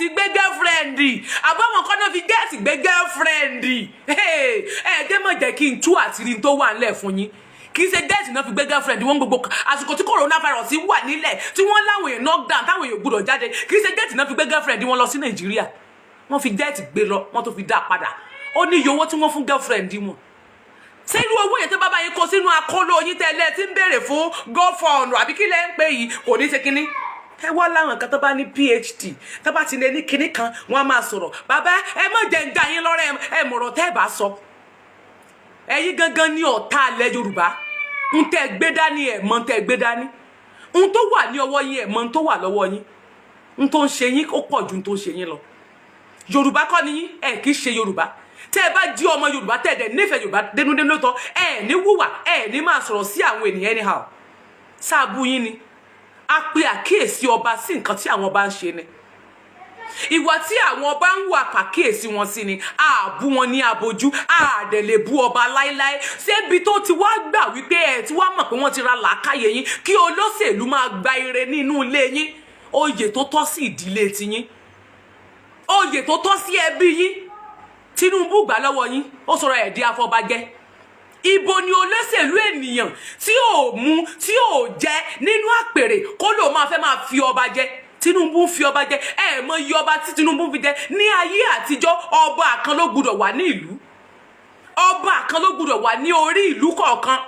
gbé girlfriend? Àbáwọn kan náà fi jet gbé girlfriend? Ẹ dé, mọ̀ jẹ́ kí n tú àtìrí tó wà ńlẹ̀ fún yín. Kì í ṣe jet náà fi gbé girlfriend wọn. Gbogbo àsìkò tí coronavirus wà nílẹ̀, tí wọ́n láwọn èèyàn knockdown, táwọn èèyàn gbúdọ̀ jáde, kì í ṣe jet náà fi gbé girlfriend wọn lọ sí Nàìjíríà. Wọ́n fi jet gbé lọ, wọ́n tó fi dá padà. Ó ní iye owó tí wọ́n fún girlfriend wọn. Ṣé irú owó yẹn tó bá bá yín kó sínú akóló yín tẹ́lẹ̀ tí ń béèrè fún GoFund àbí kí lẹ́ ń pè yìí, kò ní ṣe kínní? Ẹ wá láwọn kan tó bá ní PhD, tó bá ti lè ní kinní kan, wọn á máa sọ̀rọ̀. Bàbá, ẹ má jẹ́ ń dá yín lọ́rẹ́. Ẹ mọ̀rọ̀ tẹ́ ẹ bá sọ. Ẹ̀yin gangan ní ọ̀tá alẹ́ Yorùbá. Ń tẹ́ gbé dání, ẹ̀ mọ̀ ń tẹ́ gbé dání. Ń tó wà ní ọwọ́ yín, ẹ̀ mọ̀ ń tó wà lọ́wọ́ yín. Ń tó ń ṣe yín, ó pọ̀ ju ń tó ń ṣe yín lọ. Yorùbá kọ́ ni yín, ẹ kì í ṣe Yorùbá. Tẹ́ ẹ bá jí ọmọ Yorùbá, tẹ́ ẹ dẹ̀ nífẹ̀ẹ́ Yorùbá dénúdénú tán, ẹ ní wúwà, ẹ ní máa sọ̀rọ̀ sí àwọn ènìyàn anyhow. Sáàbù yín ni a pe àkíyèsí ọba sí nǹkan tí àwọn ọba ń ṣe ni. Ìwà tí àwọn ọba ń wà, pàkíyèsí wọn sí ni. Àbú wọn ní abojú, àdẹ̀ lè bú ọba láíláí. Ṣébi tó ti wá gbà wípé ẹ ti wá mọ̀ pé wọ́n ti ra làákàyè yín, kí olóṣèlú máa gba ire nínú ilé yín, oyè tó tọ́ sí ìdílé tiyín, oyè tó tọ́ sí ẹbí yín, Tinubu gbà lọ́wọ́ yín, ó sọ̀rọ̀ ẹ̀ di afọbajẹ́. Ibo ni olóṣèlú ènìyàn tí ò mú, tí ò jẹ nínú àpèrè, kó ló máa fẹ́ máa fi ọba jẹ? Tinubu ń fi ọba jẹ. Ẹ mọ iye ọba tí Tinubu fi jẹ. Ní ayé àtijọ́, ọba kan ló gbúdọ̀ wà ní ìlú, ọba kan ló gbúdọ̀ wà ní orí ìlú kọ̀ọ̀kan.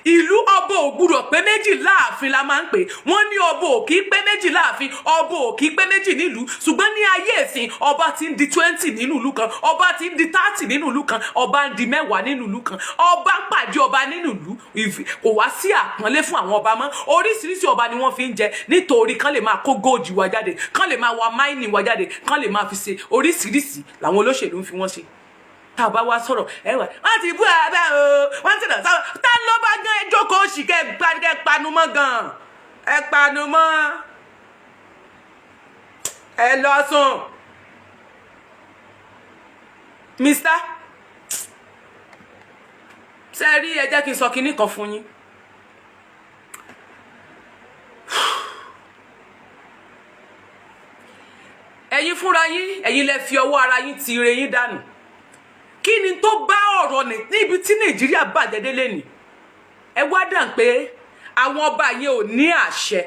Ìlú ọba ò gbúdọ̀ pé méjì láàfin la máa ń pè. Wọ́n ní ọba ò kí pé méjì láàfin, ọba ò kí pé méjì nílùú. Ṣùgbọ́n ní ayé ìsìn, ọba ti ń di 20 nínú ìlú kan, ọba ti ń di 30 nínú ìlú kan, ọba ń di 10 nínú ìlú kan, ọba ń pàdé ọba nínú ìlú. Kò wá sí àpọ́nlé fún àwọn ọba mọ́. Oríṣiríṣi ọba ni wọ́n fi ń jẹ, nítorí kán lè máa kó gold wa jáde, kán lè máa wa mining wa jáde, kán lè máa fi ṣe oríṣiríṣi làwọn olóṣèlú ń fi wọ́n ṣe. Tá a bá wá sọ̀rọ̀, ẹ wà, wọ́n ti bú abẹ́ o, wọ́n ti dà sáwọn tá ló bá gán. Ẹ jókòó òsì, kẹ́ ẹ panu mọ́ gan, ẹ panu mọ́, ẹ lọ sùn. Mr ṣe rí, ẹ jẹ́ kí n sọ kinní kan fún yín. Ẹ̀yin fúnra yín, ẹ̀yin lẹ fi ọwọ́ ara yín ti ire yín dànù. Kí ni tó bá ọ̀rọ̀ níbi tí Nàìjíríà bàjẹ́ délé ni? Ẹ wá dàn pé àwọn ọba yẹn ò ní àṣẹ,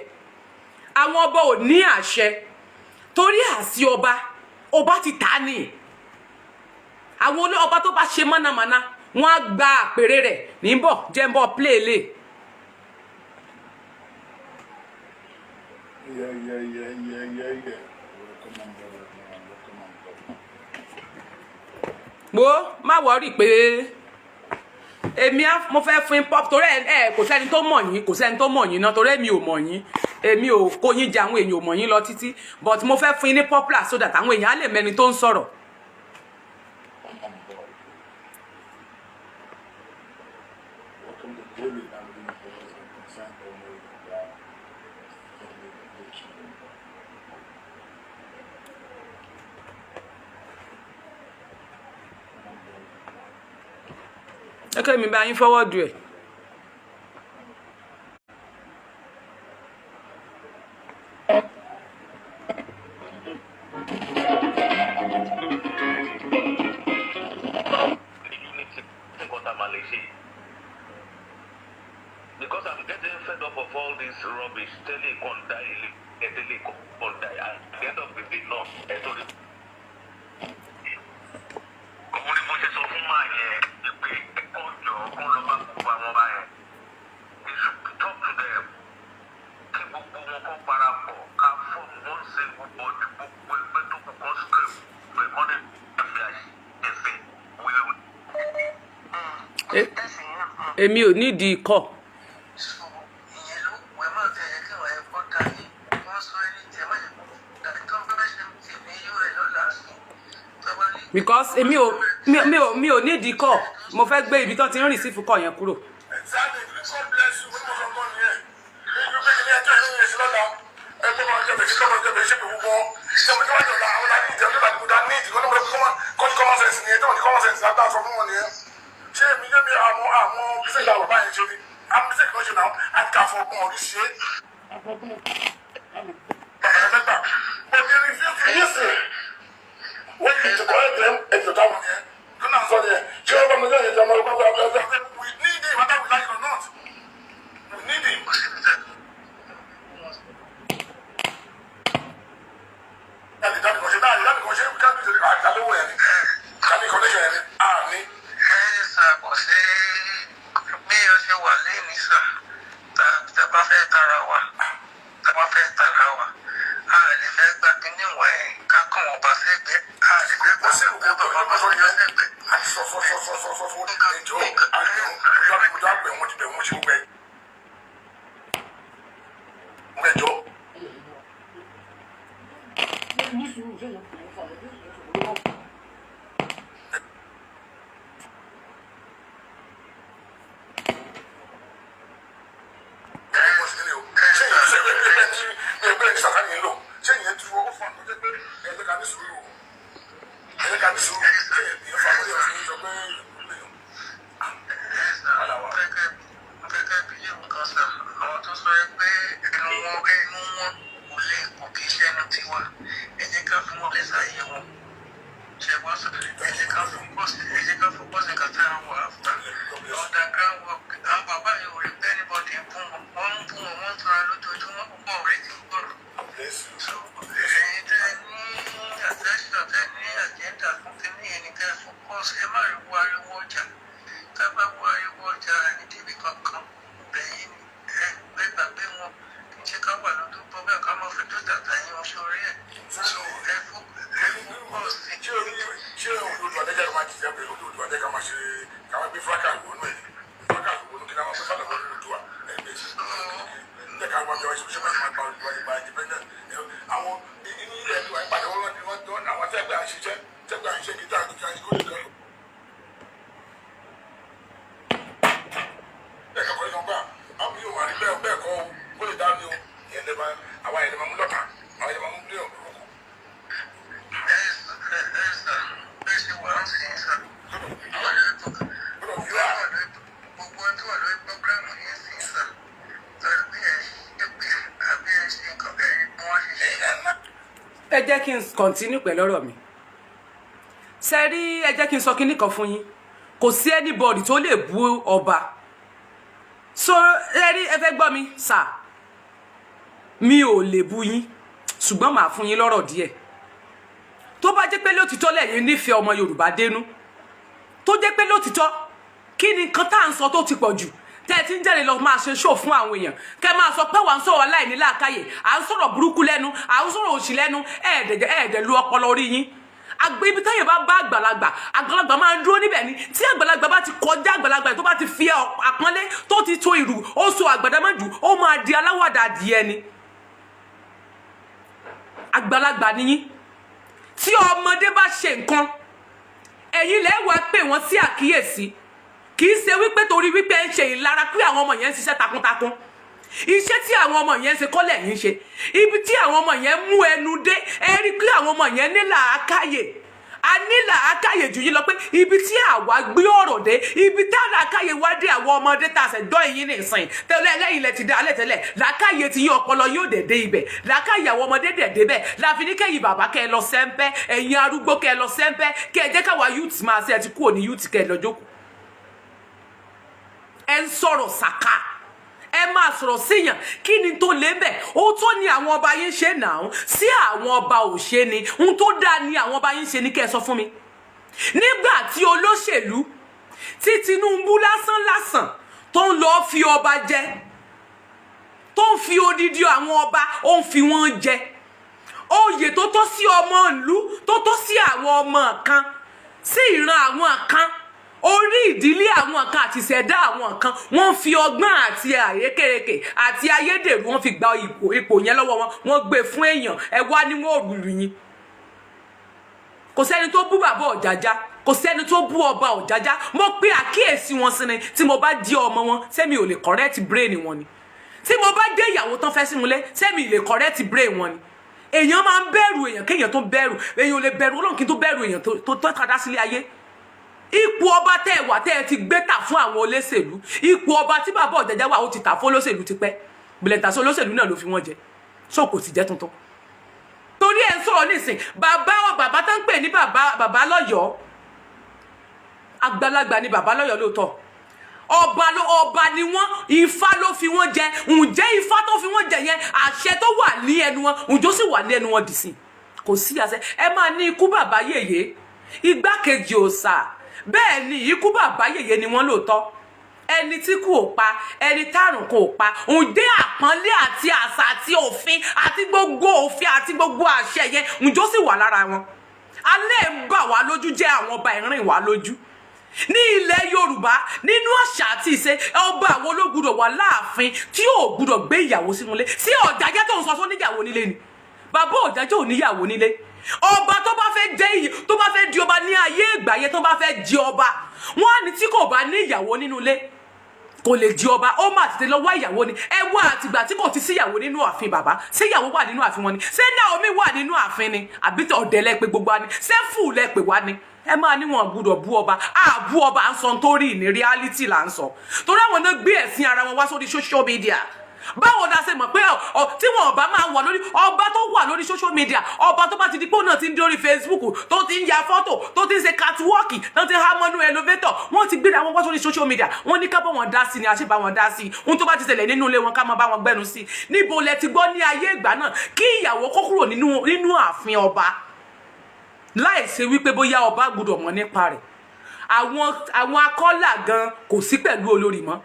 àwọn ọba ò ní àṣẹ, torí àṣì ọba, ọba ti tà ní. Àwọn ọba tó bá ṣe mọ̀nàmọ́ná, wọ́n á gba àpèrè rẹ̀ níbọ̀. Jẹ́ ń bọ̀ play lè. Yeah. Welcome on board, everyone. Welcome on board. Wo, má worry pé èmi á, mo fẹ́ fún pop, torí ẹ kò sẹ́ni tó mọ̀ yín, kò sẹ́ni tó mọ̀ yín náà, torí èmi ò mọ̀ yín, èmi ò kó yín jẹ, àwọn èèyàn ò mọ̀ yín lọ títí, but mo fẹ́ fún yín ní popular so that àwọn èèyàn á lè mẹ́ni tó ń sọ̀rọ̀. Welcome on board. Welcome to Daily Family Voice and Concerned Owner of Family Nation. Welcome on board. Ẹ kẹ́ mi bá yín forward ẹ̀. Unity, nǹkan tá a máa lè ṣe, because I'm getting fed up of all this rubbish. Tẹ́lẹ̀ kan dá ilé ẹ̀, tẹ́lẹ̀ kan dá. At the end of the day náà, ẹ̀ tó rí. Òun ni mo ṣe sọ fún máa yẹn pé ẹ̀kọ́ jọ kó lọ bá gbogbo àwọn ọba yẹn. We should talk to them, kí gbogbo wọn kó parapọ̀, ká form one single body. Gbogbo ẹgbẹ́ tó kù kọ́ script pé kọ́ ní fi àṣẹ sí wíwí. Èmi ò nídìí ikọ̀. Ìyẹn ló wẹ̀ máa tẹ̀lé kí wọ́n ẹ̀ kọ́ dání wọ́n sọ ẹni tẹ̀ má yẹ dàbí tó bá ṣe ti ní yóò ẹ̀ lọ́la sí tó bá ní. Because èmi ò mi ò nídìí ikọ̀. Mo fẹ́ gbé ibi tó ti ń receive call yẹn kúrò. Exactly. God bless you. Wọ́n mọ̀ sọ́kọ́ nìyẹn. Ní pé kí ní ẹjọ́ ìlú yẹn sí lọ́la. Ẹgbẹ́ máa jẹ́ bẹ̀rẹ̀ sí kọ́ máa jẹ́ bẹ̀rẹ̀ sí pé gbogbo. Ṣé mo jẹ́ wájú ọ̀la àwọn láti ìjẹun nígbà tí mo dá ní ìdíkọ́ náà, mo rẹ̀ kọ́ ní common sense nìyẹn, tí wọ́n ní common sense láti sọ fún wọn nìyẹn. Ṣé èmi yé mi àwọn bísí ìgbà bàbá yẹn ṣe ni? Àwọn bísí ìgbà ṣe náà àti ká fọgbọ́n orí ṣe é. Bàbá mẹ́ta. But they refuse to listen. Kíní wà ẹ̀ ká kàn wọ́n bá sẹ́gbẹ́. A lè fẹ́ Kò sí bá ìkókó bàbá tó bá yẹ sẹ́gbẹ́. Àti sọ sọ sọ sọ sọ sọ fún ẹjọ́ àjọ ìjọba bẹ̀ wọ́n ti bẹ̀ wọ́n ṣe gbogbo ẹ̀. Ẹjọ́. Ní sùúrù, ṣé yẹn kò ń fa ẹgbẹ́ ìṣòro lọ́wọ́? Ẹ̀ mọ̀ sí nílé o. Ṣé ìyẹn ṣe ẹgbẹ́ ẹgbẹ́ tí ẹgbẹ́ ní sàkánì ń lò? Ṣé ìyẹn tí wọ́n fún àtọ́jẹ́ pé ẹgbẹ́ ká ní sùúrù o? Ẹgbẹ́ ká ní sùúrù. Ṣé ìyẹn fún àtọ́jẹ́ òfin sọ pé ìlú lè yàn? Gẹ́gẹ́ bí nǹkan sà, àwọn tó sọ pé ẹnu wọn kò lè kò kì í ṣe ẹnu tiwa. Ẹ jẹ́ ká fún wọn lẹ́sàáyé wọn. Ṣe wọ́n sọ, ẹ jẹ́ ká focus nǹkan tá a wà after. Underground work, àwọn bàbá yìí ò rí pé anybody ń bú wọn, wọ́n ń bú wọn, wọ́n ń tura lójoojúmọ́, púpọ̀ rí ti gbọ́rọ̀. Bless you. So ẹ̀yin tẹ́ ẹ ní attention, tẹ́ ẹ ní agenda fún kínní yẹn ni kẹ́ ẹ focus. Ẹ má rí wo ariwo ọjà. Tá a bá wo ariwo ọjà ní débi kankan bẹ̀yìn ni ẹ gbé gbàgbé wọn. Kì í ṣe ká wà lójú bọ́ bẹ́ẹ̀ ká máa fi tó tàtà yín wọn sórí ẹ̀. So ẹ focus. Ṣé o ní ṣé olóòtú adẹ́jà máa jìyà pé olóòtú adẹ́jà máa ṣe káwọn gbé fracas wọnú ẹ̀ fracas wọnú kí náà máa gbé fracas wọnú olóòtú wa ẹ̀ bẹ́ẹ̀ ṣe ẹ̀ ká wọ́n bí wọ́n ṣe ṣe máa gba olùdó àti gba independent àwọn inú ilẹ̀ ẹ̀dùn àìpàdé wọn ni wọ́n tọ́ àwọn tẹ́gbẹ́ àṣiṣẹ́ tẹ́gbẹ́ àṣiṣẹ́ kí táà kí kó lè kọ́ ẹ̀ kọ́kọ́ yọ̀ gbà àwọn yóò wà ní bẹ́ẹ̀ bẹ́ẹ̀ kọ́ kó lè dá ní o ìyẹn lè máa àwọn yẹn lè máa mú lọ́kà àwọn yẹn lè máa mú lé ọ̀dọ́. Ẹ ẹ sà, bẹ́ẹ̀ ṣe wà ń sìn sà. Gbogbo ẹni tó wà lórí program yẹn sìn sà. Tàbí ẹ ṣe pé àbí ẹ ṣe nǹkan ẹ bí wọ́n ṣe ṣe. Ẹ jẹ́ kí n continue pẹ̀lú ọ̀rọ̀ mi. Ṣe rí, ẹ jẹ́ kí n sọ kinní kan fún yín. Kò sí anybody tó lè bú ọba. So ẹ rí, ẹ fẹ́ gbọ́ mi sà, mi ò lè bú yín, ṣùgbọ́n màá fún yín lọ́rọ̀ díẹ̀. Tó bá jẹ́ pé lótìtọ́ lẹ́yìn nífẹ̀ẹ́ ọmọ Yorùbá dénú, tó jẹ́ pé lótìtọ́, kí ni nǹkan tá à ń sọ tó ti pọ̀ jù tẹ́ ẹ ti ń jáde lọ máa ṣe ṣó fún àwọn èèyàn, kẹ́ máa sọ pé wà ń sọ̀rọ̀ aláìní làákàyè, à ń sọ̀rọ̀ burúkú lẹ́nu, à ń sọ̀rọ̀ òṣì lẹ́nu? Ẹ̀ẹ́dẹ̀ ẹ̀ẹ́dẹ̀ lu ọpọlọ orí yín. Àgbẹ̀ ibi táyà bá bá àgbàlagbà, àgbàlagbà máa ń dúró níbẹ̀ ni. Tí àgbàlagbà bá ti kọjá àgbàlagbà, tó bá ti fi àpọ́nlé tó ti to ìrù, ó so àgbàdàmọ́jù, ó máa di aláwàdà adìẹ ni. Àgbàlagbà nìyí. Tí ọmọdé bá ṣe nǹkan, ẹ̀yin lẹ́ wàá pè wọ́n sí àkíyèsí. Kì í ṣe wípé torí wípé ẹ ń ṣe ìlara pé àwọn ọmọ yẹn ń ṣiṣẹ́ takuntakun. Iṣẹ́ tí àwọn ọmọ yẹn ń ṣe kọ́lẹ̀ yín ṣe. Ibi tí àwọn ọmọ yẹn mú ẹnu dé, ẹ rí pé àwọn ọmọ yẹn ní làákàyè. A ní làákàyè jù yín lọ, pé ibi tí àwa gbé ọ̀rọ̀ dé, ibi tá làákàyè wá dé, àwọn ọmọdé tá a ṣẹ̀ dọ́ yín nìsín tẹ́lẹ̀ lẹ́yìn lẹ ti dá alẹ́ tẹ́lẹ̀, làákàyè tí yín ọpọlọ yóò dẹ̀ dé ibẹ̀. Làákàyè àwọn ọmọdé dẹ̀ débẹ̀ láfi ní kẹ́yìn bàbá kẹ́ ẹ lọ sẹ́ńpẹ́, ẹ̀yin arúgbó kẹ́ ẹ lọ sẹ́ńpẹ́, kẹ́ ẹ jẹ́ káwa youth máa ṣe. Ẹ ti kúrò ní youth, kẹ́ ẹ lọ jókòó. Ẹ ń sọ̀rọ̀ sàkà, ẹ máa sọ̀rọ̀ síyàn. Kí ni tó lé bẹ̀? Ó tó ní àwọn ọba yín ṣe náà sí àwọn ọba ò ṣe ni. Ohun tó dáa ni àwọn ọba yín ṣe ni kẹ́ ẹ sọ fún mi. Nígbà tí olóṣèlú tí Tinubu lásán lásán tó ń lọ fi ọba jẹ, tó ń fi odidi àwọn ọba, ó ń fi wọ́n jẹ oyè tó tọ́ sí ọmọ ìlú, tó tọ́ sí àwọn ọmọ kan, sí ìran àwọn kan, orí ìdílé àwọn kan àti ìṣẹ̀dá àwọn kan, wọ́n fi ọgbọ́n àti àrékèrèkè àti ayédèrú, wọ́n fi gba ipò yẹn lọ́wọ́ wọn, wọ́n gbé fún èèyàn. Ẹ wá ní wọn ò lù yín. Kò sẹ́ni tó bú bàbá Ọ̀jájá, kò sẹ́ni tó bú ọba Ọ̀jájá. Mo pe àkíyèsí wọn sí ni. Tí mo bá di ọmọ wọn, sẹ́mi ò lè correct brain wọn ni? Tí mo bá dé ìyàwó tán fẹ́ sínú ilé, sẹ́mi lè correct brain wọn ni? Èèyàn máa ń bẹ̀rù èèyàn kéèyàn tó bẹ̀rù èèyàn. Ò lè bẹ̀rù Ọlọ́run kí n tó bẹ̀rù èèyàn tó tọ́ka sílé ayé. Ipò ọba tẹ́ ẹ wà, tẹ́ ẹ ti gbé tà fún àwọn olóṣèlú, ipò ọba tí bàbá Ọ̀jájá wà, ó ti tà fún olóṣèlú tipẹ́. Bìlẹ̀tà sí olóṣèlú náà ló fi wọ́n jẹ, so kò sì jẹ́ tuntun. Torí ẹ̀ ń sọ̀rọ̀ nísìn, bàbá bàbá tó ń pè ní bàbá bàbá lọ́yọ̀ọ́, àgbàlagbà ni bàbá lọ́yọ̀ọ́ lóòótọ́. Ọba ló ọba ni wọ́n, Ifá ló fi wọ́n jẹ. Ǹjẹ́ Ifá tó fi wọ́n jẹ yẹn, àṣẹ tó wà ní ẹnu wọn, ǹjọ́ sì wà ní ẹnu wọn dìsìn? Kò sí àṣẹ. Ẹ máa ní ikú bàbá yèyé, igbákejì òòṣà. Bẹ́ẹ̀ ni, ikú bàbá yèyé ni wọ́n lóòótọ́. Ẹni tí kú ò pa, ẹni tárùn kò pa, ǹjẹ́ àpọ́nlé àti àṣà àti òfin àti gbogbo òfin àti gbogbo àṣẹ yẹn, ǹjọ́ sì wà lára wọn? Alẹ́ ń bà wá lójú jẹ́, àwọn ọba ìrìn wá lójú ní ilẹ̀ Yorùbá. Nínú àṣà àti ìṣe, ọba àwọn ló gbúdọ̀ wà láàfin tí ò gbúdọ̀ gbé ìyàwó sínú ilé. Sí Ọ̀jájá tó ń sọ sọ níyàwó nílé ni? Bàbá Ọ̀jájá ò níyàwó nílé. Ọba tó bá fẹ́ jẹ́ iyì, tó bá fẹ́ di ọba ní ayé ìgbà yẹn, tó bá fẹ́ di ọba, wọn á ní tí kò bá ní ìyàwó nínú ilé, kò lè di ọba. Ó mà tètè lọ wá ìyàwó ni. Ẹ wá, àtìgbà tí kò ti síyàwó nínú ààfin bàbá, ṣé ìyàwó wà nínú ààfin wọn ni? Ṣé Naomi wà nínú ààfin ni, àbí ọ̀dẹ̀ lẹ pé gbogbo wa ni? Ṣé fù lẹ pé wá ni? Ẹ máa ní wọn gbúdọ̀ bú ọba. À bú ọba, à ń sọ nítorí ní reality là ń sọ, torí àwọn náà gbé ẹ̀sìn ara wọn wá sórí social media. Báwo la ṣe mọ̀ pé ọ tí wọn ọba máa wà lórí, ọba tó wà lórí social media, ọba tó bá ti di pé òun náà ti ń dórí Facebook, tó ti ń ya fọ́tò, tó ti ń ṣe catwalk, tó ti ń há mọ́nú elevator, wọ́n ti gbéra wọn wá sórí social media. Wọ́n ní ká bá wọn dá sí ni, àṣẹ bá wọn dá sí. Ohun tó bá ti ṣẹlẹ̀ nínú ilé wọn, ká máa bá wọn gbẹnu sí. Níbo lẹ ti gbọ́ ní ayé ìgbà náà kí ìyàwó kó kúrò nínú ààfin ọba láì ṣe wípé bóyá ọba gbọ́dọ̀ mọ̀ nípa rẹ̀? Àwọn akọ́là gan kò sí pẹ̀lú olórí mọ́,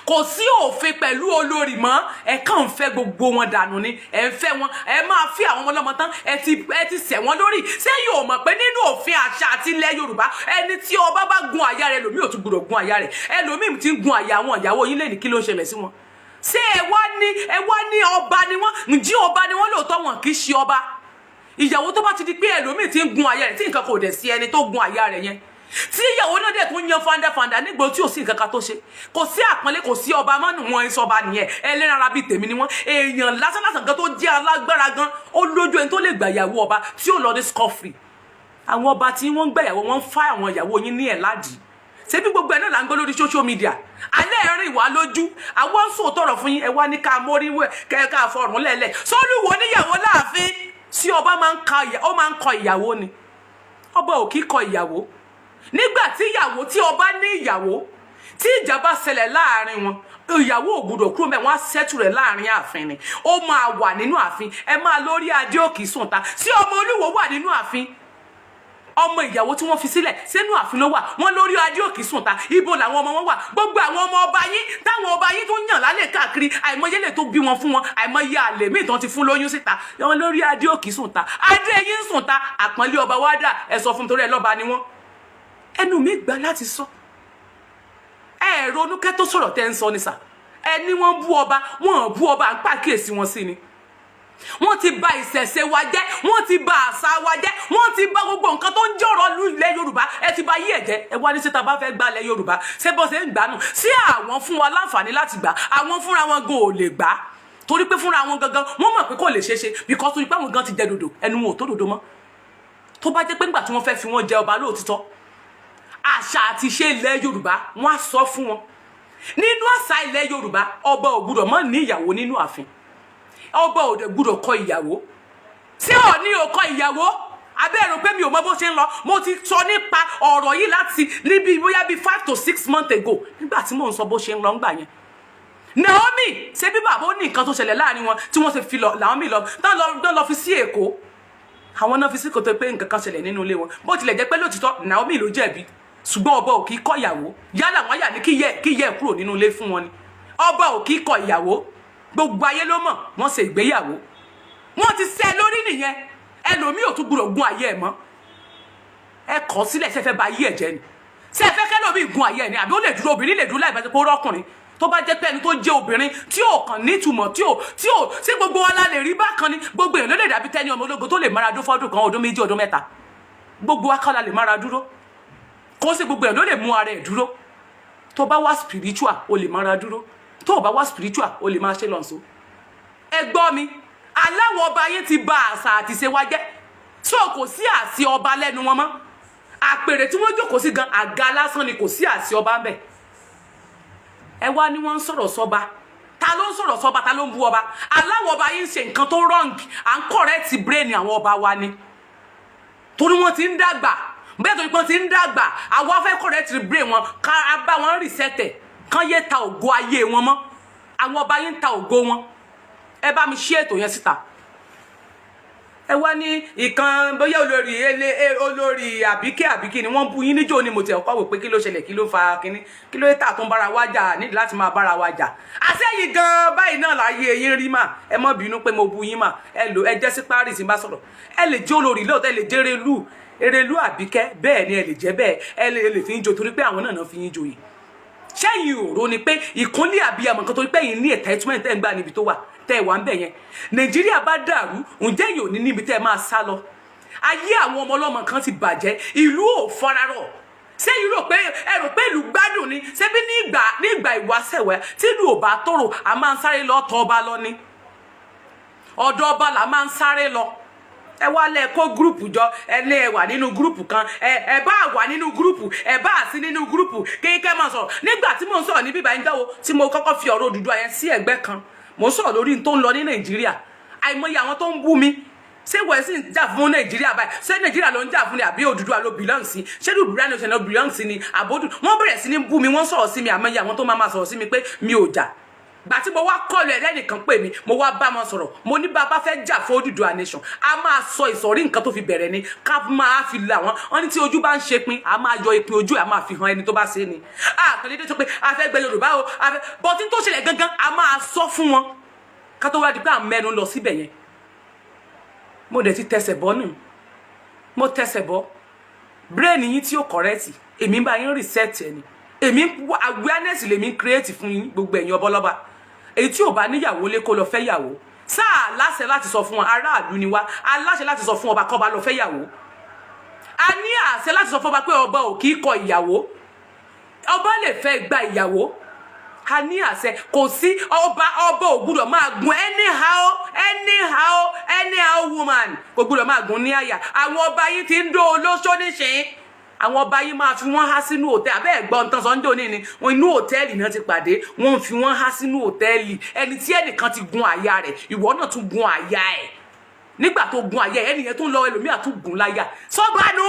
kò sí òfin pẹ̀lú olórí mọ́. Ẹ kàn ń fẹ́ gbogbo wọn dànù ni. Ẹ ń fẹ́ wọn, ẹ máa fi àwọn ọmọlọ́mọ tán. Ẹ ti ṣẹ̀ wọ́n lórí. Ṣé yóò mọ̀ pé nínú òfin àṣà àti ilẹ̀ Yorùbá, ẹni tí ọba bá gun àyà rẹ̀, ẹlòmíì ò tún gbọdọ̀ gun àyà rẹ̀. Ẹlòmíì ti ń gun àyà àwọn ìyàwó yín lẹ́ni, kí ló ń ṣẹlẹ̀ sí wọn? Ṣé ẹ wá ní ọba ni wọ́n? Ǹjí ọba ni wọ́n lóòótọ́? Wọn kì í ṣe ọba. Ìyàwó tó bá ti di pé ẹlòmíì ti ń gun àyà rẹ̀, tí nǹkan kò dẹ̀ sí ẹni tó gun àyà rẹ̀ yẹn, tí ìyàwó náà dẹ̀ tún yan fandafanda nígbà tí ò sí nǹkan kan tó ṣe, kò sí àpọ́nlé, kò sí ọba mọ́nù wọn. Ń sọba nìyẹn. Ẹlẹ́ran ara bíi tèmi ni wọ́n. Èèyàn lásánlásán gan tó jẹ́ alágbára gan, ó lójú ẹni tó lè gbà ìyàwó ọba tí ò lọ ní scot-free. Àwọn ọba tí wọ́n ń gbà ìyàwó, wọ́n ń fá àwọn ìyàwó yín ní ẹ̀ ládìí. Ṣebí gbogbo ẹ̀ náà là ń gbọ́ lórí social media? Alẹ́ ẹ̀rìn wá lójú, àwọn ń sòótọ́ ọ̀rọ̀ fún yín. Ẹ wá ní ká mórí wẹ̀ kẹ́ ká fọrùn lẹ́lẹ̀. Sólùwò níyàwó láàfin sí? Ọba máa ń ka, ó máa ń kọ ìyàwó ni? Ọba ò kí kọ ìyàwó. Nígbà tí ìyàwó, tí ọba ní ìyàwó, tí ìjà bá ṣẹlẹ̀ láàrin wọn, ìyàwó ò gbúdọ̀ kúrò mẹ́. Wọ́n á settle rẹ̀ láàrin ààfin ni. Ó máa wà nínú ààfin. Ẹ máa lórí adé òkè sùn ta sí. Ọmọ Olúwo wà nínú ààfin. Ọmọ ìyàwó tí wọ́n fi sílẹ̀ sínú ààfin ló wà. Wọ́n lórí adé òkè sùn ta. Ibo làwọn ọmọ wọn wà? Gbogbo àwọn ọmọ ọba yín, táwọn ọba yín tó yàn lálẹ́ káàkiri, àìmọye lè tó bí wọn fún wọn, àìmọye àlè míì tán ti fún lóyún síta. Wọn lórí adé òkè sùn ta, adé yín sùn ta. Àpọ́nlé ọba wá dà? Ẹ sọ fún mi, torí ẹ lọ́ba ni wọ́n. Ẹnu mi gbà láti sọ. Ẹ ronú kẹ́ tó sọ̀rọ̀ tẹ́ ń sọ ni sà. Ẹ ní wọ́n bú ọba, wọ́n bú ọba, à ń pàkíyèsí wọn sí ni. Wọ́n ti bà ìṣẹ̀ṣe wa jẹ́, wọ́n ti bà àṣà wa jẹ́, wọ́n ti bà gbogbo nǹkan tó ń jọ̀rọ̀ lu ilẹ̀ Yorùbá. Ẹ ti bà yí ẹ̀ jẹ́. Ẹ wá ní síta bá fẹ́ gba ilẹ̀ Yorùbá, ṣé bọ́ ṣe ń gbà nù? Sí àwọn fún wa láǹfààní láti gbà? Àwọn fúnra wọn gan ò lè gbà, torí pé fúnra wọn gangan wọ́n mọ̀ pé kò lè ṣeé ṣe, because torí pé àwọn gan ti jẹ dòdò, ẹnu wọn ò tó dòdò mọ́. Tó bá jẹ́ pé ńgbà tí wọ́n fẹ́ fi wọ́n jẹ ọba lóòtítọ́, àṣà àti ìṣe ilẹ̀ Yorùbá, wọ́n á sọ fún wọn. Nínú àṣà ilẹ̀ Yorùbá, ọba ò gbúdọ̀ má ní ìyàwó nínú ààfin. Ọba ò dẹ̀ gbúdọ̀ kọ ìyàwó. Tí Ọọ̀ni ò kọ ìyàwó, abẹ́rù pé mi ò mọ bó ṣe ń lọ. Mo ti sọ nípa ọ̀rọ̀ yìí láti níbi bóyá bíi 5 to 6 months ago, nígbà tí mò ń sọ bó ṣe ń lọ ńgbà yẹn. Naomi, ṣé bí bàbá ó ní nǹkan tó ṣẹlẹ̀ láàrin wọn tí wọ́n ṣe fi lọ Naomi lọ tán lọ fi sí Èkó, àwọn náà fi sí kòtò pé nǹkan kan ṣẹlẹ̀ nínú ilé wọn. Bó tilẹ̀ jẹ́ pé lótìtọ́ Naomi ló jẹ̀bi, ṣùgbọ́n ọba ò kì í kọ ìyàwó. Yálà wọ́n yà ní kí yẹ kúrò nínú ilé fún wọn ni. Ọba ò kì í kọ ìyàwó. Gbogbo ayé ló mọ̀ wọ́n ṣe ìgbéyàwó, wọ́n ti ṣẹ́ lórí nìyẹn. Ẹlòmíì ò tún gbúdọ̀ gun ayé ẹ̀ mọ́. Ẹ kọ̀ sílẹ̀. Ṣe fẹ́ ba ayé ẹ̀ jẹ́ ni? Ṣe fẹ́ kẹ́lòmíì gun ayé ẹ̀ ni? Àbí ó lè dúró? Obìnrin lè dúró láì bá ṣe pé ó rọ́kùnrin. Tó bá jẹ́ pé ẹni tó jẹ́ obìnrin tí ò kàn nítumọ̀, tí ò sí, gbogbo wa la lè rí bákan ni. Gbogbo èèyàn ló lè dàbí Tẹ́ni ọmọ ológo tó lè mára dúró fọ́dún kan, ọdún 2, ọdún 3. Gbogbo wa kọ́ la lè mára dúró. Kó sí gbogbo èèyàn ló lè mú ara ẹ̀ dúró. Tó bá wá spiritual, o lè mára dúró. Tó o bá wá spiritual, o lè máa ṣe lọ́nṣọ́. Ẹ gbọ́ mi, aláwọ̀ ọba yín ti bà àṣà àti ìṣe wa jẹ́. So kò sí àṣì ọba lẹ́nu wọn mọ́. Àpèrè tí wọ́n jókòó sí gan, àga lásán ni, kò sí àṣì ọba ń bẹ̀. Ẹ wá ní wọ́n ń sọ̀rọ̀ sọ́ba. Ta ló ń sọ̀rọ̀ sọ́ba? Ta ló ń bú ọba? Aláwọ̀ ọba yín ń ṣe nǹkan tó wrong. À ń correct brain àwọn ọba wa ni, torí wọ́n ti ń dàgbà bẹ́ẹ̀. Torí pé wọ́n ti ń dàgbà, àwa fẹ́ correct brain wọn, ká bá wọn reset ẹ̀, kán yé ta ògo ayé wọn mọ́. Àwọn ọba yín ń ta ògo wọn. Ẹ bá mi ṣí ètò yẹn síta. Ẹ wá ní ìkan bóyá olórí ele olórí Àbíkẹ́ àbíkí ni wọ́n bú yín níjó ni. Mo tẹ̀ ọkọ̀ wò pé kí ló ṣẹlẹ̀, kí ló fa kínní, kí ló tà tó ń bára wa jà, nídìí láti máa bára wa jà. Àṣẹyìn gan báyìí náà láyé eyín rí mà. Ẹ má bínú pé mo bú yín mà. Ẹ lò ẹ jẹ́ sí Paris bá sọ̀rọ̀. Ẹ lè jẹ́ olórí lóòótọ́, ẹ lè jẹ́ Erelú, Erelú Àbíkẹ́. Bẹ́ẹ̀ ni, ẹ lè jẹ́ bẹ́ẹ̀, ẹ lè fi ń jo torí pé àwọn náà fi ń joyè. Ṣẹ́yìn òró ni pé ìkúnlẹ̀ àbíyamọ kan torí pé ẹ̀yin ní entitlement ẹ̀ ń gbà níbi tó wà tẹ́ ẹ̀ wà ń bẹ̀ yẹn. Nàìjíríà bá dàrú, ǹjẹ́ yìí ò ní níbi tẹ́ ẹ máa sá lọ? Ayé àwọn ọmọ ọlọ́mọ kan ti bàjẹ́, ìlú ò fararọ̀. Ṣé yìí rò pé ẹ rò pé ìlú gbádùn ni? Ṣebí ní ìgbà ìwáṣẹ̀wẹ̀ tí ìlú ò bá tòrò, a máa ń sáré lọ tọ́ ọba lọ ní ọ̀dọ̀ ọba là máa ń sáré lọ. Ẹ wá lẹ kó group jọ, ẹ ní ẹ wà nínú group kan. Ẹ bá wà nínú group, ẹ bá sí nínú group kéèké máa sọ̀rọ̀. Nígbà tí mò ń sọ̀rọ̀ ní bíbá yín dáwọ́ tí mo kọ́kọ́ fi ọ̀rọ̀ Odùduwà yẹn sí ẹ̀gbẹ́ kan, mò ń sọ̀rọ̀ lórí n tó ń lọ ní Nàìjíríà. Àìmọye àwọn tó ń bú mi. Ṣé wọ́n sì ń jà fún Nàìjíríà báyìí? Ṣé Nàìjíríà ló ń jà fún ni àbí Odùduwà ló belong sí? Ṣé Odùduwà nation ló belong sí ni àbódù? Wọ́n bẹ̀rẹ̀ sí ní bú mi, wọ́n sọ̀rọ̀ sí mi. Àmọye àwọn tó máa máa sọ̀rọ̀ sí mi pé mi ò jà. Gbà tí mo wá kọlu ẹ, lẹ́nìkan pè mí, mo wá bá wọn sọ̀rọ̀. Mo ní bàbá fẹ́ jà fún Odùduwà nation, a máa sọ ìsọ̀rí nǹkan tó fi bẹ̀rẹ̀ ni ká máa fi là wọ́n. Wọ́n ní tí ojú bá ń ṣe pin, a máa yọ ìpín ojú ẹ̀, a máa fi hàn ẹni tó bá ṣe ni. Àkànlé tó pé a fẹ́ gbẹ Yorùbá o, a fẹ́ bọ́tí tó ṣẹlẹ̀ gangan, a máa sọ fún wọn ká tó wá di pé à ń mẹ́nu lọ síbẹ̀ yẹn. Mo dẹ̀ ti tẹsẹ̀ bọ́ nù, mo tẹsẹ̀ bọ́. Brain yín tí ó correct, èmi bá yín reset ẹ̀ ni. Èmi awareness lèmi create fún yín. Gbogbo ẹ̀yin ọbọlọ́ba, èyí tí ò bá níyàwó lé, kó lọ fẹ́ yàwó. Sáà láṣẹ láti sọ fún wọn, aráàlú ni wá, aláṣẹ láti sọ fún ọba kọ́ba lọ fẹ́ yàwó. A ní àṣẹ láti sọ fún ọba pé ọba ò kì í kọ ìyàwó, ọba lè fẹ́ gba ìyàwó. A ní àṣẹ. Kò sí ọba, ọba ò gbúdọ̀ máa gun anyhow, anyhow, anyhow woman, kò gbúdọ̀ máa gun ní àyà. Àwọn ọba yìí ti ń dó olóṣó níṣìn. Àwọn ọba yìí máa fi wọ́n há sínú hòtẹ́ẹ̀lì. Abẹ́ ẹ̀gbọ́n tán sọ́njọ́ ní ni wọn inú hòtẹ́ẹ̀lì náà ti pàdé. Wọ́n ń fi wọ́n há sínú hòtẹ́ẹ̀lì. Ẹni tí ẹnìkan ti gun àyà rẹ̀, ìwọ náà tún gun àyà ẹ̀. Nígbà tó gun àyà ẹ̀, ẹnìyẹn tó ń lọ, ẹlòmíà tún gun láyà sọ́gbàánú.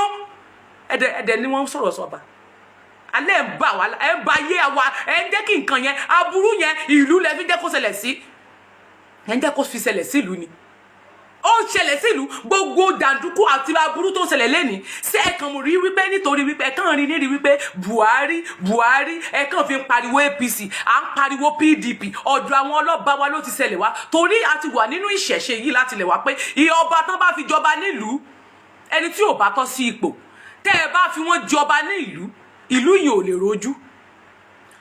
Ẹ̀dẹ̀ ẹ̀dẹ̀ ni wọ́n ń sọ̀rọ̀ sọ́ba. Alẹ́ ń bà wá, ẹ̀ ń ba ayé wa, ẹ̀ ń jẹ́ kí nǹkan yẹn, aburú yẹn, ìlú lẹ fi jẹ́ kó ṣẹlẹ̀ sí, ẹ̀ ń jẹ́ kó fi ṣẹlẹ̀ sílùú ni. Ó ń ṣẹlẹ̀ sílùú. Gbogbo jàǹdùkú àti aburú tó ń ṣẹlẹ̀ lẹ́nìí, ṣé ẹ kàn rí wípé nítorí wípé ẹ kàn rí nírí wípé Buhari, Buhari, ẹ kàn fi ń pariwo APC, à ń pariwo PDP, ọ̀dọ̀ àwọn ọlọ́ba wa ló ti ṣẹlẹ̀ wá, torí a ti wà nínú ìṣẹ̀ṣe yìí láti lẹ̀ wá pé ìyá ọba tán bá fi jọba nílùú, ẹni tí ò bá tọ́ sí ipò, tẹ́ ẹ bá fi wọ́n jọba ní ìlú, ìlú yìí ò lè rojú.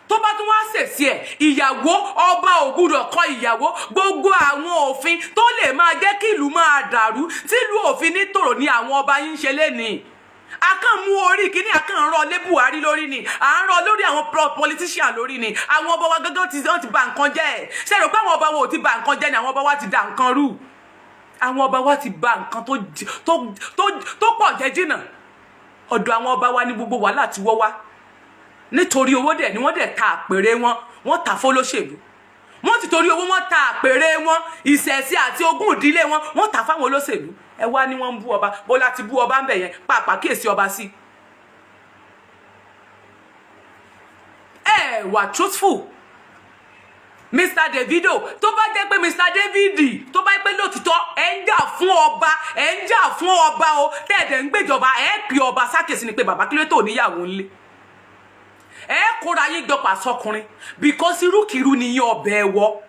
Tó bá tún wá ṣèṣì ẹ, ìyàwó, ọba ò gbúdọ̀ kọ ìyàwó. Gbogbo àwọn òfin tó lè máa jẹ́ kí ìlú máa dàrú, tílùú òfin ní tòrò ní àwọn ọba yín ń ṣe lénìí. A kàn mú orí kíní, a kàn ń rọ lé Buhari lórí ni, à ń rọ lórí àwọn politician lórí ni. Àwọn ọba wa gángan ti, wọ́n ti bà nǹkan jẹ́. Ṣe rò pé àwọn ọba wa ò ti bà nǹkan jẹ́ ni? Àwọn ọba wa ti da nǹkan rú. Àwọn ọba wa ti bà nǹkan tó pọ̀ jẹ́ jìnnà. Ọ̀dọ̀ àwọn ọba wa ní gbogbo wàhálà ti wọ́ wá. Nítorí owó dẹ̀ ni wọ́n dẹ̀ ta àpèrè wọn, wọ́n ta fólóṣèlú. Wọ́n ti torí owó, wọ́n ta àpèrè wọn, ìṣẹ̀ṣe àti ogún ìdílé wọn, wọ́n ta fáwọn olóṣèlú. Ẹ wá ní wọ́n ń bú ọba. Bọ́lá ti bú ọba ń bẹ̀ yẹn pàápàá, kíyèsí ọba sí. Ẹ wà truthful, Mr Davido. Tó bá jẹ́ pé Mr David, tó bá jẹ́ pé lótìtọ́ ẹ ń jà fún ọba, ẹ ń jà fún ọba o, tẹ́ẹ̀dẹ̀ ń gbèjọba, ẹ pè ọba sákèsí ni pé bàbá, kí ló tó níyàwó ńlé? Ẹ kóra yín jọ pàṣọkùnrin, because irúkìrú ni yín. Ọbẹ̀ wọ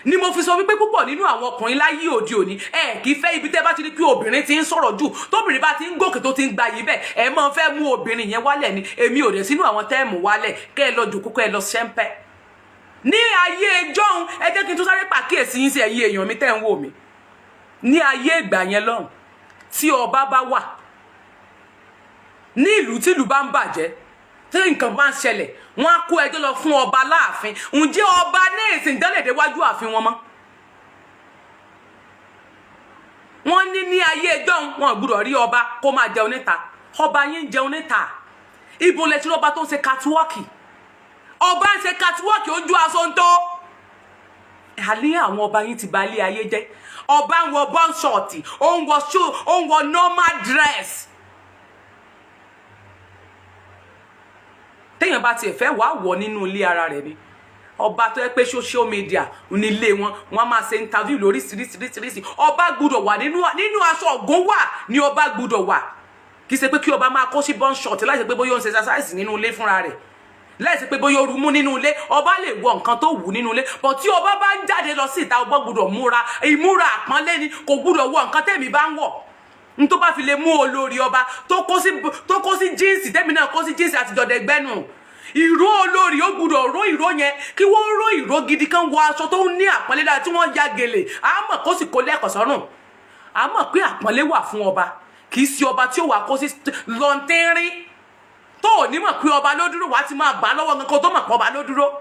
ni mo fi sọ wípé púpọ̀ nínú àwọn ọkùnrin láyé òde òní, ẹ kì í fẹ́ ibi tẹ́ bá ti rí pé obìnrin ti ń sọ̀rọ̀ jù, tóbìnrin bá ti ń gòkè, tó ti ń gba yìí bẹ́ẹ̀, ẹ máa fẹ́ mú obìnrin yẹn wálẹ̀ ni. Èmi ò dẹ̀ sínú àwọn tẹ́ẹ̀mù wálẹ̀. Kẹ́ ẹ lọ jòkó, kẹ́ ẹ lọ ṣẹ́ńpẹ́. Ní ayé jọ́hun, ẹ jẹ́ kí n tún sáré pàkíyèsí yín sí, ẹ̀yin èèyàn mi tẹ́ ń wò mí. Ní ayé ìgbà yẹn lọ́hùn, tí ọba bá wà ní ìlú, tí ìlú bá ń bàjẹ́, tí nǹkan bá ń ṣẹlẹ̀, wọ́n á kó ẹjọ́ lọ fún ọba láàfin. Ǹjẹ́ ọba ní ìsìn dánlẹ̀dẹ̀ wájú ààfin wọn mọ́? Wọ́n ní ní ayé ẹjọ́, wọn ò gbúdọ̀ rí ọba kó máa jẹun níta. Ọba yín ń jẹun níta. Ibo lẹ tí ọba tó ń ṣe catwalk? Ọba ń ṣe catwalk, ojú aṣọ ń tó àlẹ́. Àwọn ọba yín ti ba ilé ayé jẹ́. Ọba ń wọ bum short, ó ń wọ shoe, ó ń wọ normal dress. Téèyàn bá tiẹ̀ fẹ́ wàá wọ̀ nínú ilé ara rẹ̀ ni. Ọba tó yẹ pé social media nílé wọn, wọn máa ṣe interview lóríṣiríṣiríṣiríṣi. Ọba gbúdọ̀ wà nínú aṣọ ọ̀gùn wà ní ọba gbúdọ̀ wà. Kì í ṣe pé kí ọba máa kó sí bum short láì ṣe pé bóyá ó ń ṣe exercise nínú ilé fúnra rẹ̀, láì ṣe pé bóyá ó rumú nínú ilé. Ọba lè wọ nǹkan tó wù nínú ilé, but tí ọba bá ń jáde lọ sí ìta, ọba gbúdọ̀ múra ìmúra àpọ́nlé ni. Kò gbúdọ̀ wọ nǹkan tẹ̀mí bá ń wọ̀ n tó bá fi lè mú olórí ọba tó kó sí jeans, tẹ́mi náà kó sí jeans àtijọ́ dẹgbẹ́nu. Ìró olórí, ó gbúdọ̀ ró ìró yẹn, kí wọ́n ró ìró gidi, kan wọ aṣọ tó ń ní àpọ́nlé dára, tí wọ́n ya gèlè àmọ́ kó sì kó lẹ́kọ̀ọ́ sọ́rùn, àmọ́ pé àpọ́nlé wà fún ọba. Kì í ṣe ọba tí ó wà kó sí lọ́ntẹ́rín tó ò ní mọ̀ pé ọba ló dúró. Wàá ti máa bá lọ́wọ́ gan kó tó mọ̀ pé ọba ló dúró.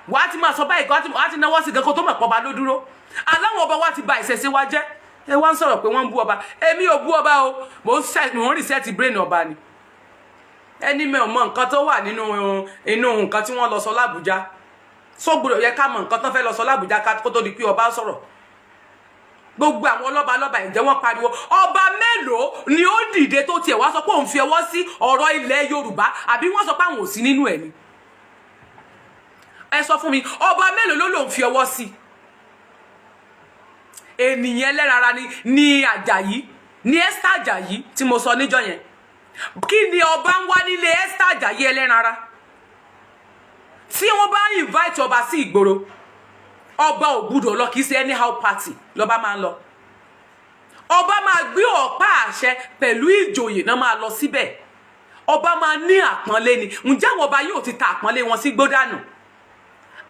Wàá ti máa sọ báyìí, wàá ti náwó sí gan kó tó mọ̀ pé ọba ló dúró. Aláwọn ọba wa ti ba ìṣẹ̀ṣe wa jẹ́. Ẹ wá ń sọ̀rọ̀ pé wọ́n ń bú ọba. Èmi ò bú ọba o, mò ń reset brain ọba ni. Ẹni mi ò mọ nǹkan tó wà nínú inú nǹkan tí wọ́n lọ sọ l'Ábùjá. Sọ gbọ́dọ̀ yẹ ká mọ nǹkan tó fẹ́ lọ sọ l'Ábùjá kó tó di pé ọba sọ̀rọ̀. Gbogbo àwọn ọlọ́ba lọ́ba, ǹjẹ́ wọ́n pariwo? Ọba mélòó ni ó dìde tó tiẹ̀ wá sọ pé òun fi ọwọ́ sí ọ̀rọ̀ ilẹ̀ Yorùbá, àbí wọ́n sọ pé àwọn ò sí nínú ẹ̀ ni? Ẹ sọ fún mi, ọba mélòó ló lòun fi ọwọ́ sí? Ènìyàn ẹlẹ́rara ni Àjàyí, ní Esther Àjàyí tí mo sọ níjọ́ yẹn. Kí ni ọba ń wá nílé Esther Àjàyí ẹlẹ́rara? Tí wọ́n bá invite ọba sí ìgboro, ọba ò gbúdọ̀ lọ. Kì í ṣe anyhow party lọ́ba máa ń lọ. Ọba máa gbé ọ̀pá àṣẹ pẹ̀lú ìjòyè náà máa lọ síbẹ̀. Ọba máa ní àpọ́nlé ni. Ǹjẹ́ àwọn ọba yóò ti ta àpọ́nlé wọn sí gbódànù?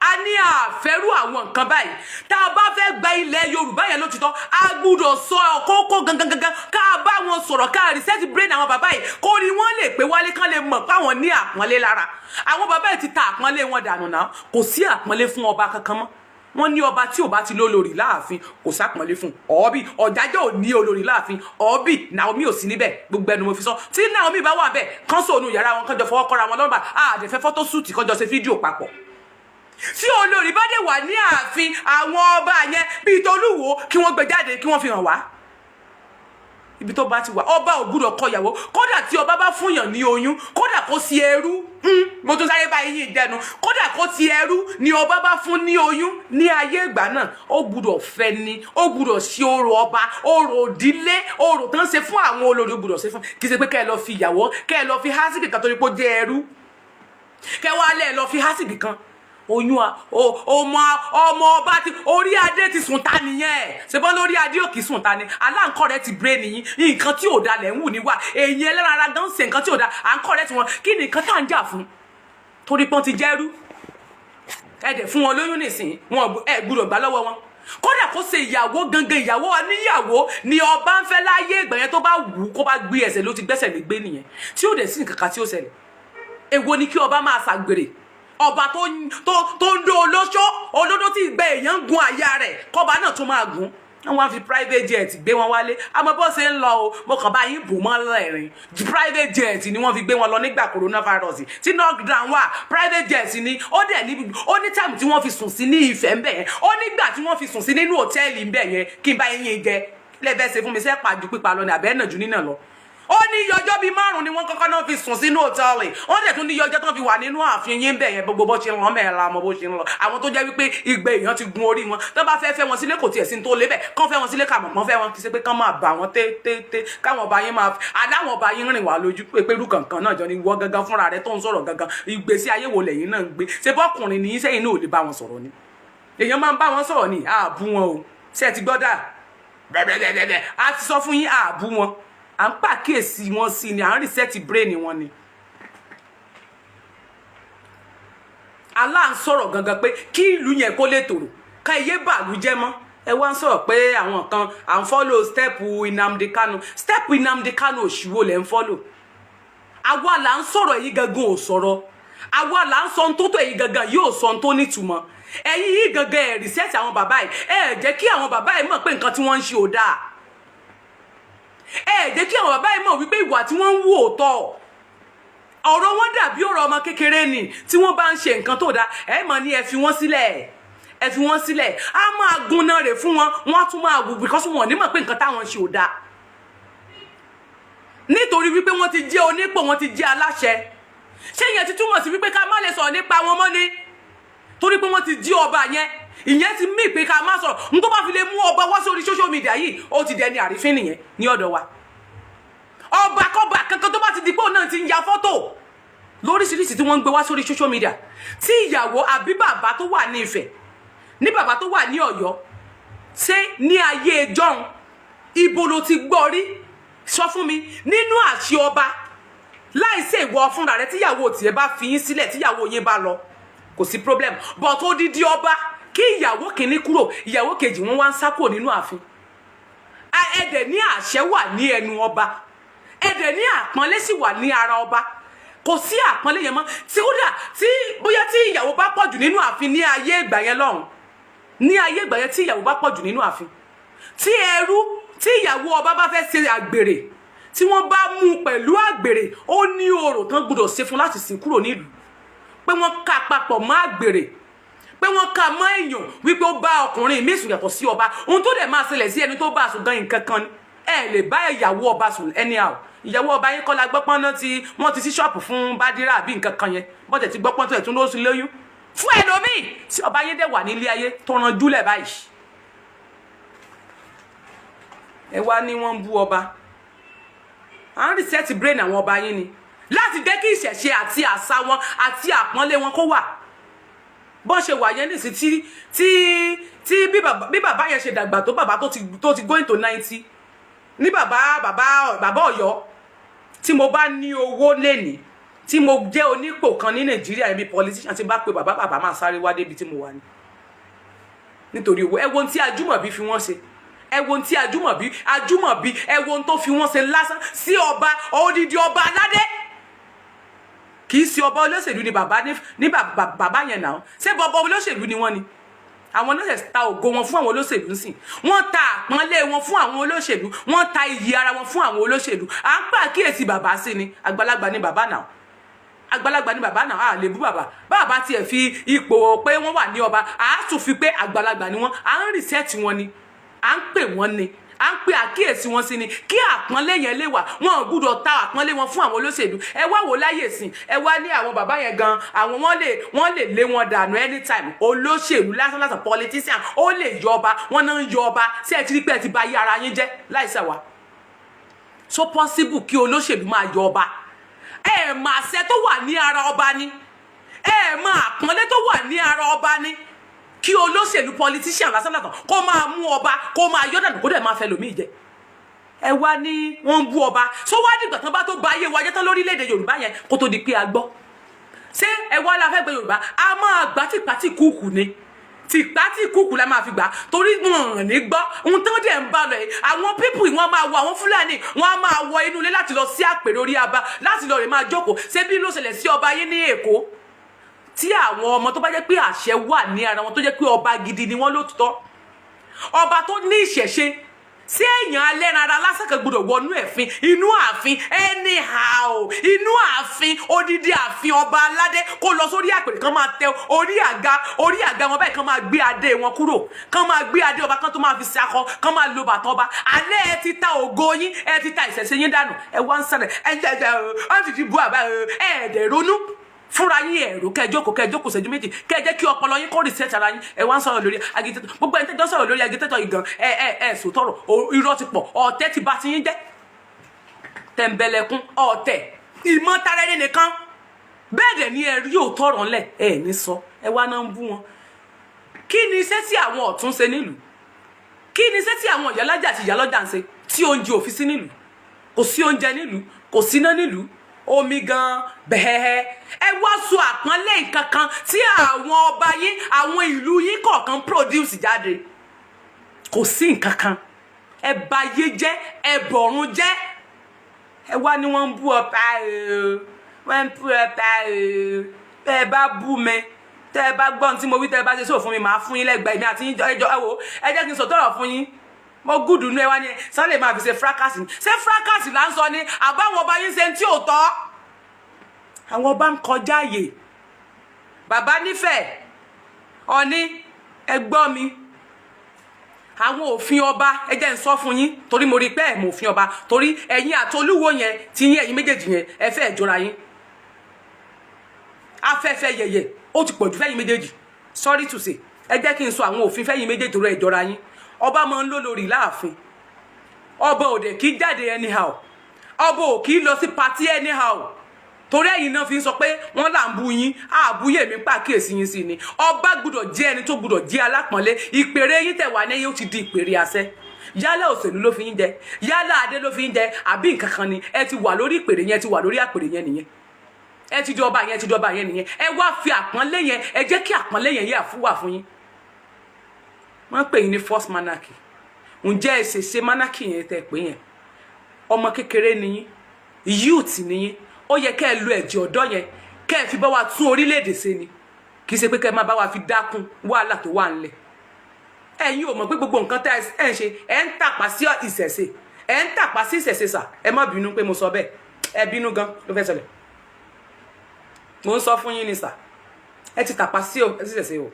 A ní àfẹ́rú àwọn nǹkan báyìí. Tá a bá fẹ́ gba ilẹ̀ Yorùbá yẹn lótìtọ́, a gbúdọ̀ sọ kókó gangan gangan, ká a bá wọn sọ̀rọ̀, ká a reset brain àwọn bàbá yìí, kó ní wọ́n lè pé wálé, kán lè mọ̀ páwọn ní àpọ́nlé lára. Àwọn bàbá yìí ti ta àpọ́nlé wọn dànù náà. Kò sí àpọ́nlé fún ọba kankan mọ́. Wọ́n ní ọba tí ò bá ti lólórí láàfin, kò sápọ́nlé fún ọ̀ọ́bì. Ọ̀jájọ́ ò ní olórí láàfin ọ̀ọ́bì. Naomi ò sí níbẹ̀, gbogbo ẹnu mo fi sọ. Tí Naomi bá wà bẹ́ẹ̀, kán sònù yàrá wọn, kán jọ fọwọ́ kọ́ra wọn lọ́rùn, àdẹ̀fẹ́ photo shoot, kán jọ ṣe fídíò papọ̀. Tí olórí bá dé wà ní ààfin àwọn ọba yẹn bíi tolúwo, kí wọ́n gbé jáde, kí wọ́n fi hàn wá ibi tó bá ti wà. Ọba ò gbúdọ̀ kọ ìyàwó. Kódà tí ọba bá fúnyàn ní oyún, kódà kó sí ẹrú, mo tún sáré bá yín dẹnu, kódà kó ti ẹrú ni ọba bá fún ní oyún ní ayé ìgbà náà, ó gbúdọ̀ fẹ́ ni. Ó gbúdọ̀ ṣe orò ọba, orò ìdílé, orò tó ń ṣe fún àwọn olórí, ó gbúdọ̀ ṣe fún. Kì í ṣe pé kẹ́ ẹ lọ fi ìyàwó, kẹ́ ẹ lọ fi hásìkì kan torí pé ó jẹ́ ẹrú, kẹ́ wá lẹ́ ẹ lọ fi hásìkì kan oyún. Ọmọ ọmọ ọba ti orí adé ti sùn ta nìyẹn. Ṣe bọ́ lórí adé òkì sùn ta ni aláǹkọ́ rẹ ti brain yín. Nǹkan tí ò da lẹ̀ ń wù níwà èyí ẹlẹ́ran ara gan ṣe nǹkan tí ò da, à ń kọ́ rẹ tiwọn. Kí ni nǹkan tá à ń jà fún? Torí pọ́n ti jẹ́rú, ẹ dẹ̀ fún wọn lóyún nìsín, wọn ẹ gbúdọ̀ gbà lọ́wọ́ wọn. Kódà kó ṣe ìyàwó gangan, ìyàwó oníyàwó ni ọba ń fẹ́ láyé ìgbà yẹn, tó bá wù ú kó bá gbé ẹsẹ̀ ló ti gbẹ́sẹ̀ lé gbé nìyẹn, tí ó dẹ̀ sí nǹkan kan tí ó ṣẹlẹ̀. Èwo ni kí ọba máa ṣàgbèrè? Ọba tó ń dó olóṣó olódó tí ìgbẹ́ èèyàn ń gun àyà rẹ̀, kọba náà tún máa gùn. Wọ́n wá fi private jet gbé wọn wálé. Àmọ́ bó ṣe ń lọ o, mo kàn bá yín bò mọ́ lẹ́rìn. Private jet ni wọ́n fi gbé wọn lọ nígbà coronavirus tí lockdown wà. Private jet ni. Ó dẹ̀ ní ó ní time tí wọ́n fi sùn sí ní Ifẹ̀ ń bẹ̀ yẹn. Ó nígbà tí wọ́n fi sùn sí nínú hòtẹ́ẹ̀lì ń bẹ̀ yẹn. Kí n bá yín jẹ lẹ́fẹ̀ẹ́ ṣe fún mi sẹ́ pàjù pípa lọ ní àbẹ́ náà ju nínà lọ. Ó ní iye ọjọ́ bíi 5 ni wọ́n kọ́kọ́ náà fi sùn sínú hòtẹ́ẹ̀lì. Wọ́n dẹ̀ tún ní iye ọjọ́ tó fi wà nínú ààfin yín bẹ̀ yẹn. Gbogbo bó ṣe ń lọ mẹ́rin la mọ bó ṣe ń lọ. Àwọn tó jẹ́ wípé ìgbẹ́ èèyàn ti gun orí wọn, tó bá fẹ́ fẹ́ wọn sílé, kò tiẹ̀ sí ní tó lé bẹ̀, kán fẹ́ wọn sílé, kàmọ̀ kán fẹ́ wọn. Kì í ṣe pé kán máa bà wọ́n té káwọn ọba yín máa aláwọn ọba yín rìn wá lójú pé pẹ̀lú kankan náà jọ ni. Wọ́ gangan fúnra rẹ tó ń sọ̀rọ̀ gangan, ìgbésí ayé wo lẹ́yìn náà ń gbé? Ṣe bọ́kùnrin ní sẹ́yìn náà ò lè bá wọn sọ̀rọ̀ ni? Èèyàn máa ń bá wọn sọ̀rọ̀ ni. Àbú wọn o. Ṣé ẹ ti gbọ́ dà bẹ́ẹ̀bẹ́ẹ̀bẹ́ẹ̀? A ti sọ fún yín, àbú wọn, à ń pàkíyèsí wọn sí ni, à ń reset brain wọn ni. Allah ń sọ̀rọ̀ gangan pé kí ìlú yẹn kó lè tòrò, ká iye bàlú jẹ́ mọ́. Ẹ wá ń sọ̀rọ̀ pé àwọn kan à ń follow step Nnamdi Kanu. Step Nnamdi Kanu òṣìwò lẹ̀ ń follow? Àwa là ń sọ̀rọ̀, èyí gangan ò sọ̀rọ̀. Àwa là ń sọ ohun tó tó, èyí gangan yóò sọ ohun tó nítumọ̀. Ẹ̀yin yìí gangan, ẹ̀ reset àwọn bàbá yìí. Ẹ̀ jẹ́ kí àwọn bàbá yìí mọ̀ pé nǹkan tí wọ́n ń ṣe ò dáa. Ẹ jẹ́ kí àwọn bàbá yìí mọ̀ wípé ìwà tí wọ́n ń wù ò tọ́. Ọ̀rọ̀ wọn dàbí ọ̀rọ̀ ọmọ kékeré ni. Tí wọ́n bá ń ṣe nǹkan tó dáa, ẹ mọ̀ ní ẹ fi wọ́n sílẹ̀, ẹ fi wọ́n sílẹ̀. Á máa gunná rè fún wọn, wọ́n á tún máa wù, because wọn ò ní mọ̀ pé nǹkan táwọn ń ṣe ò dáa, nítorí wípé wọ́n ti jẹ́ onípò, wọ́n ti jẹ́ aláṣẹ. Ṣé ìyẹn ti túmọ̀ sí wípé ká má lè sọ̀rọ̀ nípa wọn mọ́ ni? Torí pé wọ́n ti jí ọba yẹn, ìyẹn ti mí pé ká má sọ̀rọ̀. N tó bá fi lè mú ọba wá sórí social media yìí, ó ti dẹni àrífín nìyẹn ní ọ̀dọ̀ wa. Ọba kọba kankan tó bá ti di pé òun náà ti ń ya fọ́tò lóríṣiríṣi tí wọ́n ń gbé wá sórí social media, tí ìyàwó àbí bàbá tó wà ní Ifẹ̀, ní bàbá tó wà ní Ọ̀yọ́, ṣé ní ayé jọ́un, ibo ló ti gbọ́ rí? Sọ fún mi nínú àṣẹ ọba, láìsí ìwọ fúnra rẹ, tíyàwó tiẹ̀ bá fi yín sílẹ̀, tíyàwó yín bá lọ, kò sí problem. But odidi ọba, kí ìyàwó kìíní kúrò, ìyàwó kejì, wọn wá ń sá kúrò nínú ààfin. Ẹdẹ ní àṣẹ wà ní ẹnu ọba, ẹdẹ ní àpọ́nlé sì wà ní ara ọba. Kò sí àpọ́nlé yẹn mọ́. Tí kódà tí bóyá tí ìyàwó bá pọ̀jù nínú ààfin ní ayé ìgbà yẹn lọ́hùn, ní ayé ìgbà yẹn, tí ìyàwó bá pọ̀jù nínú ààfin, tí ẹrú, tí ìyàwó ọba bá fẹ́ ṣe àgbèrè, tí wọ́n bá mú un pẹ̀lú àgbèrè, ó ní orò tán gbọ́dọ̀ ṣe fún láti sìn kúrò nílùú, pé wọ́n ká papọ̀ mọ́ àgbèrè, pé wọ́n ká mọ́ èèyàn wípé ó bá ọkùnrin míì sùn yàtọ̀ sí ọba. Ohun tó dẹ̀ máa ṣẹlẹ̀ sí ẹni tó bá sùn gan, nǹkan kan ni. Ẹ lè bá ìyàwó ọba sùn anyhow. Ìyàwó ọba yín kọ́ la gbọ́ pọ́n náà tí wọ́n ti sí ṣọ́ọ̀pù fún bádírà àbí nǹkan kan yẹn, bọ́tẹ̀ ti gbọ́ pọ́n tó ẹ̀ tún ló sùn lóyún fún ẹlòmíì, tí ọba yín dẹ̀ wà nílé ayé tó ran júlẹ̀ báyìí. Ẹ wá ní wọ́n ń bú ọba. À ń reset brain àwọn ọba yín ni láti jẹ́ kí ìṣẹ̀ṣe àti àṣà wọn àti àpọ́nlé wọn kó wà bọ́n ṣe wà yẹn nísìn. Tí bí bàbá yẹn ṣe dàgbà tó, bàbá tó ti going to 90 ní bàbá Ọ̀yọ́, tí mo bá ní owó lénìí, tí mo jẹ́ onípò kan ní Nàìjíríà, ibi politician, tí bá pe bàbá, bàbá máa sáré wá débi tí mo wà ní nítorí owó. Ẹ wo ohun tí Ajímọ̀bí fi wọ́n ṣe. Ẹ wo ohun tí Ajímọ̀bí, ẹ wo ohun tó fi wọ́n ṣe lásán sí ọba, odidi ọba aládé. Kì í ṣe ọba olóṣèlú ni bàbá ní bàbá yẹn náà. Ṣé bàbá olóṣèlú ni wọ́n ni? Àwọn náà ta ògo wọn fún àwọn olóṣèlú ń sìn, wọ́n ta àpọ́nlé wọn fún àwọn olóṣèlú, wọ́n ta iyì ara wọn fún àwọn olóṣèlú. À ń pàkíyèsí bàbá sí ni. Àgbàlagbà ni bàbá náà, àgbàlagbà ni bàbá náà. A lè bú bàbá. Bàbá tiẹ̀ fi ipò pé wọ́n wà ní ọba, à á tún fi pé àgbàlagbà ni wọ́n. À ń reset wọn ni, à ń pè wọ́n ni, à ń pe àkíyèsí wọn sí ni kí àpọ́nlé yẹn lè wà. Wọn ò gbúdọ̀ ta àpọ́nlé wọn fún àwọn olóṣèlú. Ẹ wá wò láyè sìn, ẹ wá ní àwọn bàbá yẹn gan, àwọn wọn lè lé wọn dànù anytime. Olóṣèlú lásán lásán, politician, ó lè yọ ọba, wọn náà ń yọ ọba. Ṣé ẹ ti rí pé ẹ ti bà ayé ara yín jẹ́ láìsẹ̀ wa? So possible kí olóṣèlú máa yọ ọba? Ẹ mà àṣẹ tó wà ní ara ọba ni, ẹ mà àpọ́nlé tó wà ní ara ọba ni, kí olóṣèlú, politician lásán lásán, kó máa mú ọba, kó máa yọ dànù, kó dẹ̀ máa fẹ́ lòmíì jẹ. Ẹ wá ní wọ́n ń bú ọba. So wá dìgbà tán bá tó ba ayé wa jẹ́ tán lórílẹ̀‐èdè Yorùbá yẹn kó tó di pé a gbọ́? Ṣé ẹ wá la fẹ́ gbé Yorùbá? A máa gbá tìpátì kúùkù ni, tìpátì kúùkù la máa fi gbà, torí wọn ò ní gbọ́. Ohun tó dẹ̀ ń bá lọ yìí, àwọn people wọn máa wọ, àwọn Fúlàní wọn á máa wọ inú ilé láti lọ sí àpèrè orí aba, láti lọ rè máa jókòó. Ṣé bí ló ṣẹlẹ̀ sí ọba yín ní Èkó, tí àwọn ọmọ tó bá jẹ́ pé àṣẹ wà ní ara wọn, tó jẹ́ pé ọba gidi ni wọ́n lótìtọ́, ọba tó ní ìṣẹ̀ṣe sí, èèyàn alẹ́ran ara lásán kan gbọdọ̀ wọnú ẹ̀fin inú ààfin anyhow, inú ààfin, odidi ààfin ọba aládé, kó lọ sórí àpèrè, kan máa tẹ orí àga, orí àga wọn báyìí, kan máa gbé adé wọn kúrò, kan máa gbé adé ọba, kan tó máa fi ṣe akọ, kan máa lo bàtà ọba alẹ́? Ẹ ti ta ògo yín, ẹ ti ta ìṣẹ̀ṣe yín dànù. Ẹ wá ń sẹlẹ̀, ẹ ń jẹ ẹ ẹ ti bu àbá ẹ ẹ̀ẹ́dẹ̀ ronú fúnra yín. Ẹ̀rọ kẹjókòó, kẹjókòó ṣẹ́jú méjì, kẹ jẹ́ kí ọpọlọ yín kó reset ara yín. Ẹ wá ń sọ̀rọ̀ lórí agitator. Gbogbo ẹni tẹ́jọ́ sọ̀rọ̀ lórí agitator yìí gan, ẹ sòtọ̀rọ̀, irọ́ ti pọ̀, ọ̀tẹ̀ ti bà ti yín jẹ́, tẹ̀m̀bẹ̀lẹ̀kún ọ̀tẹ̀, ìmọ̀tara ẹni nìkan. Bẹ́ẹ̀ dẹ̀ ni ẹ rí òótọ́ ọ̀rọ̀ ńlẹ̀, ẹ ní sọ. Ẹ wá náà ń bú wọn. Kí ni iṣẹ́ tí àwọn ọ̀tún ṣe nílùú? Kí ni iṣẹ́ tí àwọn ìyálájà àti ìyálọ́jà ń ṣe tí oúnjẹ ò fi sí nílùú? Kò sí oúnjẹ nílùú, kò síná nílùú, omi gan bẹ́ẹ̀. Ẹ wá sọ àpọ́nlé nǹkan kan tí àwọn ọba yín, àwọn ìlú yín kọ̀ọ̀kan produce jáde. Kò sí nǹkan kan. Ẹ bà ayé jẹ́, ẹ bọ̀run jẹ́. Ẹ wá ní wọ́n ń bú ọba o, wọ́n ń bú ọba o. Bẹ́ẹ̀ bá bú mi, tẹ́ ẹ bá gbọ́n tí mo wí, tẹ́ ẹ bá ṣe sóò fún mi, màá fún yín lẹ́gbẹ̀ẹ́ mi àti yín. Ẹjọ́ ẹ wò, ẹ jẹ́ kí n sọ tọrọ fún yín. Mo gùdù nú. Ẹ wá ní sálẹ̀ máa fi ṣe fracas. Ṣé fracas là ń sọ ni àbáwọn ọba yín ṣe ń tí ò tọ́? Àwọn ọba ń kọjá àyè. Bàbá nífẹ̀ẹ́ ọ̀ní, ẹ gbọ́ mi. Àwọn òfin ọba, ẹ jẹ́ n sọ fún yín, torí mo rí pé ẹ̀ mọ̀ òfin ọba, torí ẹ̀yin àtolúwo yẹn tí yín, ẹ̀yin méjèèjì yẹn, ẹ fẹ́ jọra yín. Afẹ́fẹ́ yẹ̀yẹ̀ ó ti pọ̀jù fẹ́yìn méjèèjì. Sorry to say, ẹ jẹ́ kí n sọ àwọn òfin fẹ́yìn méjèèjì tó rẹ̀ ìjọra yín. Ọba máa ń lólórí láàfin. Ọba òde kì í jáde anyhow. Ọba ò kì í lọ sí party anyhow, torí ẹ̀yin náà fi ń sọ pé wọ́n là ń bu yín. Àbúyè mi pàkíyèsí yín sí ni ọba gbọ́dọ̀ jẹ́ ẹni tó gbọ́dọ̀ jẹ́ alápọ̀nlé. Ìpèrè yín tẹ̀ wá ní yóò ti di ìpèrè àṣẹ. Yálà òṣèlú ló fi ń jẹ, yálà adé ló fi ń jẹ, àbí nǹkan kan ni, ẹ ti wà lórí ìpèrè yẹn, ẹ ti wà lórí àpèrè yẹn nìyẹn. Ẹ ti di ọba yẹn, ẹ ti di ọba yẹn nìyẹn. Ẹ wá fi àpọ́nlé yẹn, ẹ jẹ́ kí àpọ́nlé yẹn yẹ àfúwà fún yín. Wọ́n pè yín ní first monarchy. Ǹjẹ́ ẹ ṣe ṣe monarchy yẹn tẹ́ pé yẹn? Ọmọ kékeré ni yín, youth ni yín. Ó yẹ kẹ́ ẹ lo ẹ̀jẹ̀ ọ̀dọ́ yẹn, kẹ́ ẹ fi bá wa tún orílẹ̀-èdè ṣe ni. Kì í ṣe pé kẹ́ ẹ máa bá wa fi dákún wàhálà tó wà ńlẹ̀. Ẹ̀yin ò mọ̀ pé gbogbo nǹkan tẹ́ ẹ ń ṣe, ẹ ń tàpá sí ìṣẹ̀ṣe, ẹ ń tàpá sí ìṣẹ̀ṣe. Sà, ẹ má bínú pé mo sọ bẹ́ẹ̀. Ẹ bínú gan ló fẹ́ ṣẹlẹ̀. Mo ń sọ fún yín ni sà, ẹ ti tàpá sí ìṣẹ̀ṣe o.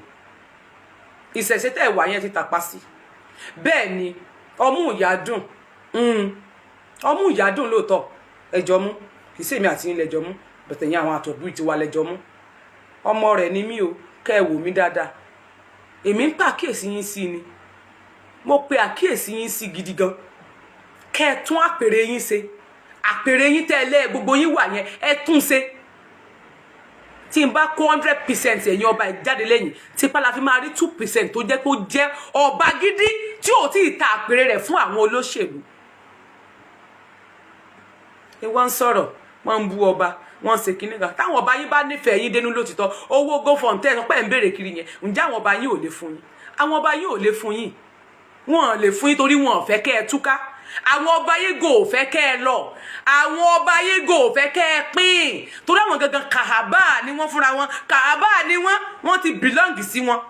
Ìṣẹ̀ṣe tẹ́ ẹ wà yẹn ti tàpá sí. Bẹ́ẹ̀ ni, ọmú ìyá dùn, ọmú ìyá dùn lóòótọ́. Ẹjọ́ mú, kì í sèmi àti yín lẹ́jọ́ mú bẹ̀tẹ̀ yín, àwọn àtọ̀bí tiwa lẹ́jọ́ mú. Ọmọ rẹ̀ ni mí o. Kẹ́ ẹ wò mí dáadáa, èmi ń pàkíyèsí yín sí ni. Mo pe àkíyèsí yín sí gidi gan. Kẹ́ ẹ tún àpèrè yín ṣe. Àpèrè yín tẹ́ ẹ lẹ́ gbogbo yín wà yẹn, ẹ tún ṣe. Tí n bá kó 100% ẹ̀yin ọba ẹ̀ jáde lẹ́yìn, tipa la fi máa rí 2% tó jẹ́ pé ó jẹ́ ọba gidi tí ò tí ì ta àpèrè rẹ̀ fún àwọn olóṣèlú. Ẹ wá ń sọ̀rọ̀, wọ́n ń bú ọba, wọ́n ń ṣe kinní kan. Táwọn ọba yín bá nífẹ̀ẹ́ yín dénú lótìtọ́, owó GoFund tẹ́ ẹ sọ pé ẹ̀ ń béèrè kiri yẹn, ǹjẹ́ àwọn ọba yín ò lè fún yín? Àwọn ọba yín ò lè fún yín. Wọn ò lè fún yín torí wọn ò fẹ́ kẹ́ ẹ túká. Àwọn ọba yín gò fẹ́ kẹ́ ẹ lọ. Àwọn ọba yín gò fẹ́ kẹ́ ẹ pín, torí àwọn gangan kàhábà ni wọ́n fúnra wọn. Kàhábà ni wọ́n, wọ́n ti belong sí wọn.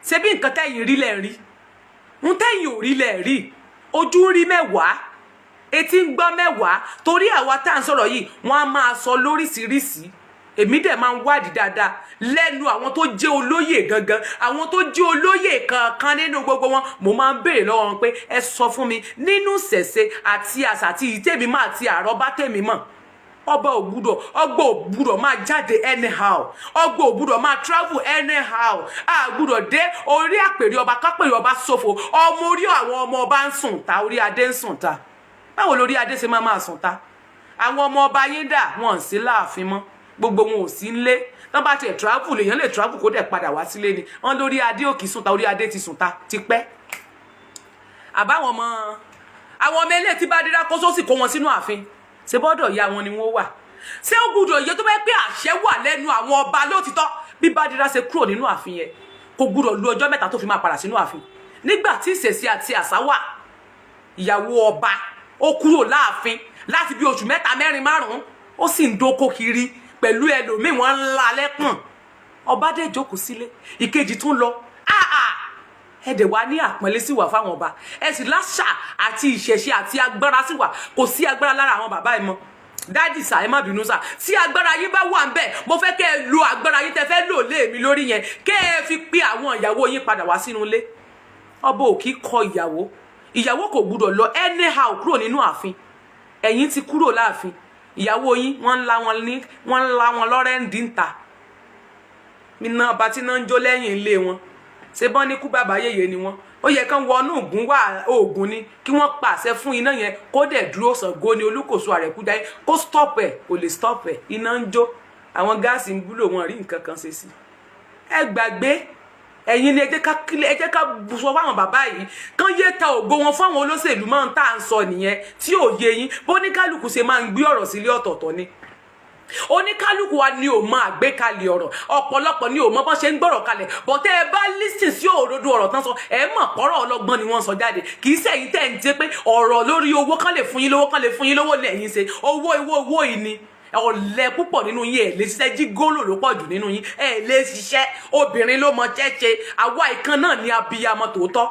Ṣebí nǹkan tẹ́yìn rí lẹ̀ rí, ń tẹ́yìn ò rí lẹ̀ rí. Ojú ń rí mẹ́wàá, etí ń gbọ́ mẹ́wàá. Torí àwa tá à ń sọ̀rọ̀ yìí, wọ́n á máa sọ lóríṣiríṣi. Èmi dẹ̀ máa ń wádìí dáadáa lẹ́nu àwọn tó jẹ́ olóyè gangan, àwọn tó jẹ́ olóyè kankan nínú gbogbo wọn. Mo máa ń béèrè lọ́wọ́ wọn pé ẹ sọ fún mi nínú ìṣẹ̀ṣe àti àṣà àti ìtẹ̀mí máa ti àrọ́bá tẹ̀mí mọ̀, ọba ò gbúdọ̀, ọgbà ò gbúdọ̀ máa jáde anyhow, ọgbà ò gbúdọ̀ máa travel anyhow. A gbúdọ̀ dé orí àpèrè ọba kápèrè ọba ṣòfò. Ọmọ orí àwọn ọmọ ọba ń sùn ta, orí adé ń sùn ta. Báwo lórí adé ṣe máa máa sùn ta? Àwọn ọmọ ọba yín dà? Wọn ò sí láàfin mọ́, gbogbo wọn ò sí nlé. Tán bá tiẹ̀ travel, èèyàn lè travel kó dẹ̀ padà wá sílé ni. Wọn lórí adé òkì sùn ta, orí adé ti sùn ta tipẹ́. Àbáwọn ọmọ, àwọn ọmọ eléyìí tí bá dírá kó sósì kó wọn sínú ààfin, ṣe bọ́dọ̀ ìyá wọn ni wọ́n wà? Ṣé ó gbúdọ̀ yẹ tó bá pé àṣẹ wà lẹ́nu àwọn ọba lótìtọ́? Bí Bádírá ṣe kúrò nínú ààfin yẹn, kò gbúdọ̀ lu ọjọ́ 3 tó fi máa padà sínú ààfin. Nígbà tí ìṣẹ̀ṣe àti àṣà wà, ìyàwó ọba ó kúrò láàfin láti bí oṣù 3, 4, 5, ó sì ń dóko kiri pẹ̀lú ẹlòmíì, wọ́n ń la lẹ́pọ̀n. Ọba dẹ̀ jókòó sílé, ìkejì tún lọ. Ẹ dẹ̀ wá ní àpọ́nlé sí wà fáwọn ọba, ẹ sì láṣà àti ìṣẹ̀ṣe àti agbára sí wà. Kò sí agbára lára àwọn bàbá ẹ mọ́. Daddy sà, ẹ má bínú sà. Tí agbára yín bá wà ń bẹ̀, mo fẹ́ kẹ́ ẹ lo agbára yín tẹ́ fẹ́ lò lé mi lórí yẹn, kẹ́ ẹ fi pé àwọn ìyàwó yín padà wá sínú ilé. Ọba ò kí kọ ìyàwó. Ìyàwó kò gbúdọ̀ lọ anyhow kúrò nínú ààfin. Ẹ̀yin ti kúrò láàfin, ìyàwó yín, wọ́n ń la wọn ní, wọ́n ń la wọn lọ́rẹ́ ń dín ta iná ọba tí náà ń jó lẹ́yìn ilé wọn. Ṣé bọ́n ní kú bàbá yèyé ni wọ́n? Ó yẹ kán wọnú ògùn wà ògùn ni, kí wọ́n pàṣẹ fún iná yẹn kó dẹ̀ dúró. Ṣàngó ni Olúkòso Àrẹ̀kúdáyé, kó stop ẹ̀. Kò lè stop ẹ̀. Iná ń jó, àwọn gáàsì ń búlò, wọn rí nǹkan kan ṣe sí. Ẹ gbàgbé. Ẹ̀yin ni ẹ jẹ́ ká kílẹ̀, ẹ jẹ́ ká sọ fáwọn bàbá yìí kán yé ta ògo wọn fáwọn olóṣèlú. Máa ń tà ń sọ nìyẹn tí ò yé yín. Bó ní kálukú ṣe máa ń gbé ọ̀rọ̀ sílé ọ̀tọ̀ọ̀tọ̀ ni. Oníkálukú wa ni ò mọ àgbékalẹ̀ ọ̀rọ̀. Ọ̀pọ̀lọpọ̀ ni ò mọ bọ́n ṣe ń gbọ́rọ̀ kalẹ̀. Bọ̀tẹ́ ẹ bá listen sí òdodo ọ̀rọ̀ tán sọ, ẹ mọ̀ pọ̀rọ̀ ọlọ́gbọ́n ni wọ́n sọ jáde. Kì í ṣẹ̀yìn tẹ̀ ń jẹ́ pé ọ̀rọ̀ lórí owó kán lè fún yín lówó, kán lè fún yín lówó lẹ́yìn ṣe owó owó owó yìí ni. Ọ̀lẹ púpọ̀ nínú yín, ẹ̀ lè ṣiṣẹ́. Jí gólò ló pọ̀ jù nínú yín, ẹ̀ lè ṣiṣẹ́. Obìnrin ló mọ ṣẹ́ṣe. Àwa ìkan náà ni abiyamọ tòótọ́.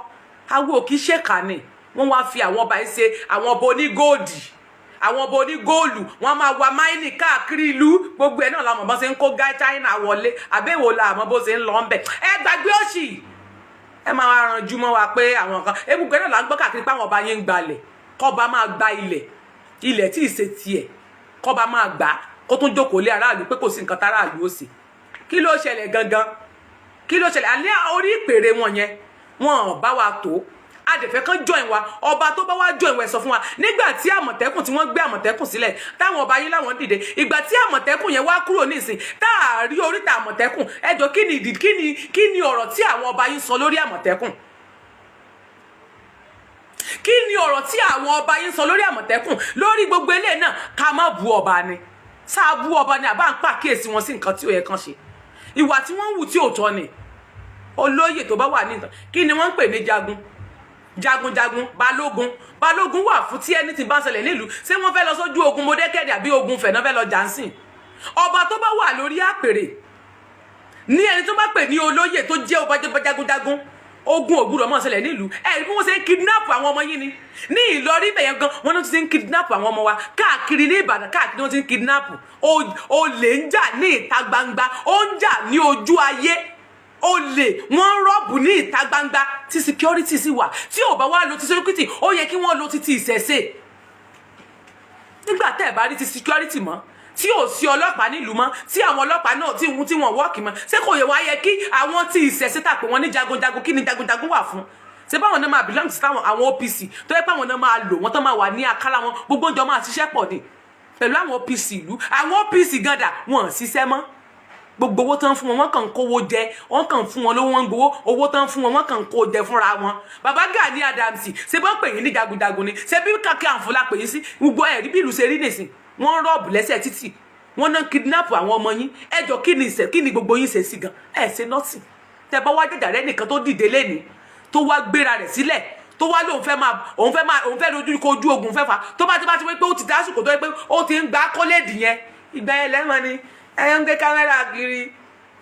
Àwa ò kì í ṣèkà ni. Wọ́n wá fi àwọn ọba yìí ṣe àwọn ọba onígóòdì, àwọn ọba onígóòlù. Wọ́n máa wa mine káàkiri ìlú. Gbogbo ẹ̀ náà la mọ̀ bó ṣe ń kó gá China wọlé. Àbẹ̀wò la mọ̀ bó ṣe ń lọ ń bẹ̀. Ẹ gbàgbé òṣì. Ẹ máa ranjú mọ́ wa pé àwọn kan egbùgbẹ́ náà là ń gbọ́ káàkiri pé àwọn ọba yẹn ń gbalẹ̀. Kọ́ba máa gba ilẹ̀, ilẹ̀ tí ì ṣe tiẹ̀, kọ́ba máa gbà á, kó tún jókòó lé aráàlú pé kò sí nǹkan táráàlú ó sì. Kí ló ṣẹlẹ̀ gangan? Kí ló ṣẹlẹ̀? Àní orí ìpèrè wọn yẹn, wọn ò bá wa tó. A dẹ̀ fẹ́ kán join wa. Ọba tó bá wá join wa, ẹ sọ fún wa nígbà tí Àmọ̀tẹ́kùn, tí wọ́n gbé Àmọ̀tẹ́kùn sílẹ̀, táwọn ọba yín láwọn dìde. Ìgbà tí Àmọ̀tẹ́kùn yẹn wá kúrò nísìn, tá a rí oríta Àmọ̀tẹ́kùn, ẹ jọ̀ọ́, kí ni ìdí? Kí ni ọ̀rọ̀ tí àwọn ọba yín sọ lórí Àmọ̀tẹ́kùn? Kí ni ọ̀rọ̀ tí àwọn ọba yín sọ lórí Àmọ̀tẹ́kùn? Lórí gbogbo eléyìí náà, ká má bu ọba ni, sáà bú ọba ni, àbá ń pàkíyèsí wọn sí nǹkan tí ó yẹ kán ṣe, ìwà tí wọ́n ń wù tí ò tọ́ ni. Olóyè tó bá wà ní ìtàn, kí ni wọ́n ń pè ní jagun jagunjagun? Balógun, balógun wà fún tí ẹni tí bá ń ṣẹlẹ̀ nílùú. Ṣé wọ́n fẹ́ lọ sójú ogun Mọdẹ́kẹ́dẹ́ àbí ogun Fẹ̀ náà fẹ́ lọ jàǹsìn? Ọba tó bá wà lórí àpèrè ní ẹni tó bá pè ní olóyè tó jẹ́ ọba jagunjagun, ogun ò gbúdọ̀ máa ṣẹlẹ̀ nílùú. Ẹ bí wọ́n ṣe ń kidnap àwọn ọmọ yín ni ní Ìlọrin bẹ̀yẹn gan, wọ́n ní ti ń kidnap àwọn ọmọ wa káàkiri ní Ìbàdàn, káàkiri wọ́n ti ń kidnap. Olè ń jà ní ìta gbangba, ó ń jà ní ojú ayé. Olè, wọ́n ń rob ní ìta gbangba tí security sì wà. Tí ò bá wá lo ti security, ó yẹ kí wọ́n lo ti ti ìṣẹ̀ṣe. Nígbà tẹ́ ẹ̀ bá rí ti security mọ́, tí ò sí ọlọ́pàá nílùú mọ́, tí àwọn ọlọ́pàá náà tí wọ́n work mọ́, ṣé kò yẹ wá yẹ kí àwọn tí ìṣẹ̀ṣe tà pé wọ́n ní jagunjagun? Kí ni jagunjagun wà fún? Ṣé báwọn náà máa belong sí táwọn àwọn OPC tó yẹ pé àwọn náà máa lò wọ́n, tó máa wà ní akálá wọn, gbogbo ìjọ máa ṣiṣẹ́ pọ̀ ni pẹ̀lú àwọn OPC ìlú? Àwọn OPC gàdà wọn ò ṣiṣẹ́ mọ́. Gbogbo owó tán fún wọn, wọ́n kàn ń kówó jẹ. Wọ́n kàn fún wọn lówó, wọ́n ń gbowó. Owó tán fún wọn, wọ́n kàn ń kó jẹ fúnra wọn. Bàbá Gani Adams, ṣé bọ́n pè yín ní jagunjagun ni? Ṣé bí kàkẹ́ àǹfọ̀lá pè yín sí? Gbogbo ẹ̀rí bí ìlú ṣe rí nìsín, wọ́n ń rob lẹ́sẹ̀ títì, wọ́n náà kidnap àwọn ọmọ yín. Ẹjọ́, kí ni ìṣe? Kí ni gbogbo yín ṣe sí gan? Ẹ ṣe nothing. Tẹ bá wá jẹjà rẹ nìkan tó dìde lẹ́ni, tó wá gbéra rẹ̀ sílẹ̀, tó wá lóun fẹ́ máa òun fẹ́ máa òun fẹ́ dojú kojú ogun fẹ́ fà, tó bá ti wí pé ó ti dásìkò tó yẹ pé ó ti ń gba kọ́lẹ́ẹ̀dì yẹn, ìgbà yẹn lẹ́mọ̀ ni ẹ ń gbé kámẹ́rà kiri,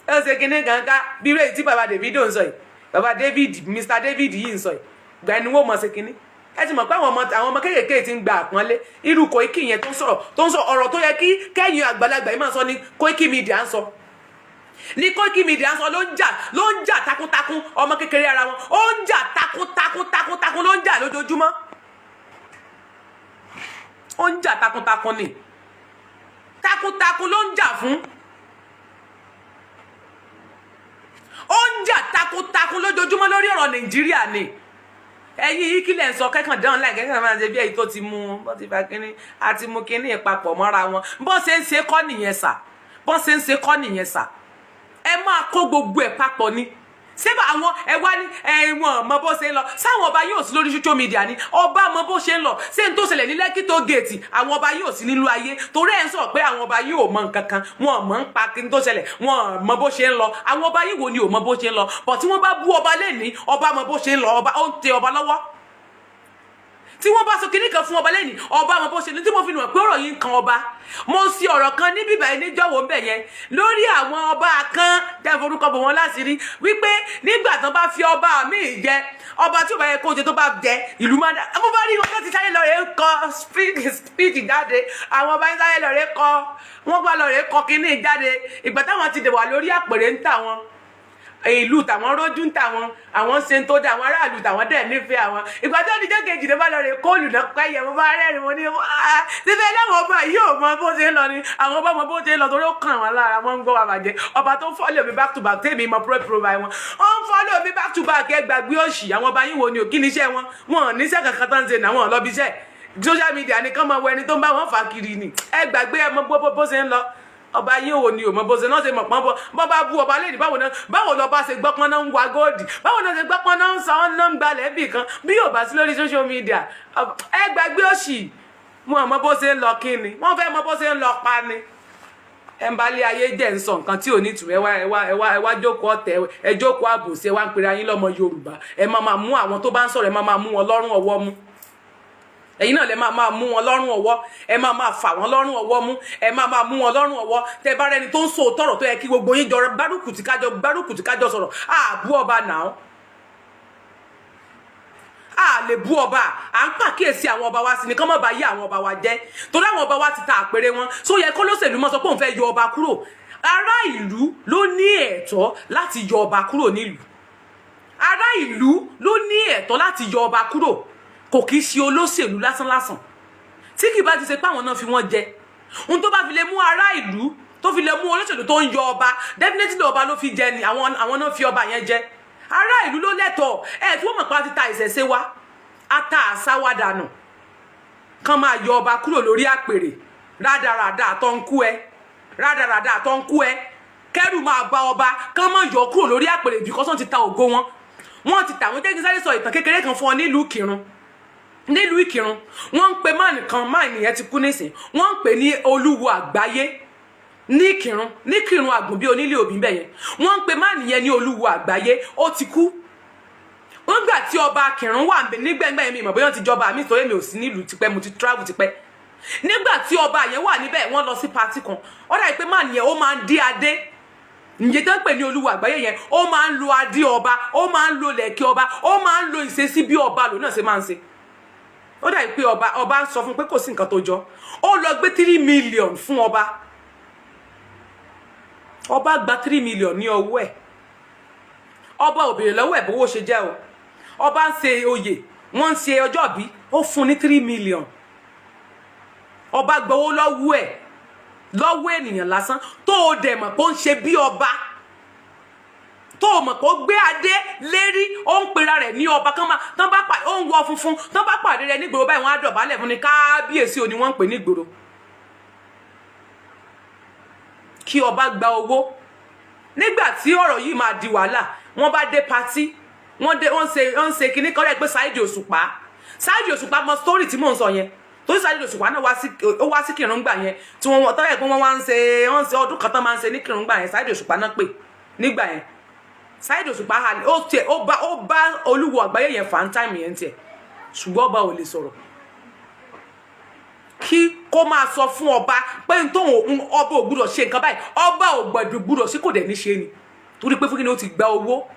ẹ ń ṣe kinní kankan bí irú èyí tí bàbá Davido ń sọ yìí, bàbá David, Mr David yìí ń sọ yìí. Ìgbà ẹni wọ́n mọ̀ ṣe kinní. Ẹ ti mọ̀ pé àwọn ọmọ kéékèèké ti ń gba àpọ́nlé. Irú Koiki yẹn tó ń sọ̀rọ̀, tó ń sọ ọ̀rọ̀ tó yẹ kí kẹ́yìn àgbàlagbà yìí máa sọ ní Koiki Media ń sọ, ní Koiki Media ń sọ, ló ń jà takuntakun. Ọmọ kékeré ara wọn, ó ń jà takuntakun takuntakun, ló ń jà lójoojúmọ́, ó ń jà takuntakun ni, takuntakun ló ń jà fún, ó ń jà takuntakun lójoojúmọ́ lórí ọ̀rọ̀ Nàìjíríà ni. Ẹ̀yin yìí, kílẹ̀ ń sọ? Kẹ́kàn dáhùn láì kẹ́kàn máa ṣe bí èyí tó ti mú bó ti fa kínní àti mú kínní papọ̀ mọ́ra wọn. Bó ṣe ń ṣe kọ́ nìyẹn sà, bó ṣe ń ṣe kọ́ nìyẹn sà. Ẹ máa kó gbogbo ẹ̀ papọ̀ ni. Ṣé bá àwọn ẹ wá ní ẹ̀wọ̀n mọ bó ṣe ń lọ? Sáwọn ọba yóò sí lórí social media ni? Ọba mọ bó ṣe ń lọ. Ṣé n tó ṣẹlẹ̀ ní Lekki Toll Gate, àwọn ọba yóò sí nílùú ayé? Torí ẹ̀ ń sọ pé àwọn ọba yóò mọ nǹkan kan, wọn mọ̀ ń pa kí n tó ṣẹlẹ̀, wọn mọ bó ṣe ń lọ. Àwọn ọba yìí wo ni ò mọ bó ṣe ń lọ? Bọ̀ tí wọ́n bá bú ọba lẹ́ni, ọba mọ bó ṣe ń lọ. Ọba ó ń tẹ ọba lọ́wọ́. Tí wọ́n bá sọ kinní kan fún ọba lẹ́ni, ọba mọ bó ṣe ní. Tí mo fi nù pé ọ̀rọ̀ yìí ń kan ọba, mo sì ọ̀rọ̀ kan ní bíbá yìí níjọ́wọ́ ń bẹ̀ yẹn lórí àwọn ọba kan jẹ́ forúkọ bò wọ́n láṣìírí, wípé nígbà tán bá fi ọba míì jẹ, ọba tí ò bá yẹ kó jẹ, tó bá jẹ, ìlú máa dá. Mo bá rí wọn tó ti sáré lọ rẹ̀ kọ speech jáde. Àwọn ọba yín sáré lọ rẹ̀ kọ, wọ́n gbà lọ rẹ̀ kọ kinní jáde. Ìgbà táwọn ti dẹ̀ wà lórí àpèrè ń tà wọn, ìlú tàwọn rójú ń tàwọn, àwọn ṣe ń tó dá àwọn aráàlú tàwọn dẹ̀ nífẹ̀ẹ́ àwọn. Ìgbà tó dijọ́ kejì ló bá lọ rè kóòlù náà pẹ́yẹ. Mo bá rẹ́rìn, mo ní síbẹ̀ láwọn ọba yìí ò mọ bó ṣe ń lọ ni. Àwọn ọba mọ bó ṣe ń lọ torí ó kàn wọ́n lára. Wọ́n ń gbọ́ wa bàjẹ́. Ọba tó ń follow mi back to back, tèmi mọ profile wọn, ó ń follow mi back to back. Ẹ gbàgbé òṣì. Àwọn ọba yín wo ni ò kí ni iṣẹ́ wọn? Wọn ò níṣẹ́ kankan tó ń ṣe náà, wọn ò lọ bí iṣẹ́. Social media nìkan máa wọ ẹni tó ń bá wọn fà kiri ni. Ẹ gbàgbé, ẹ mọ bó ṣe ń lọ. Ọba yín ò ní ò mọ bó ṣe náà ṣe mọ̀ pọ́n bọ́ bọ́ bá bú ọba lẹ́yìn. Báwo náà, báwo lọ́ba ṣe gbọ́ pọ́n náà ń wa gold? Báwo náà ṣe gbọ́ pọ́n náà ń sọ ọ́n náà ń gbalẹ̀ bì kan bí yóò bá sí lórí social media? Ẹ gbàgbé òṣì. Wọn mọ bó ṣe ń lọ. Kí ni wọ́n fẹ́ mọ bó ṣe ń lọ pa ni? Ẹ ń balẹ̀ ayé jẹ́, ń sọ nǹkan tí ò ní ìtumọ̀. Ẹ wá, ẹ wá, ẹ wá, ẹ wá jókòó ọ̀tẹ̀, ẹ jókòó àbòsí, ẹ wá ń pera yín lọ́mọ Yorùbá. Ẹ máa máa mú àwọn tó bá ń sọ̀rọ̀, ẹ máa máa mú wọn lọ́rùn ọwọ́ mú. Ẹ̀yin náà lẹ máa máa mú wọn lọ́rùn ọwọ́, ẹ máa máa fà wọ́n lọ́rùn ọwọ́ mú, ẹ máa máa mú wọn lọ́rùn ọwọ́. Tẹ bá rẹni tó ń sọ tọ̀rọ̀ tó yẹ kí gbogbo yín jọ gbárùkù tí kájọ gbárùkù tí kájọ sọ̀rọ̀. Àbú ọba náà, a lè bú ọba. À ń pàkíyèsí àwọn ọba wa sí ni kán má bá yí àwọn ọba wa jẹ́, torí àwọn ọba wa ti ta àpèrè wọn. So yẹ kó lóṣèlú mọ́ sọ pé òun fẹ́ yọ ọba kúrò. Ará ìlú ló ní ẹ̀tọ́ láti yọ ọba kúrò nílùú. Ará ìlú ló ní ẹ̀tọ́ láti yọ ọba kúrò, kò kìí ṣe olóṣèlú lásánlásán. Tí kì bá ti ṣe pé àwọn náà fi wọ́n jẹ ohun tó bá fi lè mú ará ìlú Tó fi lè mú olóṣèlú tó ń yọ ọba, definitely ọba ló fi jẹ ni. Àwọn náà fi ọba yẹn jẹ. Ará ìlú ló lẹ́tọ̀ọ́ ẹ̀ tí wọ́n mọ̀ pé a ti ta ìṣẹ̀ṣe wa, a ta àṣà wa dànù. Kán máa yọ ọba kúrò lórí àpèrè, rádaràda tó ń kú ẹ, rádaràda tó ń kú ẹ, kẹrù máa bá ọba. Kán máa yọ kúrò lórí àpèrè because wọ́n ti ta ògo wọn, wọ́n ti tà wọ́n. Jẹ́ kí n sáré sọ ìtàn kékeré kan fún ọ. Nílùú Ìkìrun, nílùú Ìkìrun, wọ́n ń pe máàlì kan, máàlì yẹn ti kú nísìn, wọ́n ń pè ní Olúwo Àgbáyé ní Ìkìrun, ní Ìkìrun Àgùnbí onílé òbí bẹ̀ yẹn. Wọ́n ń pe máàlì yẹn ní Olúwo Àgbáyé. Ó ti kú. Wọ́n gbà tí ọba Kìrun wà nígbẹ̀ngbẹ̀ yẹn, mi ìmọ̀ bóyá wọ́n ti jọba mi, torí mi ò sí nílùú tipẹ́, mo ti travel tipẹ́. Nígbà tí ọba yẹn wà níbẹ̀, wọ́n lọ sí party kan. Ó dàbí pé máàlì yẹn, ó máa ń dí adé ǹjẹ́ tó ń pè ní Olúwo Àgbáyé yẹn. Ó máa ń lo adé ọba, ó máa ń lo lẹ̀kẹ̀ ọba, ó máa ń lo ìṣesí bí ọba lòun náà ṣe máa ń ṣe. Ó dàbí pé ọba ń sọ fún pé kò sí nǹkan tó jọ. Ó lọ gbé 3 million fún ọba. Ọba gba 3 million ní ọwọ́ ẹ̀. Ọba ò béèrè lọ́wọ́ ẹ̀ bówó ṣe jẹ́ o. Ọba ń ṣe oyè, wọ́n ń ṣe ọjọ́ bí, ó fún ní 3 million. Ọba gbowó lọ́wọ́ ẹ̀, lọ́wọ́ ènìyàn lásán tó o dẹ̀ mọ̀ pé ó ń ṣe bí ọba, tó o mọ̀ pé ó gbé adé lérí, ó ń pera rẹ̀ ní ọba. Kán máa tán bá pàdé, ó ń wọ funfun, tán bá pàdé rẹ̀ nígboro báyìí, wọ́n á dọ̀bálẹ̀ fún ni. Kábíyèsí o ni wọ́n ń pè nígboro. Kí ọba gba owó. Nígbà tí ọ̀rọ̀ yìí máa di wàhálà, wọ́n bá dé party, wọ́n dé, wọ́n ṣe kinní kan rẹ̀ pé Saheed Òṣùpá, Saheed Òṣùpá mọ story tí mò ń sọ yẹn, torí Saheed Òṣùpá náà wá sí, ó wá sí Kìrùngbà yẹn tí wọ́n tọ́lẹ̀ pé wọ́n wá ń ṣe, wọ́n ń ṣe ọdún kan tán máa ń ṣe ní Kìrùngbà yẹn. Saheed Òṣùpá náà pè nígbà yẹn. Saheed Òṣùpá halẹ̀, ó tiẹ̀ ó bá Olúwo Àgbáyé yẹn fà ń time yẹn tiẹ̀, ṣùgbọ́n ọba ò lè sọ̀rọ̀. Kí kó máa sọ fún ọba pé n tóun ọba ò gbúdọ̀ ṣe nǹkan báyìí, ọba ò gbúdọ̀ sí, kò dẹ̀ ní ṣe ni, torí pé fún kí ni? Ó ti gba owó,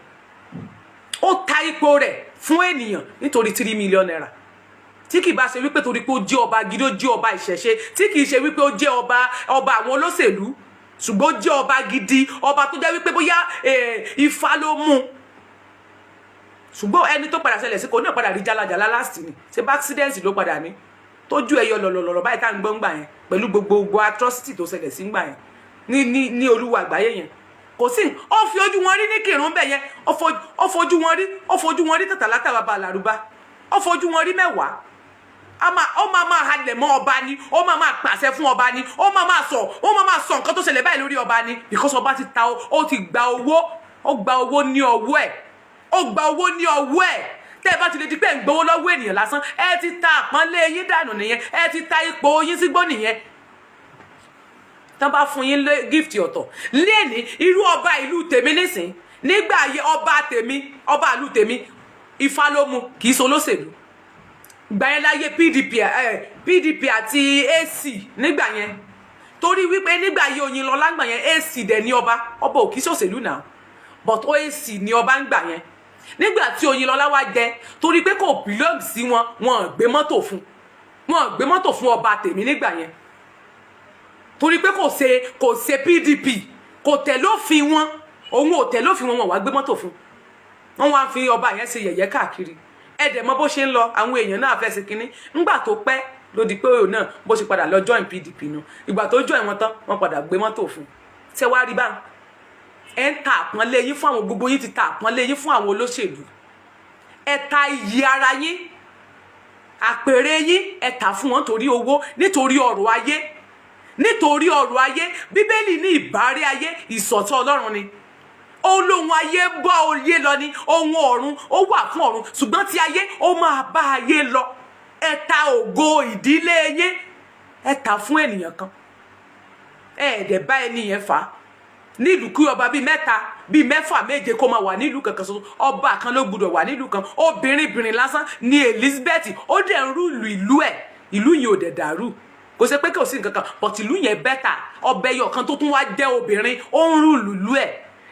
ó ta ipò rẹ̀ fún ènìyàn nítorí ₦3 million. Tí kì bá ṣe wípé torí pé ó jẹ́ ọba gidi, ó jẹ́ ọba ìṣẹ̀ṣe, tí kì í ṣe wípé ó jẹ́ ọba àwọn olóṣèlú, ṣùgbọ́n ó jẹ́ ọba gidi, ọba tó jẹ́ wípé bóyá Ifá ló mú. Ṣùgbọ́n ẹni tó padà ṣẹlẹ̀ sí kò ní padà rí jálajàlá last ni. Ṣe bá accident ló padà ní, tójú ẹ yọ lọ̀lọ̀lọ̀ báyìí tá à ń gbọ́ ńgbà yẹn, pẹ̀lú gbogbo atrocity tó ṣẹlẹ̀ sí ńgbà yẹn ní Olúwo Àgbáyé yẹn, kò sí. Ó fi ojú wọn rí ní Kírun bẹ̀ yẹn. Ó fojú wọn rí, ó fojú wọn rí tàtàlátà bàbá àlàrúbá, ó fojú wọn rí mẹ́wàá. Ó máa halẹ̀ mọ́ ọba ni, ó máa pàṣẹ fún ọba ni, ó máa sọ nǹkan tó ṣẹlẹ̀ báyìí lórí ọba ni, because ọba ti ta, ó ti gba owó, ó gba owó ní ọwọ́ ẹ̀, ó gba owó ní ọwọ́ ẹ̀. Tẹ́ ẹ bá ti lè di pé ẹ̀ ń gbowó lọ́wọ́ ènìyàn lásán, ẹ ti ta àpọ́nlé yín dànù nìyẹn, ẹ ti ta ipò yín sígbó nìyẹn. Tán bá fún yín lé gift ọ̀tọ̀ léèní, irú ọba ìlú tèmi nísìn, nígbà ayé ọba tèmi, ọba ìlú tèmi, Ifá ló mu, kì í ṣe olóṣèlú. Gbà yẹn láyé PDP, PDP àti AC nígbà yẹn, torí wípé nígbà yìí Oyinlọlá gbà yẹn, AC dẹ̀ ní ọba. Ọba ò kì í ṣòṣèlú náà, but AC ní ọba ń gbà yẹn. Nígbà tí Oyinlọlá wá jẹ, torí pé kò belong sí wọn, wọn ò gbé mọ́tò fún, wọn ò gbé mọ́tò fún ọba tèmi nígbà yẹn, torí pé kò ṣe PDP, kò tẹ̀lé òfin wọn, òun ò tẹ̀lé òfin wọn, wọn wá gbé mọ́tò fún wọn. Wá fi ọba yẹn ṣe yẹ̀yẹ́ káàkiri. Ẹ̀dẹ̀ mọ bó ṣe ń lọ, àwọn èèyàn náà fẹ́ ṣe kínní. Ńgbà tó pẹ́ ló di pé òun náà bó ṣe padà lọ join PDP nu. Ìgbà tó join wọn tán, wọ́n padà gbé mọ́tò fún. Ṣé wàá rí báwọn ẹ ń ta àpọ́nlé yín fún àwọn, gbogbo yín ti ta àpọ́nlé yín fún àwọn olóṣèlú. Ẹ ta iyì ara yín, àpèrè yín, ẹ tà fún wọn torí owó, nítorí ọrọ̀ ayé, nítorí ọrọ̀ ayé. Bíbélì ní ìbárí ayé, ìsọ̀tọ̀ Ọlọ́run ni. Olóhun ayé ń bọ́ oyé lọ ni, ohun ọ̀run ó wà fún ọ̀run, ṣùgbọ́n tí ayé, ó máa bá ayé lọ. Ẹ ta ògo ìdílé yín, ẹ ta fún ènìyàn kan. Ẹ ẹ̀dẹ̀ bá ẹni yẹn fà á nílùú. Kí ọba bíi mẹ́ta, bíi mẹ́fà, méje kó máa wà nílùú kankan ṣoṣo, ọba kan ló gbúdọ̀ wà nílùú kan. Obìnrin bìnrin lásán ni Elizabeth, ó dẹ̀ ń rule ìlú ẹ̀. Ìlú yẹn ò dẹ̀ dàrú. Kò ṣe pé kò sí nǹkan kan, but ìlú yẹn better. Ọbẹ̀ yọ̀ kan tó tún wá jẹ́ obìnrin, ó ń rule ìlú ẹ̀.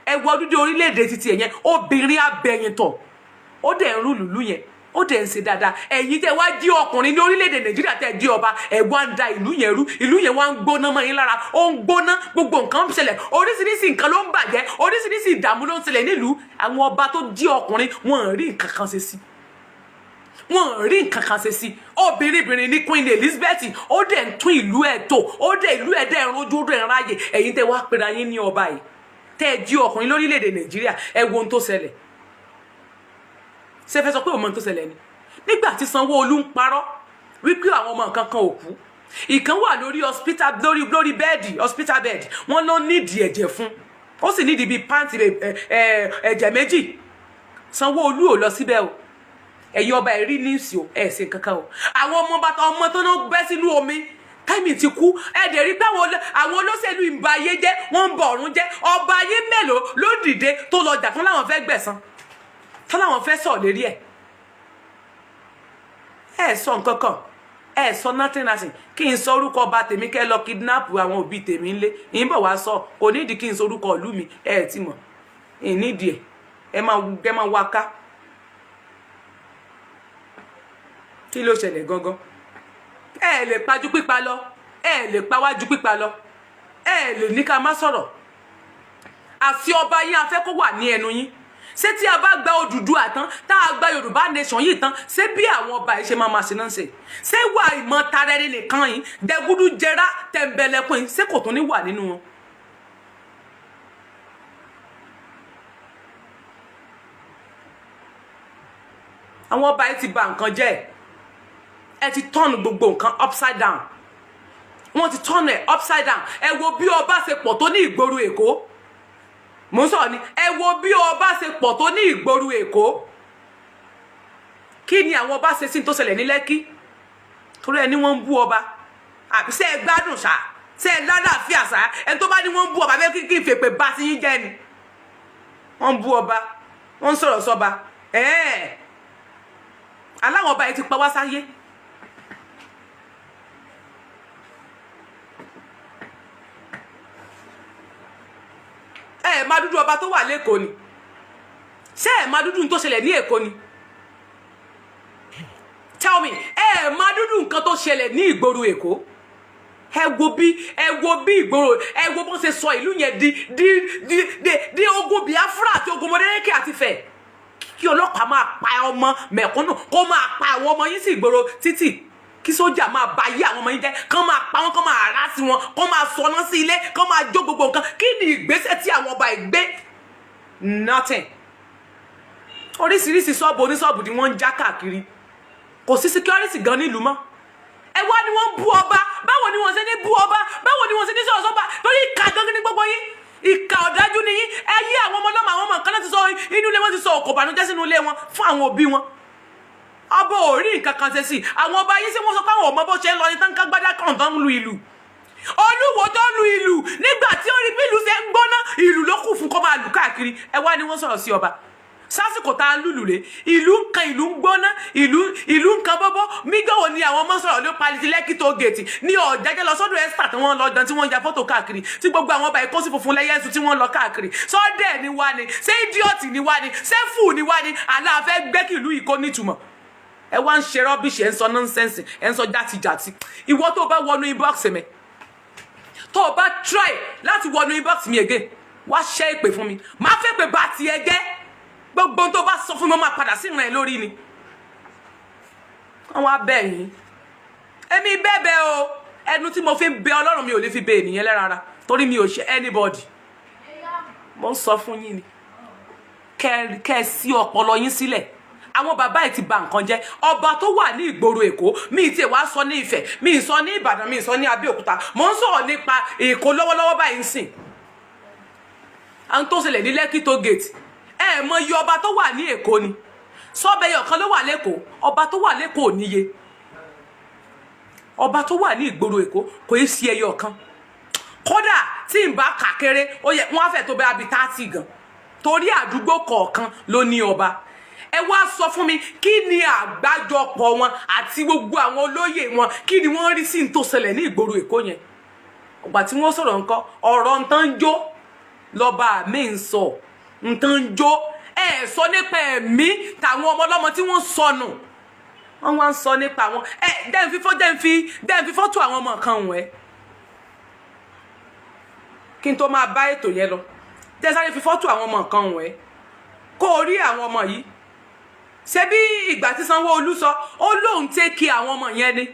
Ẹ wo ọdún dé orílẹ̀-èdè títí ẹ̀ yẹn, obìnrin abẹ̀yìntọ̀, ó dẹ̀ ń rule ìlú yẹn, ó dẹ̀ ń ṣe dáadáa. Ẹ̀yin tẹ́ wá jí ọkùnrin ní orílẹ̀-èdè Nàìjíríà, tẹ́ jí ọba, ẹ̀ wá ń da ìlú yẹn rú. Ìlú yẹn wá ń gbóná mọ́ yín lára, ó ń gbóná, gbogbo nǹkan ń ṣẹlẹ̀, oríṣiríṣi nǹkan ló ń bàjẹ́, oríṣiríṣi ìdààmú ló ń ṣẹlẹ̀ nílùú. Àwọn ọba tó jí ọkùnrin, wọn ò rí nǹkan kan ṣe sí. Wọn rí nǹkan kan ṣe sí. Obìnrin ní Queen Elizabeth, ó dẹ̀ ń tún ìlú ẹ̀ tò, ó dẹ̀ ìlú ẹ̀ dẹ̀ ń rojú, ó dẹ̀ ń ráyè. Ẹ̀yin tẹ́ wá pera yín ní ọba yìí, tẹ́ ẹ jí ọkùnrin lórílẹ̀‐èdè Nàìjíríà, ẹ wo ohun tó ṣẹlẹ̀. Ṣe fẹ́ sọ pé òun mọ ohun tó ṣẹlẹ̀ ni nígbà tí Sanwó-Olú ń parọ́ wípé àwọn ọmọ nǹkan kan ò kú? Ìkan wà lórí hospital, lórí bed, hospital bed. Wọ́n ló nídìí ẹ̀jẹ̀ fún, ó sì nídìí bíi pant ẹ̀jẹ̀ 2. Sanwó-Olú ò lọ síbẹ̀ o. Ẹ̀yin ọba, ẹ̀ rí news o, ẹ̀ ṣe kankan o. Àwọn ọmọ bàtà, ọmọ tó náà bẹ́ sínú omi tẹ́mì ti kú. Ẹ dẹ̀ rí pé àwọn olóṣèlú ìbà ayé jẹ́, wọ́n ń bọ̀ ọ̀run jẹ́. Ọba ayé mélòó ló dìde tó lọ jà fún láwọn fẹ́ gbẹ̀san, tó láwọn fẹ́ sọ̀ lérí ẹ̀? Ẹ sọ nǹkan kan, ẹ sọ nothing, nothing. Kí n sọ orúkọ ọba tèmi, kẹ́ lọ kidnap àwọn òbí tèmi ńlé ìyín bọ̀ wá sọ. Kò nídìí kí n sọ orúkọ ìlú mi. Ẹ ti mọ̀ ìnídìí ẹ. Ẹ máa wá ká. Kí ló ṣẹlẹ̀ gangan? Ẹ lè pajú pípa lọ, ẹ lè pawájú pípa lọ, ẹ lè ní ká má sọ̀rọ̀. Àti ọba yín, a fẹ́ kó wà ní ẹnu yín. Ṣé tí a bá gba Odùduwà tán, tá a gba Yorùbá nation yìí tán, ṣé bí àwọn ọba yìí ṣe máa ma ṣe náà ṣe? Ṣé wà ìmọ̀ tara ẹni nìkan yìí, dẹgúdú jẹrá tẹ̀m̀bẹ̀lẹ̀kùn yìí, ṣé kò tún ní wà nínú wọn? Àwọn ọba yìí ti bà nǹkan jẹ́. Ẹ ti turn gbogbo nǹkan upside down. Wọ́n ti turn ẹ̀ upside down. Ẹ wo bí ọba ṣe pọ̀ tó ní ìgboro Èkó. Mò ń sọ̀rọ̀ ni. Ẹ wo bí ọba ṣe pọ̀ tó ní ìgboro Èkó. Kí ni àwọn ọba ṣe sí tó ṣẹlẹ̀ ní Lẹ́kí? Torí ẹni wọ́n ń bú ọba, àbí ṣé ẹ gbádùn ṣá? Ṣé ẹ lálàáfíà ṣá? Ẹni tó bá ní wọ́n ń bú ọba, bẹ́ẹ̀ kí n fèpè bá sí yín jẹ́ ni. Wọ́n ń bú ọba, wọ́n ń sọ̀rọ̀ sọ́ba. Ẹ̀ẹ́, aláwọ̀ ọba yìí ti pa wá sáyé. Ẹ máa dúdú ọba tó wà lẹ́kọ̀ọ́ ni. Ṣé ẹ máa dúdú tó ṣẹlẹ̀ ní Èkó ni? Tell me. Ẹ máa dúdú nǹkan tó ṣẹlẹ̀ ní ìgboro Èkó. Ẹ wo bí ìgboro, ẹ wo bó ṣe sọ ìlú yẹn di ogun Biafra àti ogun Mọdákẹ́kẹ́ àti Ifẹ̀. Kí ọlọ́pàá máa pa ọmọ mẹ̀kúnnù, kó máa pa àwọn ọmọ yín sí ìgboro títì, kí sójà máa ba ayé àwọn ọmọ yín jẹ́, kán máa pa wọ́n, kán máa rá sí wọn, kán máa sọná sí ilé, kán máa jó gbogbo nǹkan. Kí ni ìgbésẹ̀ tí àwọn ọba ìgbé? Nothing. Oríṣiríṣi ṣọ́ọ̀bù oníṣọ́ọ̀bù ni wọ́n ń já káàkiri. Kò sí security gan nílùú mọ́. Ẹ wá ní wọ́n ń bú ọba. Báwo ni wọ́n ṣe ní bú ọba? Báwo ni wọ́n ṣe ní sọ̀rọ̀ sọ́ba? Torí ìka gangan ní gbogbo yín, ìka ọ̀dájú ni yín. Ẹ yí àwọn ọmọ ọlọ́mọ, àwọn ọmọ kan láti sọ inú ilé wọn ti sọ òkò ìbànújẹ́ sínú ilé wọn fún àwọn òbí wọn. Ọba ò rí nǹkan kan ṣe sí. Àwọn ọba yìí, sí wọ́n sọ pé àwọn ọmọ bó ṣe ń lọ ní tán kágbádá kan tán ń lu ìlú? Olúwo tó lu ìlú nígbà tí ó rí bí ìlú ṣe ń gbóná, ìlú ló kù fún kó máa lù káàkiri. Ẹ wá ní wọ́n sọ̀rọ̀ sí ọba. Sásìkò tá a lùlù rè, ìlú ń kan, ìlú ń gbóná, ìlú ń kan bọ́bọ́ mígbàwò ni àwọn ọmọ sọ̀rọ̀ ló paliti Lẹ́kì toll gate ní ọ̀jájẹ́ lọ sọ́dọ̀ Esther tí wọ́n lọ dán, tí wọ́n ya fọ́tò káàkiri, tí gbogbo àwọn ọba ìkọ́sí funfun lẹ́yẹ̀sù tí wọ́n lọ káàkiri. Sọ́dẹ̀ ni wá ni? Ṣé idiot ni wá ni? Ṣé fool ni wá ni? Aláàfẹ́ gbé kí ìlú yìí kó nítumọ̀. Ẹ wá ń ṣe rubbish, ẹ ń sọ nonsense, ẹ ń sọ játijàti. Ìwọ tó bá wọnú inbox mi, tó o bá try láti wọnú inbox mi again, wá ṣẹ́ ìpè fún mi, máa fẹ́ pé bá tiẹ̀ jẹ́. Gbogbo tó bá sọ fún mi, ó máa padà sí ìran ẹ lórí ni. Wọ́n wá bẹ̀ yín, èmi bẹ́ẹ̀ o. Ẹnu tí mo fi ń bẹ Ọlọ́run, mi ò lè fi bẹ ènìyàn lẹ́ran ara, torí mi ò ṣe anybody. Mo ń sọ fún yín ni kẹ́ ẹ sí ọpọlọ yín sílẹ̀. Àwọn bàbá ẹ̀ ti bà nǹkan jẹ́. Ọba tó wà ní ìgboro Èkó, mi ì tiẹ̀ wá sọ ní Ifẹ̀, mi ì sọ ní Ìbàdàn, mi ì sọ ní Abẹ́òkúta, mò ń sọ̀rọ̀ nípa Èkó lọ́wọ́lọ́wọ́ báyìí ń sìn. Àwọn tó ṣẹlẹ̀ ní Lẹ́kì toll gate, ẹ mọ iye ọba tó wà ní Èkó ni? Sọ́bẹ̀yọ̀ kan ló wà lẹ́kọ̀ọ́. Ọba tó wà lẹ́kọ̀ọ́ ò níye. Ọba tó wà ní ìgboro Èkó kò í sí ẹyọ kan. Kódà tí n bá kà kéré, ó yẹ wọ́n á fẹ́ tó bẹ́ẹ̀ abi 30 gan, torí àdúgbò kọ̀ọ̀kan ló ní ọba. Ẹ wá sọ fún mi, kí ni àgbájọpọ̀ wọn àti gbogbo àwọn olóyè wọn, kí ni wọ́n rí sí ní tó ṣẹlẹ̀ ní ìgboro Èkó yẹn? Ọgbà tí wọ́n sọ̀rọ̀ nǹkan, ọ̀rọ̀ nǹkan ń jó lọ́ba mi ń sọ nǹkan ń jó. Ẹ sọ nípa ẹ̀mí tàwọn ọmọ ọlọ́mọ tí wọ́n sọnù. Wọ́n wá ń sọ nípa àwọn ẹ dẹ́n fi fọ́tò àwọn ọmọ kan wọ̀n ẹ́. Kí n tó máa bá ètò yẹn lọ, dẹ́n sáré fi fọ́tò àwọn ọmọ kan wọ̀n ẹ́, kó o rí àwọn ọmọ yìí. Ṣé bí ìgbà tí Sanwó-Olú sọ, ó lóun take care àwọn ọmọ yẹn ni.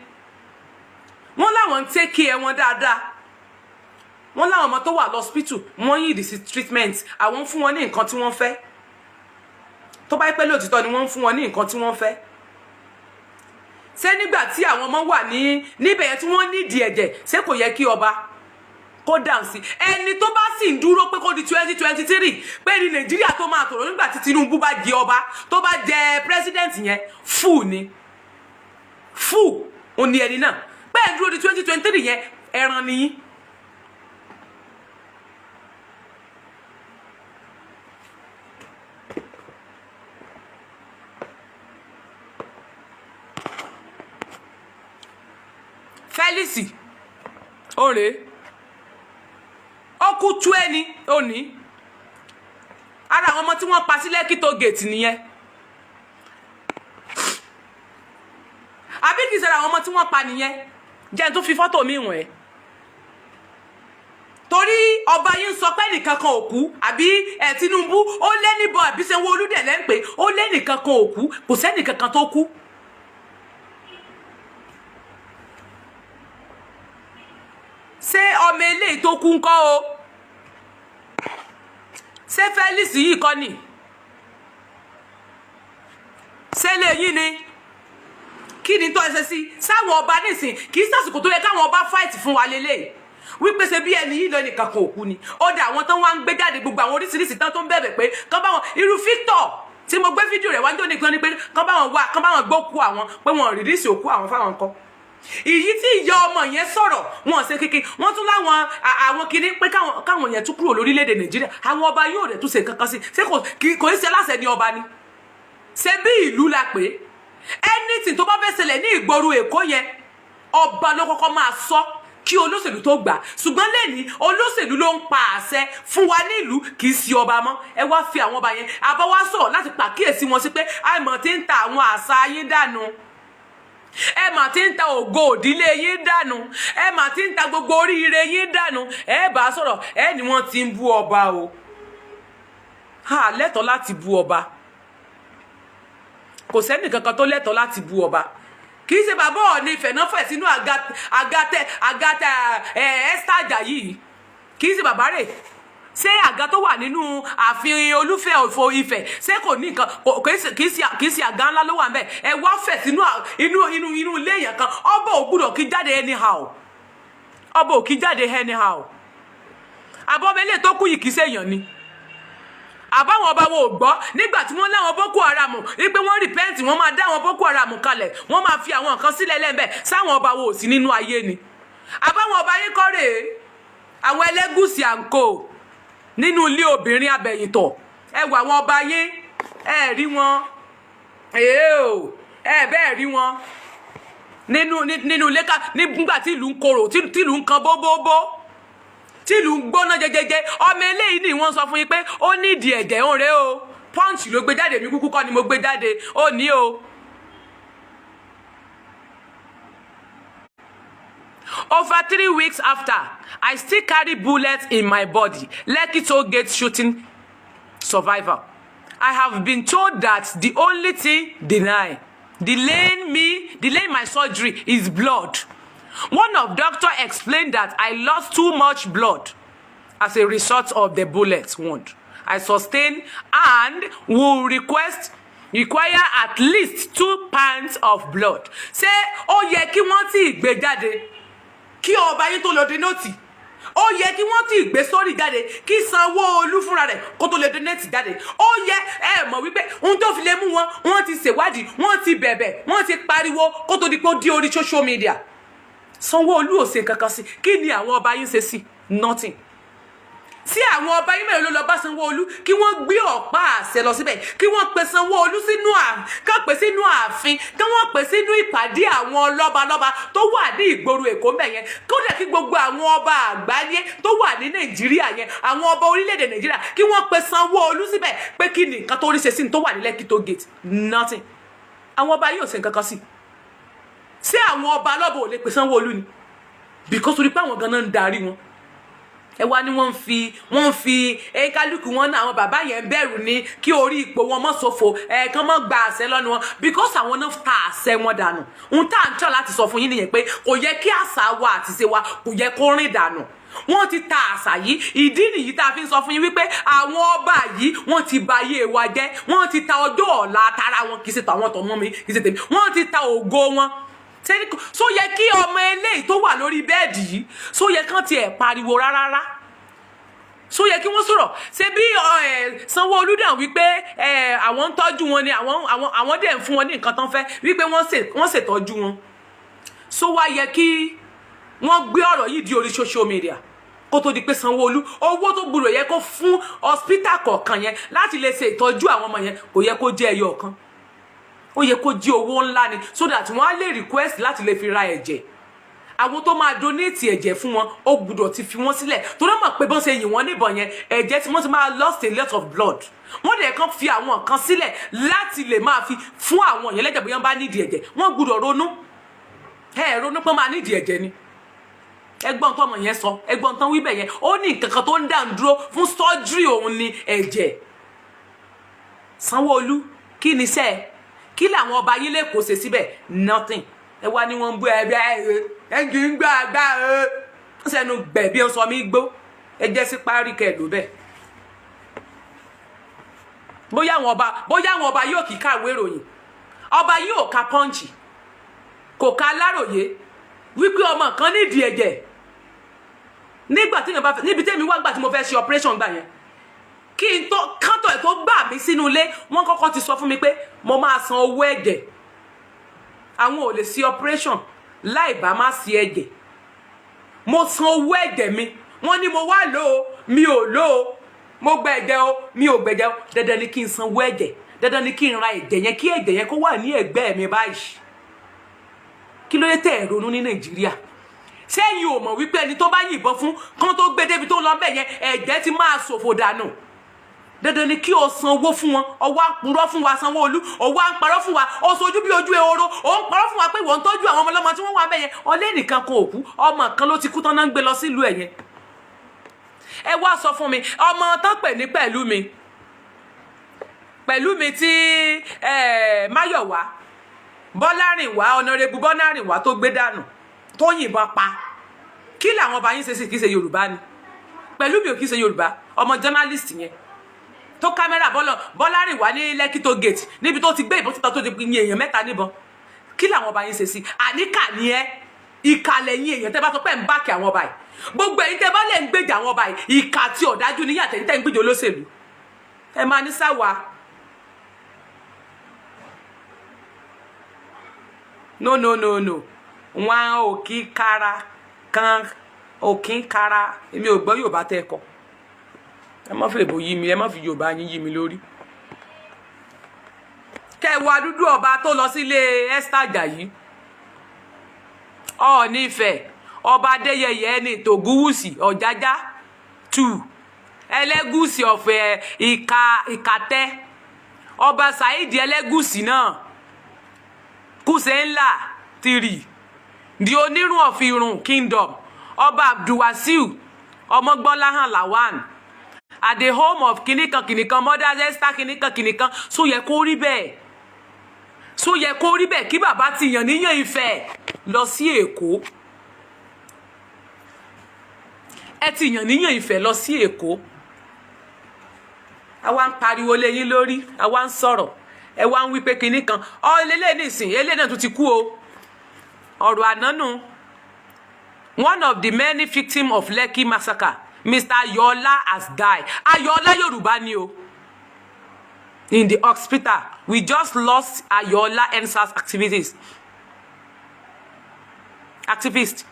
Wọ́n láwọn ń take care wọn dáadáa. Wọ́n láwọn ọmọ tó wà lọ́spítù, wọ́n yìí sí treatment, àwọn ń fún wọn ní nǹkan tí wọ́n fẹ́. Tó bá pẹ́ lóòtítọ́ ni wọ́n ń fún wọn ní nǹkan tí wọ́n fẹ́, ṣé nígbà tí àwọn ọmọ wà ní níbẹ̀ yẹn tí wọ́n nídìí ẹ̀jẹ̀, ṣé kò yẹ kí ọba kó dáhùn sí? Ẹni tó bá sì ń dúró pé kó di 2023, pé ní Nàìjíríà tó máa tòrò nígbà tí Tinubu bá jẹ ọba, tó bá jẹ president yẹn, fù ni fù òun ni ẹni náà. Bẹ́ẹ̀ dúró di 2023 yẹn, ẹran nìyí. Felix òrè ó kú tú ẹni òní. Ara àwọn ọmọ tí wọ́n pa sí Lekki toll gate nìyẹn, àbí kìí ṣe ara àwọn ọmọ tí wọ́n pa nìyẹn? Jẹ́ n tún fi fọ́tò mi wọ̀n ẹ́, torí ọba yìí ń sọ pé nìkan kan ò kú, àbí ẹ Tinubu ó lé níbọn, àbí Sanwó-Olú dẹ̀ lẹ́ ń pè ó lé nìkan kan ò kú, kò sẹ́nìkan kan tó kú. Ṣé ọmọ eléyìí tó kú ńkọ́ o? Ṣé Felix yìí kọ́ ni? Ṣé lèyí ni? Kí ni tó ẹsẹ sí sáwọn ọba nísìn? Kì í sàsìkò tó yẹ káwọn ọba fight fún wa lélẹ̀ wípé ṣe bí ẹni yìí lọ nìkan kan òkú ni. Ó dà, àwọn tó wá ń gbé jáde, gbogbo àwọn oríṣiríṣi tán tó ń bẹ̀bẹ̀ pé kán bá wọn, irú Victor tí mo gbé fídíò rẹ̀ wá ní òní kan ní pé kán bá wọn wá, kán bá wọn gbókú àwọn, pé wọn release òkú àwọn fáwọn kọ́. Ìyí tí ìyá ọmọ yẹn sọ̀rọ̀, wọn ṣe kéke, wọ́n tún láwọn àwọn kinní pé káwọn yẹn tún kúrò lórílẹ̀‐èdè Nàìjíríà. Àwọn ọba yóò rẹ̀ tún ṣe kankan sí. Ṣé kò í ṣe aláṣẹ ní ọba ni? Ṣe bí ìlú la pé anything tó bá fẹ́ ṣẹlẹ̀ ní ìgboro Èkó yẹn, ọba ló kọ́kọ́ máa sọ kí olóṣèlú tó gbà. Ṣùgbọ́n lẹ́ni olóṣèlú ló ń pa àṣẹ fún wa nílùú, kì í sí ọba mọ́. Ẹ wá fi àwọn ọba yẹn àbá wá sọ̀rọ̀ láti pàkíyèsí wọn sí pé àìmọ̀ tí ń ta àwọn àṣà yín dànù, ẹ mà ti ń ta ògo òdílé yín dànù, ẹ mà ti ń ta gbogbo oríire yín dànù. Ẹ bá sọ̀rọ̀, ẹ ní wọ́n ti ń bú ọba o. Ha lẹ́tọ̀ọ́ láti bú ọba, kò sẹ́nì kankan tó lẹ́tọ̀ọ́ láti bú ọba. Kì í ṣe bàbá Ọọ̀ni Ifẹ̀ náà fẹ̀ sínú àga àgàtẹ ẹ Esther Ajayi, kì í ṣe bàbá rẹ̀. Ṣé àga tó wà nínú ààfin Olúfẹ́ òfò Ifẹ̀, ṣé kò ní nǹkan? Kì í ṣe àga ńlá ló wà ńbẹ̀? Ẹ wá fẹ̀ sínú inú ilé èèyàn kan. Ọba ò gbúdọ̀ kí jáde anyhow, ọba ò kí jáde anyhow. Àbọ̀mẹ́lẹ̀ tó kú yìí, kì í ṣe èèyàn ni? Àbáwọn ọba wo ò gbọ́ nígbà tí wọ́n láwọn Boko Haram wípé wọ́n repent, wọ́n máa dá àwọn Boko Haram kalẹ̀, wọ́n máa fi àwọn nǹkan sílẹ̀ lẹ́ńbẹ̀? Sáwọn ọba wo ò sí nínú ayé ni? Àbáwọn ọba yín kọ́ rèé, àwọn Ẹlẹ́gùsì àǹkó nínú ilé obìnrin abẹ̀yìntọ̀. Ẹ wà àwọn ọba yín, ẹ rí wọn, èé o, ẹ bẹ́ẹ̀ rí wọn nínú ilé ká nígbà tí ìlú ń korò, tí ìlú ń kan bóbóbó, tí ìlú ń gbóná jẹjẹjẹ. Ọmọ eléyìí ni wọ́n sọ fún yín pé ó nídìí ẹ̀jẹ̀ ń rè o. Punch ló gbé jáde, mi kúkú kọ́ ni mo gbé jáde, ó ní o. Over 3 weeks after, I still carry bullets in my body. Lekki toll gate shooting survivor. I have been told that the only thing delaying my surgery is blood. One of doctor explained that I lost too much blood as a result of the bullet wound I sustained and will request require at least 2 pints of blood. Ṣé ó yẹ kí wọ́n tí ì gbé jáde kí ọba yín tó lọ donate? Ó yẹ kí wọ́n tí ì gbé sórí jáde kí Sanwó-Olú fúnra rẹ̀ kó tó lè donate jáde. Ó yẹ ẹ mọ̀ wípé ohun tó fi lè mú wọn, wọ́n ti ṣèwádìí, wọ́n ti bẹ̀bẹ̀, wọ́n ti pariwo kó tó di pé ó dé orí social media. Sanwó-Olú ò ṣe kankan sí. Kí ni àwọn ọba yín ṣe sí? Nothing. Tí àwọn ọba yín mẹ́rin ló lọ bá Sanwó-Olú kí wọ́n gbé ọ̀pá àṣẹ lọ síbẹ̀, kí wọ́n pe Sanwó-Olú sínú à kán pè sínú ààfin, kí wọ́n pè sínú ìpàdé àwọn lọ́balọ́ba tó wà ní ìgboro Èkó mbẹ̀ yẹn, kódà kí gbogbo àwọn ọba àgbáyé tó wà ní Nàìjíríà yẹn, àwọn ọba orílẹ̀-èdè Nàìjíríà, kí wọ́n pe Sanwó-Olú síbẹ̀ pé kí ni nǹkan tó rí ṣe sí ní tó wà ní Lekki toll gate. Nothing. Àwọn ọba yóò ṣe nǹkan kan sí. Ṣé àwọn ọba lọ́bọ̀ ò lè pe Sanwó-Olú ni? Because torí pé àwọn ganan ń darí wọn. Ẹ wá ní wọ́n ń fi kálukú wọn náà, àwọn bàbá yẹn ń bẹ̀rù ní kí orí ipò wọn mọ́ ṣòfò, ẹ kàn mọ́ gba àṣẹ lọ́nu wọn, because àwọn náà ta àṣẹ wọn dànù. Ohun tá à ń tọ́ láti sọ fún yín nìyẹn pé kò yẹ kí àṣà wa àti ṣe wa, kò yẹ kó rìn dànù. Wọ́n ti ta àṣà yìí. Ìdí nìyí tá a fi ń sọ fún yín wípé àwọn ọba yìí, wọ́n ti ba ayé wa jẹ́. Wọ́n ti ta ọjọ́ ọ̀la tara wọn, kì í ṣe tàwọn tọmọ mi, kì í ṣe tèmi. Wọ́n ti ta ògo wọn. So yẹ kí ọmọ eléyìí tó wà lórí bed yìí, so yẹ kán tiẹ̀ pariwo rárá? So yẹ kí wọ́n sọ̀rọ̀? Ṣe bí Sanwó-Olú dàn wípé àwọn ń tọ́jú wọn ni, àwọn dẹ̀ ń fún wọn ní nǹkan tán fẹ́, wípé wọ́n ṣètọ́jú wọn. So wá yẹ kí wọ́n gbé ọ̀rọ̀ yìí di orí social media kó tó di pé Sanwó-Olú, owó tó gbúdọ̀ yẹ kó fún hospital kọ̀ọ̀kan yẹn láti lè ṣe ìtọ́jú àwọn ọmọ yẹn, kò yẹ kó jẹ́ ẹyọ kan, ó yẹ kó jí owó ńlá ni, so that wọ́n á lè request láti lè fi ra ẹ̀jẹ̀. Àwọn tó máa donate ẹ̀jẹ̀ fún wọn, ó gbúdọ̀ ti fi wọ́n sílẹ̀, torí wọ́n mọ̀ pé bọ́n ṣe yìn wọ́n níbọn yẹn, ẹ̀jẹ̀ tí wọ́n ti máa lost a lot of blood. Wọ́n dẹ̀ kàn fi àwọn kan sílẹ̀ láti lè máa fi fún àwọn yẹn lẹ́jẹ̀ bóyá wọ́n bá nídìí ẹ̀jẹ̀. Wọ́n gbúdọ̀ ronú, ẹ ronú pé wọ́n máa nídìí ẹ̀jẹ̀ ni. Ẹgbọ́n tọmọ yẹn sọ, ẹgbọ́n tán wíbẹ̀ yẹn, ó ní nǹkan kan tó ń dà ń dúró fún surgery òun ni ẹ̀jẹ̀. Sanwó-Olú, kí ni sẹ́ẹ̀? Kí làwọn ọba yín lẹ́kọ̀ọ́ ṣe síbẹ̀? Nothing. Ẹ wá ní wọ́n ń bú ẹgbẹ́ ẹ kì í gbọ́ àgbà ẹ ń sẹ́nu gbẹ̀ bí ó sọ mí gbó. Ẹ jẹ́ sí parí kẹ́ ló bẹ́ẹ̀. Bóyá àwọn ọba yóò kí kàwé ìròyìn, ọba yóò ka Punch, kò ka Aláròyé, wípé ọmọ kan nídìí ẹ̀jẹ̀. Nígbà tí èèyàn bá fẹ́ níbi tẹ́mi wá gbà tí mo fẹ́ ṣe operation gbà yẹn, kí n tó kántọ̀ ẹ̀ tó gbà mí sínú ilé, wọ́n kọ́kọ́ ti sọ fún mi pé mo máa san owó ẹ̀jẹ̀. Àwọn ò lè ṣe operation láì bá má sí ẹ̀jẹ̀. Mo san owó ẹ̀jẹ̀ mi. Wọ́n ní mo wá lò ó, mi ò lò ó, mo gba ẹ̀jẹ̀ o, mi ò gbẹ̀jẹ̀ o, dandan ni kí n sanwó ẹ̀jẹ̀, dandan ni kí n ra ẹ̀jẹ̀ yẹn, kí ẹ̀jẹ̀ yẹn kó wà ní ẹ̀gbẹ́ mi báyìí. Kí ló dé tẹ̀ ẹ̀ ronú ní Nàìjíríà? Sẹ́yìn ò mọ̀ wípé ẹni tó bá yìnbọn fún kán tó gbé débi tó lọ bẹ̀ yẹn, ẹ̀jẹ̀ ti máa ṣòfò dànù? Dandan ni kí o san owó fún wọn. Ọwọ́ àpúrọ́ fún wa, Sanwó-Olú, ọwọ́ à ń parọ́ fún wa, ó sojú bí ojú ehoro, ó ń parọ́ fún wa pé wọ́n ń tọ́jú àwọn ọmọ ọlọ́mọ tí wọ́n wà bẹ̀ yẹn. Ọlẹ́ nìkan kan òkú, ọmọ kan ló ti kú tán náà ń gbé lọ sílùú ẹ̀ yẹn. Ẹ wá sọ fún mi, ọmọ tán pè ní Pẹ̀lú mi tí Máyọ̀wá Bọ́lárìnwá, Honourable Bọ́lárìnwá tó gbé dànù, tó yìnbọn pa, kí làwọn ọba yín ṣe sí? Kì í ṣe Yorùbá ni Pẹ̀lú mi ò kì í ṣe Yorùbá. Ọmọ journalist yẹn tó kámẹ́rà Bọ́lárìnwá ní Lekki Toll Gate, níbi tó ti gbé ìbọn títa, tó ti yin èèyàn mẹ́ta níbọn, kí làwọn ọba yín ṣe sí? Àníkà ni ẹ, ìkà lẹ́yìn èèyàn tẹ́ bá sọ pé ń back àwọn ọba yìí. Gbogbo ẹ̀yin tẹ́ bá lè ń gbèjà àwọn ọba yìí, ìkà àti ọ̀dájú ní yàtẹ̀ tẹ́ ń gbèjà olóṣèlú. Ẹ máa ní sáwà. No, no, no, no, wọn ò kí kára kan, ò kí ń kára. Èmi ò gbọ́ Yorùbá tẹ́ ẹ kọ. Ẹ má fi èbò yí mi, ẹ má fi Yorùbá yín yí mi lórí. Kẹwàá dúdú ọba tó lọ sílé Esther Ajayi, Ọọ̀ni Ifẹ̀, Ọba Adéyẹyẹ ẹni Tògúwùsì Ọ̀jájá two, Ẹlẹ́gùsì ọ̀fẹ́ ìka ìkàtẹ́, Ọba Saheed Ẹlẹ́gùsì náà, Kùsẹ̀ńlá three, the Onírun of Irun Kingdom, Ọba Abdulwasiu Ọmọgbọ́láhàn Lawan, at the home of kìnìkan kìnìkan, mother Esther kìnìkan kìnìkan. So yẹ kó rí bẹ́ẹ̀? So yẹ kó rí bẹ́ẹ̀ kí bàbá ti yàn níyàn Ifẹ̀ lọ sí Èkó? Ẹ ti yàn níyàn Ifẹ̀ lọ sí Èkó, àwa ń pariwo lé yín lórí, àwa ń sọ̀rọ̀, ẹ wá ń wí pé kinní kan ọ eléyìí nìsín, eléyìí náà tún ti kú o. Ọ̀rọ̀ ànánú, one of the many victims of Lekki massacre, Mr. Ayọ̀ọ́lá, has died. Ayọ̀ọ́lá, Yorùbá ni o. In the hospital. We just lost Ayọ̀ọ́lá, EndSARS activist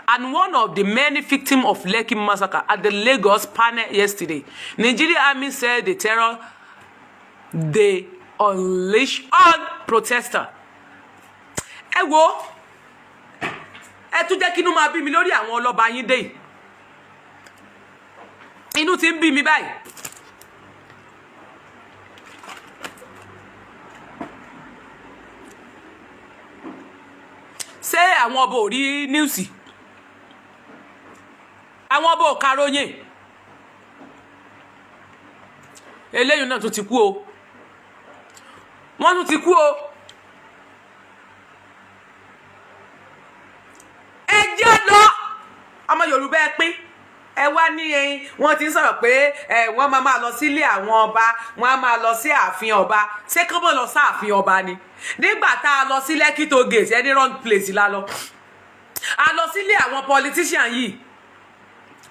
and one of the many victims of Lekki massacre at the Lagos panel yesterday. Nigeria Army said the terror they unleash on protester. Ẹ wo, ẹ tún jẹ́ kí inú máa bí mi lórí àwọn ọlọ́ba yín dé yìí. Inú ti ń bí mi báyìí. Ṣé àwọn ọba ò rí news? Àwọn ọba ò karòyìn. Eléyìí náà tún ti kú o, wọ́n tún ti kú o. Ẹ jẹ́ lọ, ọmọ Yorùbá, ẹ pín. Ẹ wá ní ẹyin, wọ́n ti ń sọ̀rọ̀ pé ẹ wọ́n máa máa lọ sílé àwọn ọba, wọ́n á máa lọ sí ààfin ọba. Ṣé kán mọ̀ lọ sáàfin ọba ni? Nígbà tá a lọ sí Lekki Toll Gate, ẹni wrong place la lọ. A lọ sílé àwọn politician yìí,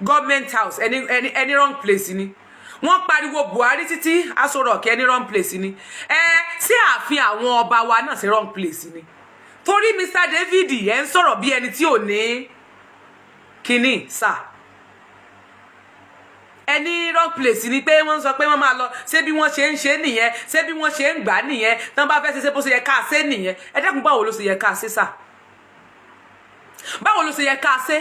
Government House, ẹni wrong place ni. Wọ́n pariwo Buhari títí Aso Rock, ẹni wrong place ni. Ẹ sí ààfin àwọn ọba wa náà, sí wrong place ni? Torí Mr David, ẹ ń sọ̀rọ̀ bí ẹni tí ò ní kínní sà. Ẹni wrong place ni pé wọ́n ń sọ pé wọ́n máa lọ. Ṣé bí wọ́n ṣe ń ṣe nìyẹn? Ṣé bí wọ́n ṣe ń gbà nìyẹn? Tí wọ́n bá fẹ́ ṣe, ṣe bó ṣe yẹ ká ṣe nìyẹn? Ẹ dẹ́kun, báwo ló ṣe yẹ ká ṣe sà? Báwo ló ṣe yẹ ká ṣe?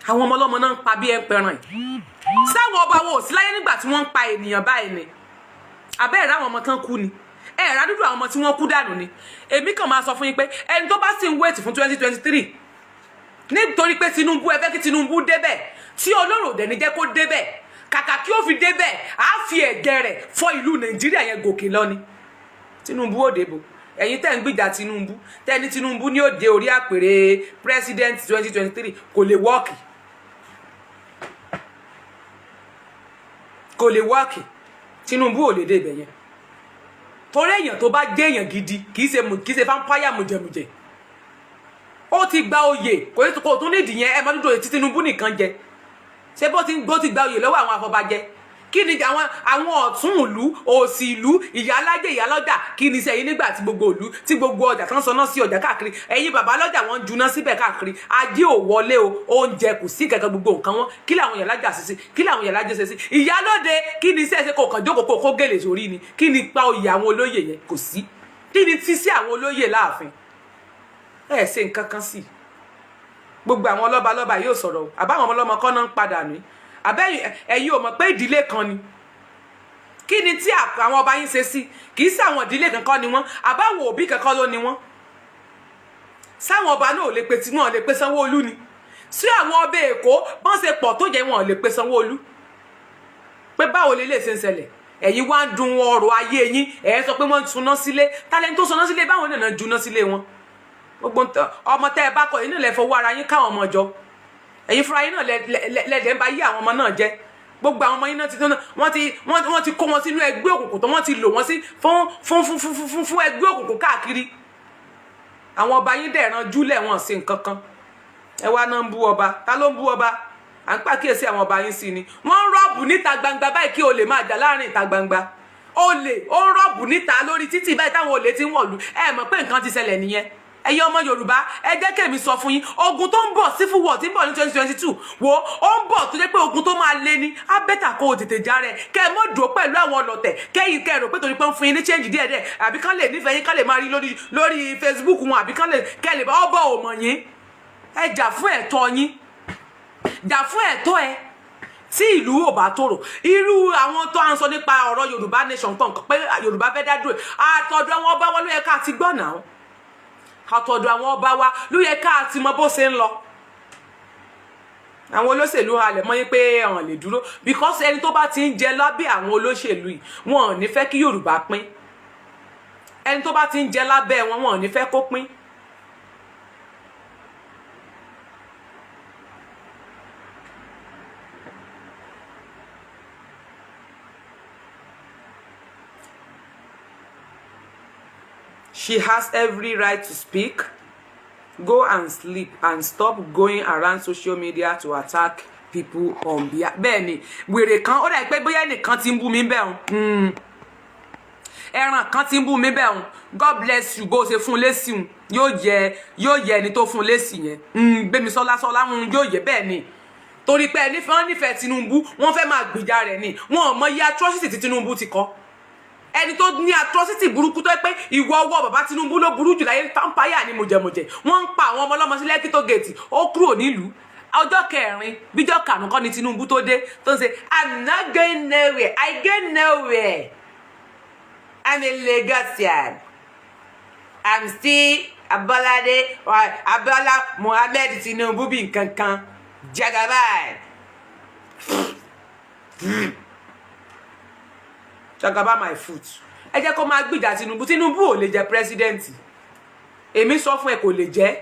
Àwọn ọmọ ọlọ́mọ náà ń pa bí ẹ ń pẹran yìí. Sáwọn ọba wo ò sí láyé nígbà tí wọ́n ń pa ènìyàn báyìí ni? Àbẹ́ ẹ̀rọ àwọn ọmọ tán kú ni, ẹ̀rọ dúdú àwọn ọmọ tí wọ́n kú dànù ni. Èmi kàn máa sọ fún yín pé ẹni tó bá sì ń wait fún 2023, nítorí pé Tinubu, ẹ fẹ́ kí Tinubu débẹ̀, tí Ọlọ́run ò dẹ̀ ní jẹ́ kó débẹ̀. Kàkà kí ó fi débẹ̀, á fi ẹ̀jẹ̀ rẹ̀ fọ́ ìlú Nàìjíríà yẹn gòkè lọ ni. Tinubu ò débò. Ẹ̀yin tẹ́ ń gbìjà Tinubu, tẹ́ ní Tinubu ní ó dé orí àpèrè president 2023, kò lè work, kò lè work. Tinubu ò lè dé ibẹ̀ yẹn, torí èèyàn tó bá jẹ́ èèyàn gidi, kì í ṣe vampire mùjẹ̀mùjẹ̀. Ó ti gba oyè, kò tún nídìí yẹn. Ẹ má dúdú oyè tí Tinubu nìkan jẹ. Ṣé bó ti gbó ti gba oyè lọ́wọ́ àwọn afọbajẹ? Kí ni àwọn ọ̀tún ìlú, òsì ìlú, ìyálájẹ, ìyálọ́jà, kí ni sẹ́yìn nígbà tí gbogbo ìlú, tí gbogbo ọjà tán sọná sí ọjà káàkiri? Ẹ̀yin bàbá lọ́jà, wọn ń juná síbẹ̀ káàkiri. Ajé ò wọlé o, oúnjẹ kò sí kankan, gbogbo nǹkan wọn. Kí làwọn ìyálájà ṣe sí? Kí làwọn ìyálájẹ ṣe sí? Ìyálóde, kí ni iṣẹ́ ṣe? Kò kàn jókòó kó kó gèlè sórí ni? Kí ni pa oyè àwọn olóyè yẹn? Kò sí. Kí ni tí sí àwọn olóyè láàfin? Ẹ ṣe nǹkan kan sí gbogbo àwọn lọ́balọ́ba yóò sọ̀rọ̀ o. Àbáwọn ọmọlọ́mọ kọ́ náà ń padà ní àbẹ́yìn. Ẹ̀yin ò mọ̀ pé ìdílé kan ni? Kí ni tí àwọn ọba yín ṣe sí? Kì í sí àwọn ìdílé kankan ni wọ́n, àbáwọn òbí kankan ló ni wọ́n. Sáwọn ọba náà ò lè pe tí wọn ò lè pe Sanwó-Olú ni? Sí àwọn ọba Èkó, bọ́n ṣe pọ̀ tó jẹ́, wọn ò lè pe Sanwó-Olú pé báwo lè lè ṣe ń ṣẹlẹ̀? Ẹ̀yin wá ń dun ọrọ̀ ayé yín. Ẹ̀ sọ pé wọ́n ń suná sílé. Tálẹ́ni tó suná sílé? Báwọn náà juná sílé wọn? Gbogbo ọmọ tẹ́ ẹ bá kọ inú ilẹ̀ fọwọ́ ara yín káwọn ọmọ jọ. Ẹ̀yin fúnra yín náà lẹ́dẹ̀ ń bá yí àwọn ọmọ náà jẹ́. Gbogbo àwọn ọmọ yín náà ti wọ́n ti kó wọn sínú ẹgbẹ́ òkùnkùn tó wọ́n ti lò wọ́n sí fún ẹgbẹ́ òkùnkùn káàkiri. Àwọn ọba yín dẹ̀ ran júlẹ̀, wọn sí nǹkan kan. Ẹ wá náà ń bú ọba. Ta ló ń bú ọba? À ń pàkíyèsí àwọn ọba yín sí ni. Wọ́n ń rob níta gbangba báyìí, kí olè máa jà láàrin ìta gbangba. Olè ó ń rob níta lórí títì báyìí, táwọn olè ti ń wọ̀lú. Ẹ mọ̀ pé nǹkan ti ṣẹlẹ̀ nìyẹn. Ẹ̀yin ọmọ Yorùbá, ẹ jẹ́ kèmí sọ fún yín, ogun tó ń bọ̀, civil war tí ń bọ̀ ní 2022, wo, ó ń bọ̀ tó jẹ́ pé ogun tó máa lé ní. Á better kó o tètè já rẹ, kẹ́ ẹ mọ́ dùn pẹ̀lú àwọn ọlọ̀tẹ̀, kẹ́yìn kẹ́ ẹ rò pé torí pé ń fún yín ní change díẹ̀díẹ̀, àbí kán lè nífẹ̀ẹ́ yín, kán lè máa rí lórí Facebook wọn, àbí kán lè kẹ́ lè bá ọbọ̀ ò mọ̀ yín. Ẹ jà fún ẹ̀tọ́ yín, jà fún ẹ̀tọ́ ẹ. Tí ìlú ò bá tòrò, irú àwọn tó à ń sọ nípa ọ̀rọ̀ Yorùbá nation kan pé Yorùbá fẹ́ dá dúró, àtọ̀dọ̀ àwọn ọba wa ló yẹ ká ti gbọ́ náà. Àtọ̀dọ̀ àwọn ọba wa ló yẹ ká ti mọ bó ṣe ń lọ. Àwọn olóṣèlú halẹ̀ mọ́ yín pé àwọn lè dúró, because ẹni tó bá ti ń jẹ lábẹ́ àwọn olóṣèlú yìí, wọn ò ní fẹ́ kí Yorùbá pín. Ẹni tó bá ti ń jẹ lábẹ́ wọn, wọn ò ní fẹ́ kó pín. She has every right to speak. Go and sleep and stop going around social media to attack people on behalf. Bẹ́ẹ̀ ni, wèrè kan, ó dà pé bóyá ẹnìkan ti ń bú mi bẹ́ẹ̀ hùn. Ẹran kan ti ń bú mi bẹ́ẹ̀ hùn. God bless you. Bó o ṣe fún un lésì hùn, yóò yẹ, yóò yẹ ẹni tó fún un lésì yẹn. Gbémisọ́lá sọ́lá hùn, yóò yẹ. Bẹ́ẹ̀ ni, torí pé ẹni fẹ́ nífẹ̀ẹ́ Tinubu, wọ́n fẹ́ máa gbìjà rẹ̀ ni. Wọn ò mọ iye atrocity tí Tinubu ti kọ́. Ẹni tó ní atrocity burúkú tó yẹ pé ìwọ ọwọ́ bàbá Tinubu ló burú jù láyé, vampire ni, mùjẹ̀mùjẹ̀. Wọ́n ń pa àwọn ọmọ ọlọ́mọ sí Lekki Toll Gate, ó kúrò nílùú. Ọjọ́ kẹrin bíjọ́ kànú kọ́ ni Tinubu tó dé, tó ń ṣe, "I'm not going nowhere, I go nowhere, I'm a Lagosian, I'm still Abolade Abola Muhammed Tinubu," bí nǹkan kan Jagaban. Jagaba my foot. Ẹ jẹ́ kó máa gbìjà Tinubu. Tinubu ò lè jẹ president. Èmi sọ fún ẹ, kò lè jẹ́.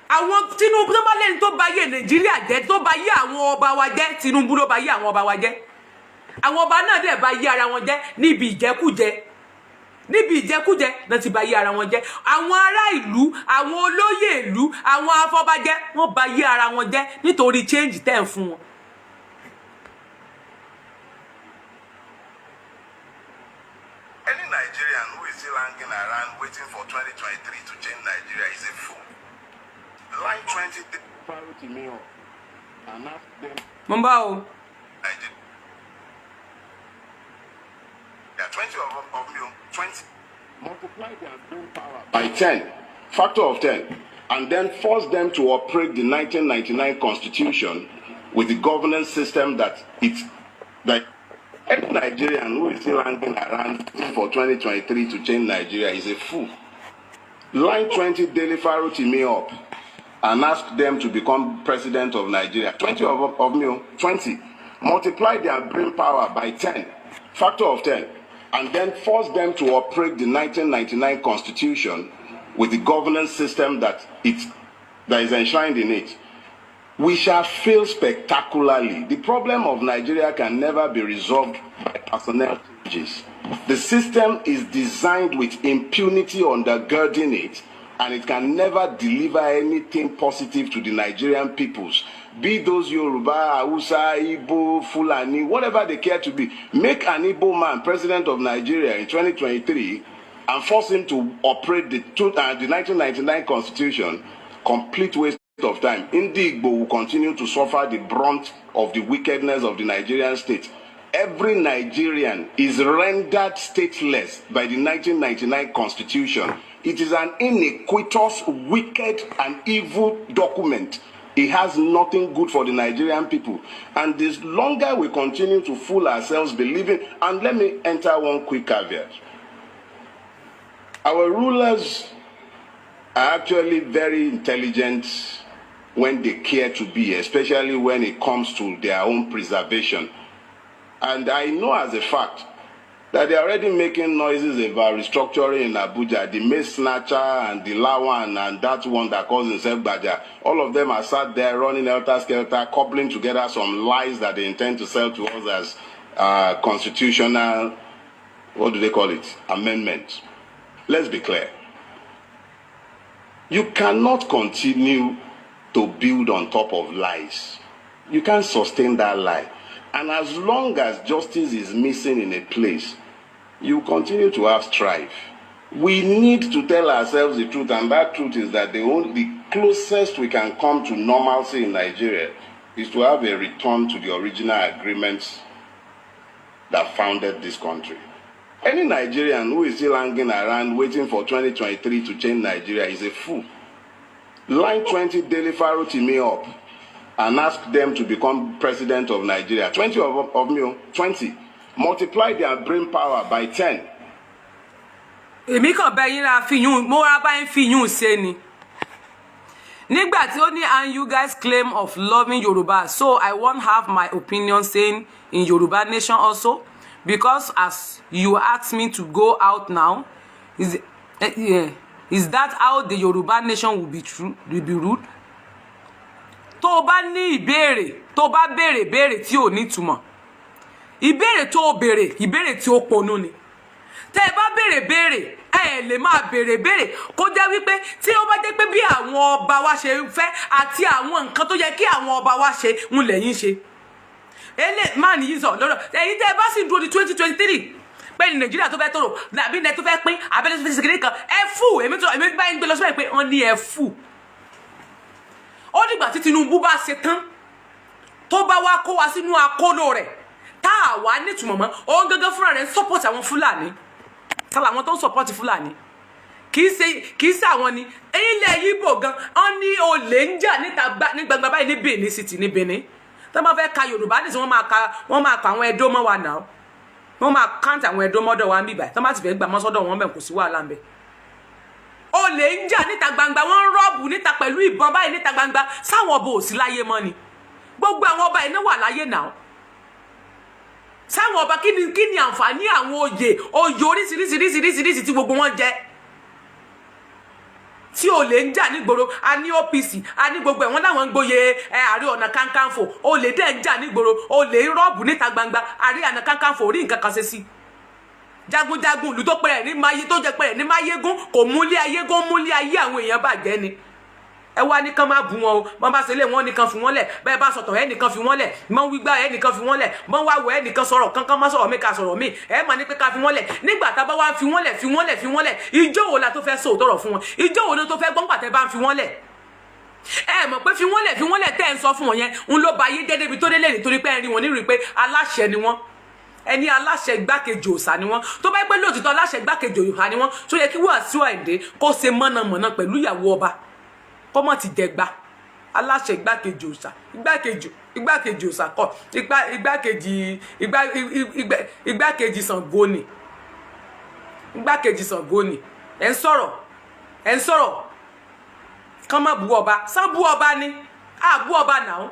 Àwọn Tinubu tó bá lẹ́ni tó bá yé Nàìjíríà jẹ́, tó bá yé àwọn ọba wa jẹ́, Tinubu ló bá yé àwọn ọba wa jẹ́. Àwọn ọba náà dẹ̀ bá yé ara wọn jẹ́ níbi ìjẹkújẹ, níbi ìjẹkújẹ náà ti bá yé ara wọn jẹ́. Àwọn ará ìlú, àwọn olóyè ìlú, àwọn afọbajẹ, wọ́n bá yé ara wọn jẹ́ nítorí change tẹ́ ń fún wọn. Any Nigerian who is still hanging around waiting for 2023 to change Nigeria is a fool. Line 20 Farotimi up and ask them Mo ń bá o. Nigeria. 20 of me, 20. Multiply their brain power by 10, factor of 10, and then force them to operate the 1999 constitution with the governance system that any Nigerian who is still hanging around for 2023 to change Nigeria is a fool. Line 20 Dele Farotimi up and ask them to become president of Nigeria. 20 of me, 20. Multiply their brain power by 10, factor of 10, and then force them to operate the 1999 constitution with the governance system that is enshrined in it. We shall fail spectacularly. The problem of Nigeria can never be resolved by personnel changes. The system is designed with impunity undergirding it, and it can never deliver anything positive to the Nigerian peoples. Be those Yoruba, Hausa, Igbo, Fulani, whatever they care to be. Make an Igbo man president of Nigeria in 2023 and force him to operate the 1999 constitution, complete waste of time. Ndi Igbo will continue to suffer the brunt of the wickedness of the Nigerian state. Every Nigerian is rendered stateless by the 1999 constitution. It is an iniquitous, wicked, and evil document. It has nothing good for the Nigerian people. And the longer we continue to fool ourselves believing, and let me enter one quick caveat. Our rulers are actually very intelligent when they care to be, especially when it comes to their own preservation. And I know as a fact that they're already making noises about restructuring in Abuja. The Mace Snatcher and the Lawan and that one that calls himself Baja, all of them are sat there running helter skelter, coupling together some lies that they intend to sell to us as constitutional, what do they call it, amendment. Let's be clear. You cannot continue to build on top of lies. You can't sustain that lie. And as long as justice is missing in a place, you continue to have strife. We need to tell ourselves the truth, and that truth is that the closest we can come to normalcy in Nigeria is to have a return to the original agreements that founded this country. Any Nigerian who is still hanging around waiting for 2023 to change Nigeria is a fool. Line 20 Dele Farotimi up and ask them to become president of Nigeria. 20 of me, 20. Multiply their brain power by 10. Èmi kàn bẹ yín ra fi yún mo ra bá yín fi yún ṣe ni nígbà tí ó ní, "And you guys claim of loving Yoruba, so I won't have my opinion saying in Yoruba nation also, because as you ask me to go out now, yeah, is that how the Yoruba nation will be true, will be ruled?" Tó o bá ní ìbéèrè, tó o bá béèrè ìbéèrè tí ò ní ìtumọ̀, ìbéèrè tó o béèrè, ìbéèrè tí ó ponú ni. Tẹ́ ẹ bá béèrè béèrè, ẹ lè máa béèrè béèrè kó jẹ́ wípé tí ó bá jẹ́ pé bí àwọn ọba wa ṣe ń fẹ́ àti àwọn nǹkan tó yẹ kí àwọn ọba wa ṣe ń lẹ́yìn ṣe ele máa nìyí sọ lọ́dọ̀ ẹ̀yin. Tẹ́ ẹ bá sì dúró di 2023 pé ní Nàìjíríà tó fẹ́ tòrò àbí ilẹ̀ tó fẹ́ pín abẹ́lẹ́ tó fẹ́ ṣe kékeré kan, ẹ fù. Èmi tó èmi bá ń gbé lọ síbẹ̀ pé wọ́n ní ẹ fù. Ó dìgbà tí Tinubu bá ṣe tán, tó bá wá kó wa sínú akóló rẹ̀, tá a wà nítumọ̀ mọ́. Òun gángan fúnra rẹ̀ ń support àwọn Fúlàní. Tá làwọn tó ń support Fúlàní? Kì í ṣe àwọn ni ilẹ̀ Yíbò gan ọ́n ní olè ń jà níta ní gbangba báyìí ní Benin City, ní Benin. Tó bá fẹ́ ka Yorùbá nísìnyí, wọ́n máa ka àwọn Ẹdó mọ́ wa náà. Wọ́n máa count àwọn Ẹdó mọ́dọ̀ wa ń bíbà. Tó bá ti fẹ́ gbà mọ́ sọ́dọ̀ wọn bẹ̀, kò sí wàhálà ń bẹ̀. Olè ń jà níta gbangba, wọ́n ń rob níta pẹ̀lú ìbọn báyìí níta gbangba. Sáwọn ọba ò sí láyé mọ́ ni? Gbogbo àwọn ọba iná wà láyé náà. Sáwọn ọba, kí ni àǹfààní àwọn oyè oríṣiríṣiríṣiríṣiríṣi tí gbogbo wọn jẹ, tí olè ń jà nígboro? A ní OPC, a ní gbogbo ẹ̀, wọ́n láwọn ń gboyè ẹ Ààrẹ Ọ̀nà Kakanfò. Olè dẹ̀ ń jà nígboro, olè ń rob níta gbangba. Ààrẹ Ọ̀nà Kakanfò rí nǹkan kan ṣe sí. Jagunjagun ìlú tó pẹ̀rẹ̀ ní máyé, tó jẹ pẹ̀rẹ̀ ní máyégún, kò múlé ayégún, múlé ayé àwọn èèyàn bàjẹ́ ni. Ẹ wá ní kán má bú wọn o. Wọn bá ṣe lé wọn nìkan fi wọn lẹ̀. Bẹ́ẹ̀ bá sọ̀tọ̀ ẹ nìkan fi wọn lẹ̀, mọ́ wígbá ẹ nìkan fi wọn lẹ̀, mọ́ wá wọ ẹ nìkan sọ̀rọ̀ kankan má sọ̀rọ̀ mi ká sọ̀rọ̀ mi. Ẹ mà ní pé ká fi wọn lẹ̀. Nígbà tá a bá wá fi wọn lẹ̀, fi wọn lẹ̀, fi wọn lẹ̀, ìjọ wo la tó fẹ́ sòótọ́ rọ̀ fún wọn? Ìjọ wo ló tó fẹ́ gbọ́n pàtẹ́ bá ń fi wọn lẹ̀? Ẹ mọ̀ pé fi wọ́n lẹ̀, fi wọ́n lẹ̀ tẹ́ ẹ̀ ń sọ fún wọn yẹn ń ló ba ayé jẹ́ débi tó délé, nítorí pé ẹ rí wọn nírú pé aláṣẹ ni wọ́n. Ẹni aláṣẹ igbákejì òòṣà ni wọ́n. Tó bá pẹ́ lóòtítọ́ aláṣẹ igbákejì òòṣà ni wọ́n, tó yẹ kí Wàsíù Àyìndé kó ṣe mọ̀nàmọ́ná pẹ̀lú ìyàwó ọba, kọ́mọ̀ ti jẹgba. Aláṣẹ igbákejì òòṣà, igbákejì òòṣà kọ́, igbákejì Ṣàngó ni, igbákejì Ṣàngó ni. Ẹ̀ ń sọ̀rọ̀, ẹ̀ ń sọ̀rọ̀ kán má bu ọba. Sán bú ọba ni? Á bú ọba náà.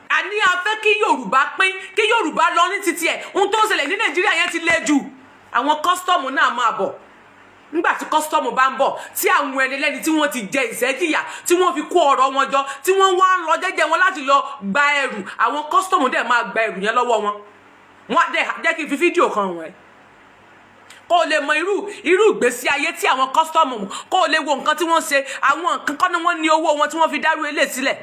Àní a fẹ́ kí Yorùbá pín, kí Yorùbá lọ ní títí ẹ̀. Ohun tó ń ṣẹlẹ̀ ní Nàìjíríà yẹn ti le jù. Àwọn custom náà máa bọ̀. Nígbà tí custom bá ń bọ̀, tí àwọn ẹni lẹ́ni tí wọ́n ti jẹ ìṣẹ́jìyà, tí wọ́n fi kó ọ̀rọ̀ wọn jọ, tí wọ́n wá ń lọ jẹ́jẹ́ wọn láti lọ gba ẹrù, àwọn custom dẹ̀ máa gba ẹrù yẹn lọ́wọ́ wọn. Wọ́n dẹ̀ jẹ́ kí n fi fídíò kan wọ̀n ẹ́, kó o lè mọ irú ìgbésí ayé tí àwọn custom, kó o lè wo nǹkan tí wọ́n ṣe. Àwọn nǹkan kọ́ ni wọ́n ní owó wọn tí wọ́n fi dárú ilé sílẹ̀.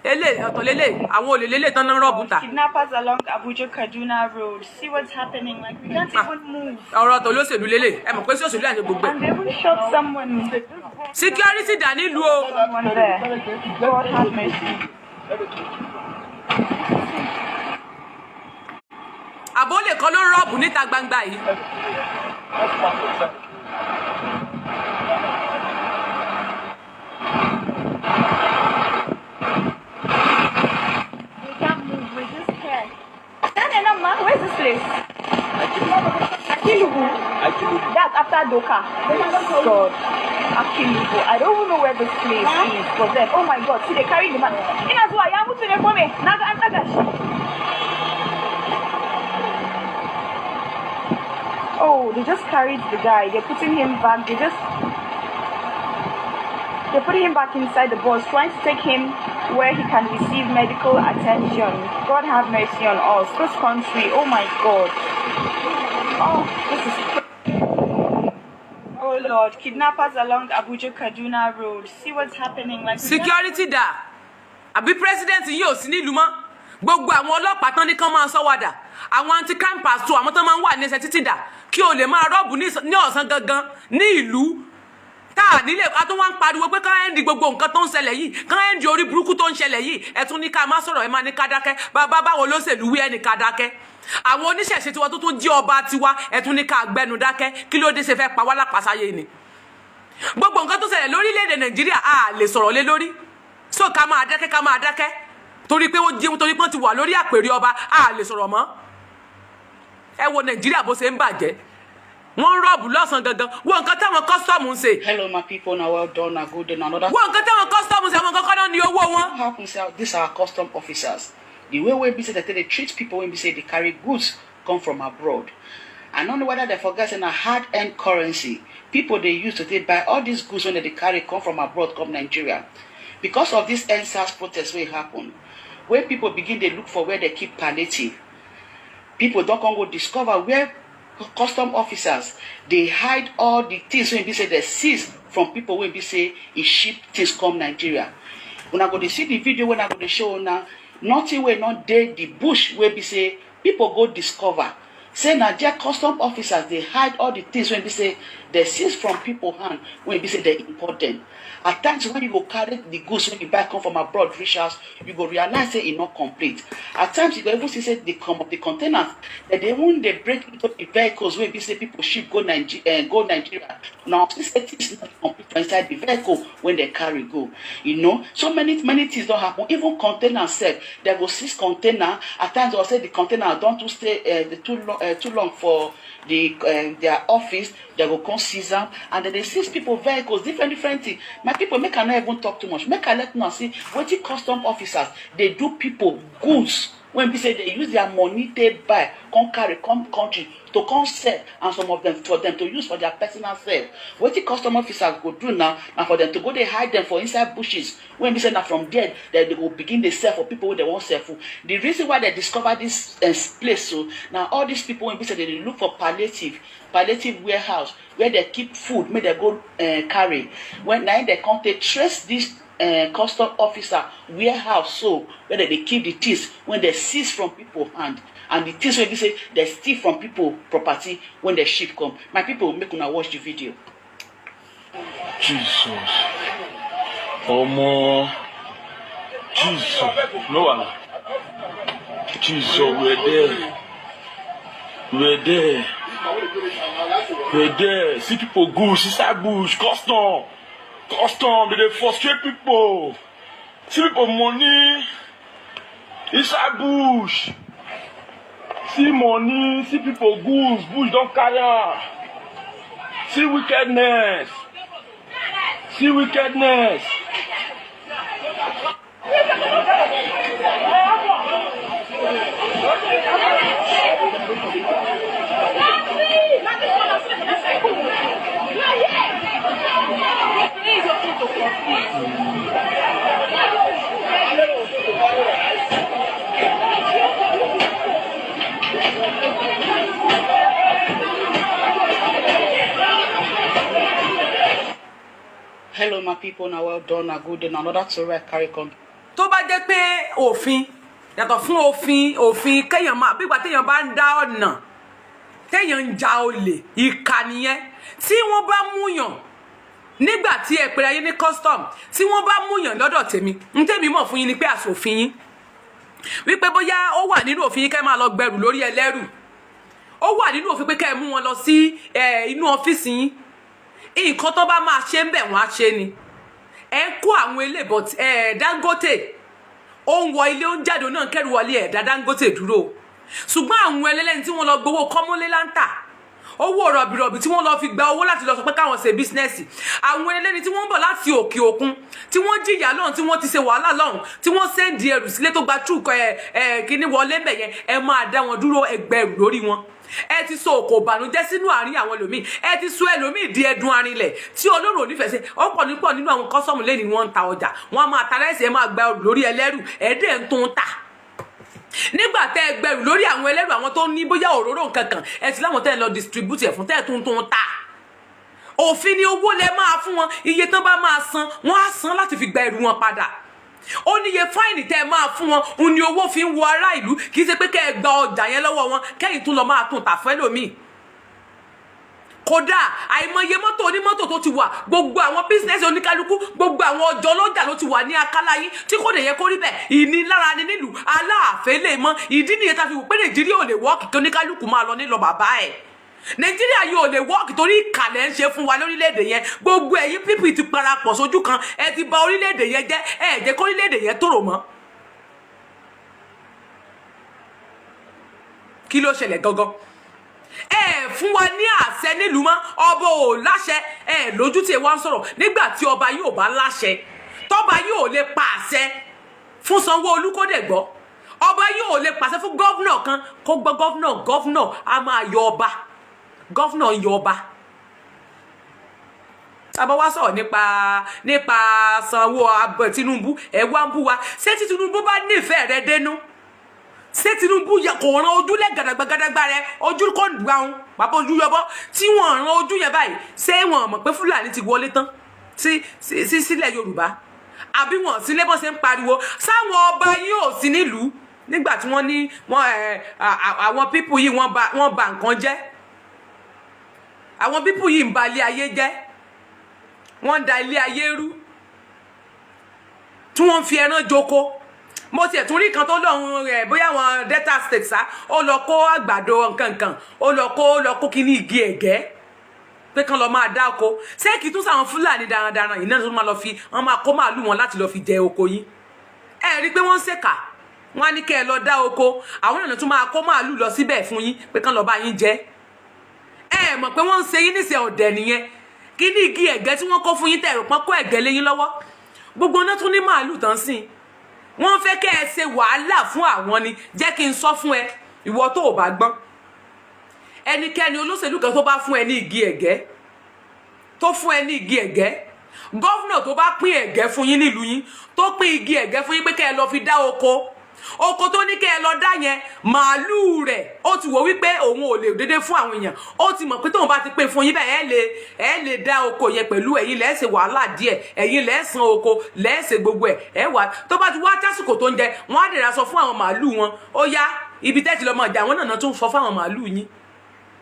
Elé ọ̀tọ̀ lélẹ̀, àwọn olè lélẹ̀ tán náà rob ta. Kidnappers along Abuja Kaduna Road. See what's happening. Like, we can't Ah. even move. Ọ̀rọ̀ tó lóṣèlú lélẹ̀, ẹ mọ̀ pé sí òṣèlú àti gbogbo ẹ̀. And they even shot someone. Security dà nílùú o. Someone there. God have mercy. Àbólè kan ló rob níta gbangba yìí. We can't move. We're just here. Nana, where's this place? Akilugu. That's after Doka. God. Akilugu. I don't even know where this place is. But then, oh my God, see, they carry the man. Ina zuwa ya mutu ne ko me? Naga an ɗaga shi. Oh, they just carried the guy. They're putting him back. They're putting him back inside the bus, trying to take him where he can receive medical attention. God have mercy on us. This country, oh my God. Oh, this is. Oh Lord, kidnappers along Abuja Kaduna Road. See what's happening. Like, we can't- Security dà? Àbí president yìí ò sí nílùú mọ́? Gbogbo àwọn ọlọ́pàá tán ní kán máa sọ́wádà, àwọn anti-crime patrol, àwọn tán máa ń wà ní ẹsẹ̀ títì dà, kí o lè máa rob ní ọ̀sán gangan ní ìlú tá a nílé? A tún wá ń pariwo pé kán end gbogbo nǹkan tó ń ṣẹlẹ̀ yìí, kán end orí burúkú tó ń ṣẹlẹ̀ yìí. Ẹ tún ní ká má sọ̀rọ̀, ẹ máa ní ká dákẹ́. Bàbá báwo lóṣèlú wí, ẹnì ká dákẹ́. Àwọn oníṣẹ̀ṣe tiwa tó tún jí ọba tiwa, ẹ tún ní ká gbẹnu dákẹ́. Kí ló dé? Ṣe fẹ́ pa wá lápàsáyé ni? Gbogbo nǹkan tó ṣẹlẹ̀ lórílẹ̀‐èdè Nàìjíríà, a lè sọ̀rọ̀ lé lórí, so ká máa dákẹ́, ká máa dákẹ́ torí pé ó jẹun, torí pé wọ́n ti wà lórí àpèrè ọba, a lè sọ̀rọ̀ mọ́. Ẹ wo Nàìjíríà bó ṣe ń bàjẹ́. Wọ́n ń rob lọ́sàn-án gangan. Wo nǹkan táwọn custom ń ṣe. Hello, my people. Now, well done. Now, good. And another Wo nǹkan táwọn custom ń ṣe. Àwọn kankan náà ní owó wọn. what happens now? These are custom officers. The way we be say that they treat people when we say they carry goods come from abroad. I don't know whether they forget in a hard-earned currency. People they use to they buy all these goods when they carry come from abroad, come Nigeria. Because of this EndSARS protest wey happen, when people begin they look for where they keep palliative, people don come go discover where custom officers dey hide all the things wey be say they seize from people wey be say e ship things come Nigeria. Una go dey see the video wey I go dey show una. Nothing wey no dey the bush wey be say people go discover say na there custom officers dey hide all the things wey be say they seize from people hand wey be say they import them. At times when you go carry the goods wey you buy come from abroad reach house, you go realize say e no complete. At times you go even see say the come of the containers dem dey even dey break into the vehicles wey be say people ship go Nigeria. Now see say things no complete for inside the vehicle wey dem carry go. So many many things don happen. Even container sef, dem go seize container. At times they go say the container don too stay, too long. too long for the their office, dem go come seize am, and dem dey seize people vehicles, different different things. My people, make I no even talk too much. Make I let una see wetin custom officers dey do people goods wey be say dey use their money take buy, come carry come country to come sell, and some of them for them to use for their personal self. Wetin custom officers go do now na for them to go dey hide them for inside bushes wey be say na from there dem dey go begin dey sell for people wey dem wan sell for. The reason why dem discover this place, so na all these people wey be say dem dey look for palliative warehouse where dem keep food make dem go carry when, na im dem come take trace this custom officer warehouse, so where dem dey keep the things wey dem seize from people hand and the things wey be say dem steal from people property when dem ship come. My people, make una watch the video. Jesus. Omo. Jesus. No wahala. Jesus, we're there. We're there. We're there. See people goose inside bush. Custom. Custom. They dey frustrate people. See people money inside bush. See money. See people goods. Bush don carry am. See wickedness. See wickedness. Hello, my people. Now, well done. A good day. Now, another story I carry come. Tó bá jẹ́ pé òfin yàtọ̀ fún òfin, òfin kéèyàn máa bí ìgbà téèyàn bá ń dá ọ̀nà téèyàn ń ja olè, ìkà nìyẹn. Tí wọ́n bá múyàn nígbà tí ẹ pèrè ayé ní custom, tí wọ́n bá múyàn lọ́dọ̀ tèmi, ń tèmi mọ̀ fún yín ni pé àsòfin yín wípé bóyá ó wà nínú òfin yín kẹ́ máa lọ gbẹrù lórí ẹlẹ́rù, ó wà nínú òfin pé kẹ́ ẹ mú wọn lọ sí inú ọ́fíìsì yín, nǹkan tó bá máa ṣe ń bẹ̀, wọ́n á ṣe ni. Ẹ ń kó àwọn ilé, but Dangote ó ń wọ ilé, ó ń jáde, ó náà ń kẹ́rù wọlé. Ẹ̀ dá Dangote dúró, ṣùgbọ́n àwọn ẹlẹ́lẹ́ni tí wọ́n lọ gbowó kọ́mọ́lé láńtà, owó rọ̀bìrọ̀bì tí wọ́n lọ fi gba owó láti lọ sọ pé káwọn ṣe business, àwọn ẹlẹ́ni tí wọ́n ń bọ̀ láti òkè òkun, tí wọ́n jìyà lọ́hùn, tí wọ́n ti ṣe wàhálà lọ́hùn, tí wọ́n send ẹrù sílé tó gba truck ẹ ẹ kíní wọlé mbẹ̀ yẹn, ẹ máa dá wọn dúró, ẹgbẹ̀rù lórí wọn. Ẹ ti sọ òkò ìbànújẹ́ sínú àárín àwọn ẹlòmíì, ẹ ti sọ ẹlòmíì di ẹdun arinlẹ̀ tí Ọlọ́run ò nífẹ̀ẹ́ sí. Ọ̀pọ̀ nípọ̀ nínú àwọn customer lẹ́ni wọ́n ń ta ọjà, wọ́n á máa ta rice, ẹ máa gba ẹrù lórí ẹlẹ́rù, ẹ̀ẹ́dẹ̀ ń tún ta. Nígbà tẹ́ ẹ gbẹrù lórí àwọn ẹlẹ́rù, àwọn tó ní bóyá òróró nǹkan kan, ẹ ti láwọn tẹ́ ẹ lọ distribute ẹ̀ fún, tẹ́ ẹ tún tún ta. Òfin ni owó lẹ máa fún wọn, iye tán bá máa san, wọ́n á san láti fi gba ẹrù wọn padà. Ó níye fine tẹ́ ẹ máa fún wọn, òun ni owó fi ń wọ ará ìlú. Kì í ṣe pé kẹ́ ẹ gba ọjà yẹn lọ́wọ́ wọn, kẹ́yìn tún lọ máa tún tà fẹ́ lómi. Kódà àìmọye mọ́tò onímọ́tò tó ti wà, gbogbo àwọn business oníkálukú, gbogbo àwọn ọjọ́ ọlọ́jà ló ti wà ní akálá yín, tí kò lè yẹ kó rí bẹ́ẹ̀. Ìnilára ni nílùú aláàfẹ́ lè mọ́. Ìdí nìyẹn tá a fi wò pé Nàìjíríà ò lè work, kí oníkálukú máa lọ nílọ bàbá ẹ̀. Nàìjíríà yóò lè work torí ìkàlẹ̀ ń ṣe fún wa lórílẹ̀‐èdè yẹn. Gbogbo ẹ̀yin people ti parapọ̀ sójú kan, ẹ ti bà orílẹ̀‐èdè yẹn jẹ́, ẹ jẹ́ kó orílẹ̀‐èdè yẹn tòrò mọ́. Kí ló ṣẹlẹ̀ gangan? Ẹ fún wa ní àṣẹ nílùú mọ́, ọba ò láṣẹ, ẹ lójú tí ẹ wá ń sọ̀rọ̀. Nígbà tí ọba yóò bá láṣẹ, tọ́ba yóò lè pa àṣẹ fún Sanwó-Olú kó dẹ̀ gbọ́, ọba yóò lè pàṣẹ fún governor kan kó gbọ́. Governor, governor a máa yọ ọba, governor yọ ọba. Tábà wá sọ̀rọ̀ nípa Sanwó Tinubu, ẹ wá ń bú wa. Ṣé tí Tinubu bá nífẹ̀ẹ́ rẹ dénú, ṣé Tinubu kò ran ojúlẹ̀ gàdàgbà gàdàgbà rẹ, ojú kò gbà ń bàbá ojú yọbọ tí wọ́n ran ojú yẹn báyìí? Ṣé wọ́n mọ̀ pé Fúlàní ti wọlé tán sí sí sílẹ̀ Yorùbá, àbí wọ́n sílé bọ́n ṣe ń pariwo sáwọn ọba yìí ò sí nílùú nígbà tí wọ́n ní wọ́n ẹ àwọn people yìí, wọ́n ba nǹkan jẹ́? Àwọn people yìí ń ba ilé ayé jẹ́, wọ́n ń da ilé ayé rú, tí wọ́n ń fi ẹran joko. Mo tiẹ̀ tún rí kan tó lọ́hùn rẹ̀, bóyá àwọn Delta State sá, ó lọ kó àgbàdo nkankan, ó lọ kó kíní igi ẹ̀gẹ́ pé kán lọ máa dá oko. Ṣé kì í tún sáwọn Fúlàní darandaran yìí náà tó máa lọ fi, wọ́n máa kó màálù wọn láti lọ fi jẹ oko yín? Ẹ rí i pé wọ́n ń ṣèkà. Wọ́n á ní kẹ́ ẹ lọ dá oko. Àwọn ènìyàn tún máa kó màálù lọ síbẹ̀ fún yín pé kán lọ bá yín jẹ. Ẹ mọ̀ pé wọ́n ń ṣe yín níṣẹ́ ọ̀dẹ̀ nìyẹn. Kí ní igi ẹ̀gẹ́ tí wọ́n kó fún yín tẹ̀rù pọ́n kó ẹ̀gẹ́ lé yín lọ́wọ́? Gbogbo náà tún ní màálù tán sí i. Wọ́n fẹ́ kẹ́ ẹ ṣe wàhálà fún àwọn ni. Jẹ́ kí n sọ fún ẹ, ìwọ tó o bá gbọ́n, ẹnikẹ́ni olóṣèlú kan tó bá fún ẹ ní igi ẹ̀gẹ́, tó fún ẹ ní igi ẹ̀gẹ́, governor tó bá pín ẹ̀gẹ́ fún yín nílùú yín, tó pín igi ẹ̀gẹ́ fún yín pé kẹ́ ẹ lọ fi dá oko, oko tó ní kẹ́ ẹ lọ dá yẹn, màálùú rẹ̀, ó ti wò wípé òun ò lè dédé fún àwọn èèyàn. Ó ti mọ̀ pé tóun bá ti pín fún yín bẹ́ẹ̀, ẹ lè dá oko yẹn pẹ̀lú ẹ̀yin lẹ́ẹ̀ ṣe wàhálà díẹ̀, ẹ̀yin lẹ́ẹ̀ san oko, lẹ́ẹ̀ ṣe gbogbo ẹ̀. Ẹ̀ wà tó bá ti wá tásìkò tó ń jẹ, wọ́n á dẹ̀ra sọ fún àwọn màálùú wọn, ó yá, ibi tẹ́tì lọ́mọ ìjà. Àwọn náà tún sọ fún àwọn màálùú yín,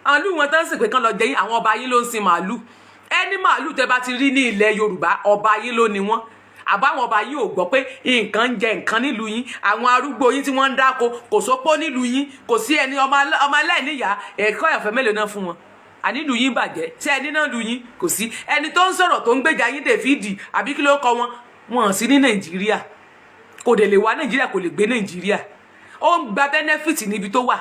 màálù wọn tán sì pé kán lọ jẹ yín. Àwọn ọba yín ló ń sin màálù. Ẹni màálù tẹ bá ti rí ní ilẹ̀ Yorùbá, ọba yín ló ní wọn. Àbáwọn ọba yín ò gbọ́ pé nǹkan ń jẹ nǹkan nílùú yín? Àwọn arúgbó yín tí wọ́n ń dáko, kò sópó nílùú yín, kò sí ẹni ọmọ aláìníyàá. Ẹ̀kọ́ ẹ̀fẹ́ mélòó náà fún wọn? Ànílùú yín bàjẹ́. Ṣé ẹni náà lù yín? Kò sí ẹni tó ń sọ̀rọ̀ tó ń gbèjà yín. David àbí kí ló kọ wọn, wọn sí ní Nàìjíríà, kò dẹ̀ lè wá Nàìjíríà, kò lè gbé Nàìjíríà. Ó ń gba benefit níbi tó wà,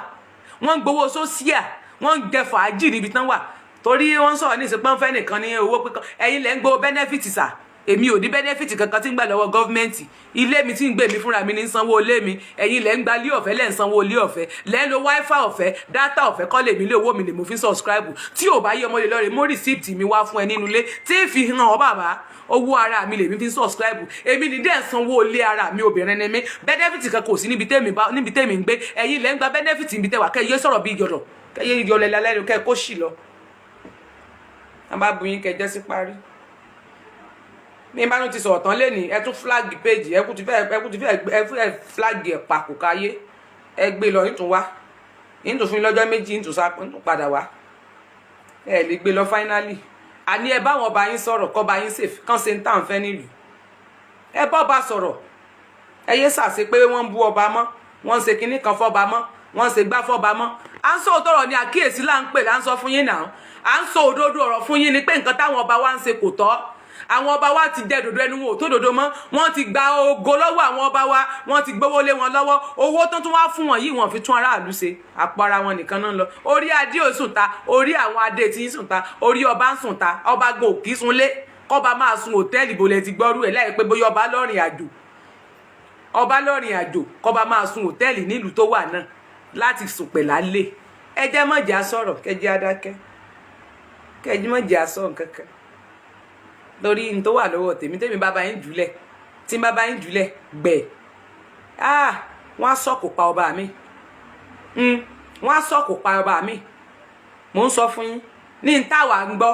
wọ́n ń gbowó social, wọ́n ń jẹ fàájì níbi tán wà, torí wọ́n ń sọ̀rọ̀ ní ìsìnkú fẹ́ nìkan ní owó pípọ́n. Ẹ̀yin lẹ́ ń gbowó benefit sà. Èmi ò ní benefit kankan tí ń gbà lọ́wọ́ government. Ilé mi tí ń gbé mi fúnra mi ní sanwó ilé mi. Ẹ̀yin lẹ́ ń gba ilé ọ̀fẹ́, lẹ́ ń sanwó ilé ọ̀fẹ́, lẹ́ ń lo wifi ọ̀fẹ́, data ọ̀fẹ́. Kọ́ lèmi ilé owó mi lè mo fi ń subscribe. Tí ò bá yí ọmọ lè lọ́ọ̀rẹ́ mú receipt mi wá fún ẹ nínú ilé tí ń fi hàn ọ́. Bàbá, owó ara mi lèmi fi ń subscribe. Èmi ní dẹ́ sanwó ilé ara mi. Obìnrin ni mí. Benefit kan kò sí níbi tèmi ń gbé. Ẹ̀yin lẹ́ ń gba benefit níbi tẹ́wà. Kẹ́ yé sọ̀rọ̀ bí ìjọ̀dọ̀, kẹ́ yé yọlẹ̀ lálẹ́, kẹ́ kó sì lọ. Wọ́n bá bu yín, kẹ́ jẹ́ sí parí ní bá tún ti sọ̀rọ̀ tán lẹ́nìí. Ẹ tún flag page, ẹ kú ti fẹ́ ẹ fẹ́ flag ẹ̀ papò káyé. Ẹ gbé lọ, nítún wá, nítún fún yín lọ́jọ́ 2, nítún sá, nítún padà wá. Ẹ lè gbé lọ finally. Àní ẹ báwọn ọba yín sọ̀rọ̀, kọ́ bá yín sèf kán ṣe ń tà ń fẹ́ nílùú. Ẹ bá ọba sọ̀rọ̀. Ẹ yé sàṣe pé wọ́n ń bú ọba mọ́, wọ́n ń ṣe kinní kan fọ́ba mọ́, wọ́n ń ṣe gbá fọ́ba mọ́. À ń sọ òótọ́ ọ̀rọ̀ ni. Àkíyèsí là ń pè, là ń sọ fún yín náà. À ń sọ òdodo ọ̀rọ̀ fún yín ni pé nǹkan táwọn ọba wa ń ṣe kò tọ́. Àwọn ọba wa ti jẹ dòdò ẹnu wọn ò tó dòdò mọ́. Wọ́n ti gba ògo lọ́wọ́ àwọn ọba wa, wọ́n ti gbowó lé wọn lọ́wọ́. Owó tó tún wá fún wọn yìí, wọ́n fi tún aráàlú ṣe, àpò ara wọn nìkan náà lọ. Orí adé ò sùn ta, orí àwọn adé tí ń sùn ta, orí ọba ń sùn ta. Ọba gan òkì sunlé, kọ́ba máa sun hòtẹ́ẹ̀lì bòlẹ̀ ti gbọ́rú ẹ̀ láì pé bóyá ọba lọ́rìn àjò. Ọba lọ́rìn àjò, kọ́ba máa sun hòtẹ́ẹ̀lì nílùú tó wà náà láti sùn pẹ̀lá lé. Ẹ jẹ́ mọ̀jà sọ̀rọ̀, kẹjẹ́ adákẹ́, kẹjẹ́ mọ̀jà sọ̀ nǹkankan lórí n tó wà lọ́wọ́ tèmi. Tèmi bàbá yín jùlẹ̀, tí bàbá yín jùlẹ̀ gbẹ̀, ah, wọ́n á sọ̀kò pa ọba mi. Wọ́n á sọ̀kò pa ọba mi. Mò ń sọ fún yín ní n táwa ń gbọ́,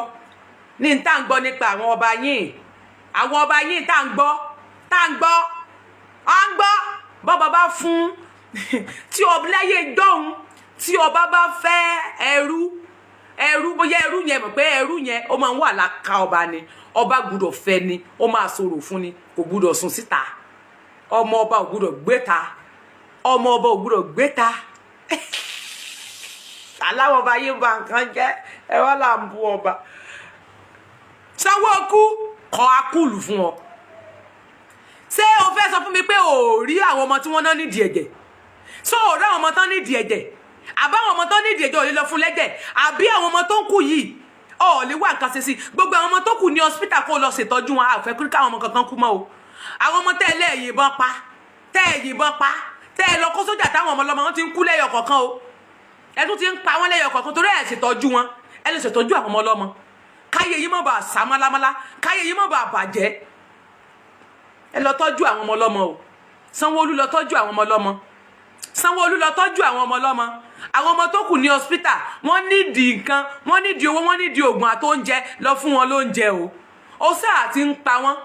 ní n tá ń gbọ́ nípa àwọn ọba yín, àwọn ọba yín tá ń gbọ́, tá ń gbọ́, à ń gbọ́. Bọ́ba bá fún tí ọba láyé dọ́hun, tí ọba bá fẹ́ ẹrú, ẹrú bóyá ẹrú yẹn mọ̀ pé ẹrú yẹn ó máa ń wà láka ọba ni, ọba gbúdọ̀ fẹ́ ni, ó máa sọ̀rọ̀ fún ni, kò gbúdọ̀ sùn síta. Ọmọ ọba ò gbúdọ̀ gbé ta, ọmọ ọba ò gbúdọ̀ gbé ta. Aláwọ̀ ọba yìí ba nǹkan jẹ́. Ẹ wá là ń bú ọba. Sanwó-okú kọ akúlù fún ọ. Ṣé o fẹ́ sọ fún mi pé o ò rí àwọn ọmọ tí wọ́n ná nídìí ẹ̀jẹ̀? Ṣé o rí àwọn ọmọ tán nídìí ẹ̀jẹ̀? Àbáwọn ọmọ tán nídìí ẹ̀jẹ̀ ò lè lọ fún lẹ́jẹ̀? Àbí àwọn ọmọ tó ń kú yìí, ọ̀ lè wá nǹkan ṣe sí gbogbo àwọn ọmọ tó kù ní hospital, kó lọ ṣètọ́jú wọn? Àfẹ́ kí káwọn ọmọ kankan kú mọ́ o. Àwọn ọmọ tẹ́ ẹ lẹ́yìnbọn pa, tẹ́ ẹ yìnbọn pa, tẹ́ ẹ lọ kó sójà, táwọn ọmọ ọlọ́mọ wọn ti ń kú lẹ́yọ kọ̀ọ̀kan o. Ẹ tún ti ń pa wọ́n lẹ́yọ kọ̀ọ̀kan torí ẹ̀ ṣètọ́jú wọn. Ẹ lè ṣètọ́jú àwọn ọmọ ọlọ́mọ, káyé yìí má bàa sá málámálá, káyé yìí má bàa bàjẹ́. Ẹ lọ tọ́jú àwọn ọmọ ọlọ́mọ o. Sanwó-Olú, lọ tọ́jú àwọn ọmọ ọlọ́mọ. Sanwó-Olú, lọ tọ́jú àwọn ọmọ ọlọ́mọ. Àwọn ọmọ tó kù ní hospital, wọ́n nídìí nǹkan, wọ́n nídìí owó, wọ́n nídìí oògùn àtóúnjẹ. Lọ fún wọn lóúnjẹ o. Ó sáà ti ń pa wọ́n.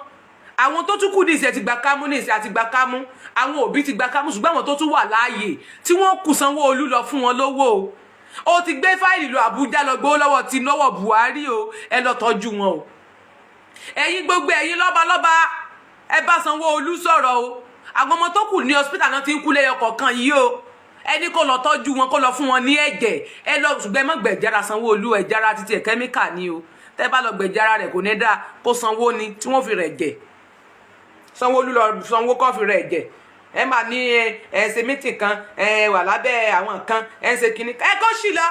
Àwọn tó tún kù ní ìsẹ̀ ti gba kámú, ní ìsẹ̀ àti gba kámú, àwọn òbí ti gba kámú, ṣùgbọ́n àwọn tó tún wà láàyè tí wọ́n kù, Sanwó-Olú, lọ fún wọn lówó o. Ó ti gbé fáìlì lọ Àbújá, lọ gbowó lọ́wọ́ ti lọ́wọ́ Buhari o. Ẹ lọ tọ́jú wọn o. Ẹ̀yin gbogbo ẹ̀yin lọ́balọ́ba, ẹ bá Sanwó-Olú sọ̀rọ̀ o. Àwọn ọmọ tó kù ní hospital náà ti ń kú lẹ́yọ kọ̀ọ̀kan yìí o. Ẹni kó lọ tọ́jú wọn, kó lọ fún wọn ní ẹ̀jẹ̀. Ẹ lọ, ṣùgbọ́n ẹ má gbẹ̀jára Sanwó-Olú. Ẹ̀jára títí ẹ̀ kẹ́míkà ni o. Tẹ́ bá lọ gbẹ̀jára rẹ̀, kò ní dáa. Kó sanwó ni tí wọ́n fi rẹ̀ jẹ̀. Sanwó-Olú, lọ sanwó kó fi rẹ̀ jẹ̀. Ẹ máa ní ẹ ṣe meeting kan, ẹ wà lábẹ́ àwọn kan, ẹ ń ṣe kinní, ẹ kó sì lọ.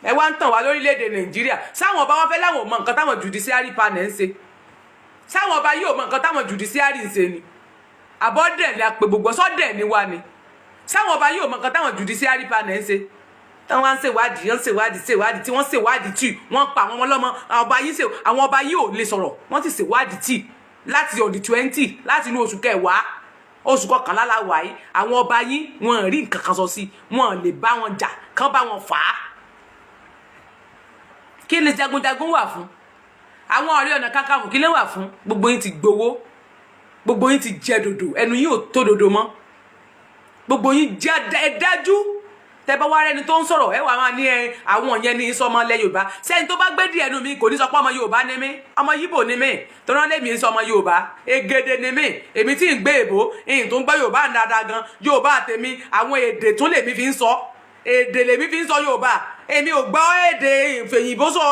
Ẹ wá ń tàn wá lórílẹ̀‐èdè Nàìjíríà. Sáwọn ọba wọn fẹ́ láwọn ò mọ nǹkan táwọn judiciary panel ń ṣe? Sáwọn ọba yóò mọ nǹkan táwọn judiciary ń ṣe ni? Àbọ̀dẹ̀ ni àpè gbogbo sọ́dẹ̀ ni wá ni. Sáwọn ọba yóò mọ nǹkan táwọn judiciary panel ń ṣe, táwọn á ń ṣèwádìí, ń ṣèwádìí, ṣèwádìí tí wọ́n ṣèwádìí tí wọ́n pa àwọn ọmọ ọlọ́mọ. Àwọn ọba yìí ṣe, àwọn ọba yìí ò lè sọ̀rọ̀. Wọ́n ti ṣèwádìí tí láti on the 20, láti inú oṣù kẹwàá, oṣù kọkànlá la wà yìí. Àwọn ọba yìí, wọn rí nǹkan kan sọ sí, wọn lè bá wọn jà kán bá wọn fà á. Kí ni jagunjagun wà fún? Àwọn Ọ̀rẹ́ Ọ̀nà Kakanfò, kí ló wà fún? Gbogbo yín ti gbowó, gbogbo yín ti jẹ dòdò, ẹnu yín ò tó dòdò mọ́. Gbogbo yín jẹ ẹ dájú. Tẹ bá wá rẹni tó ń sọ̀rọ̀, ẹ wà máa ní ẹ àwọn yẹn ní sọmọ ilẹ̀ Yorùbá. Sẹ́ni tó bá gbé díẹ̀ ẹnu mi kò ní sọ pé ọmọ Yorùbá ni mí. Ọmọ Yíbò ni mí, tó rán lèmi ń sọ ọmọ Yorùbá. Egede ni mí. Èmi tí ń gbé èbó, ìyìn tó ń gbọ́ Yorùbá dáadáa gan. Yorùbá tèmi, àwọn èdè tún lèmi fi ń sọ, èdè lèmi fi ń sọ Yorùbá. Èmi ò gbọ́ èdè ìfèyìnbó sọ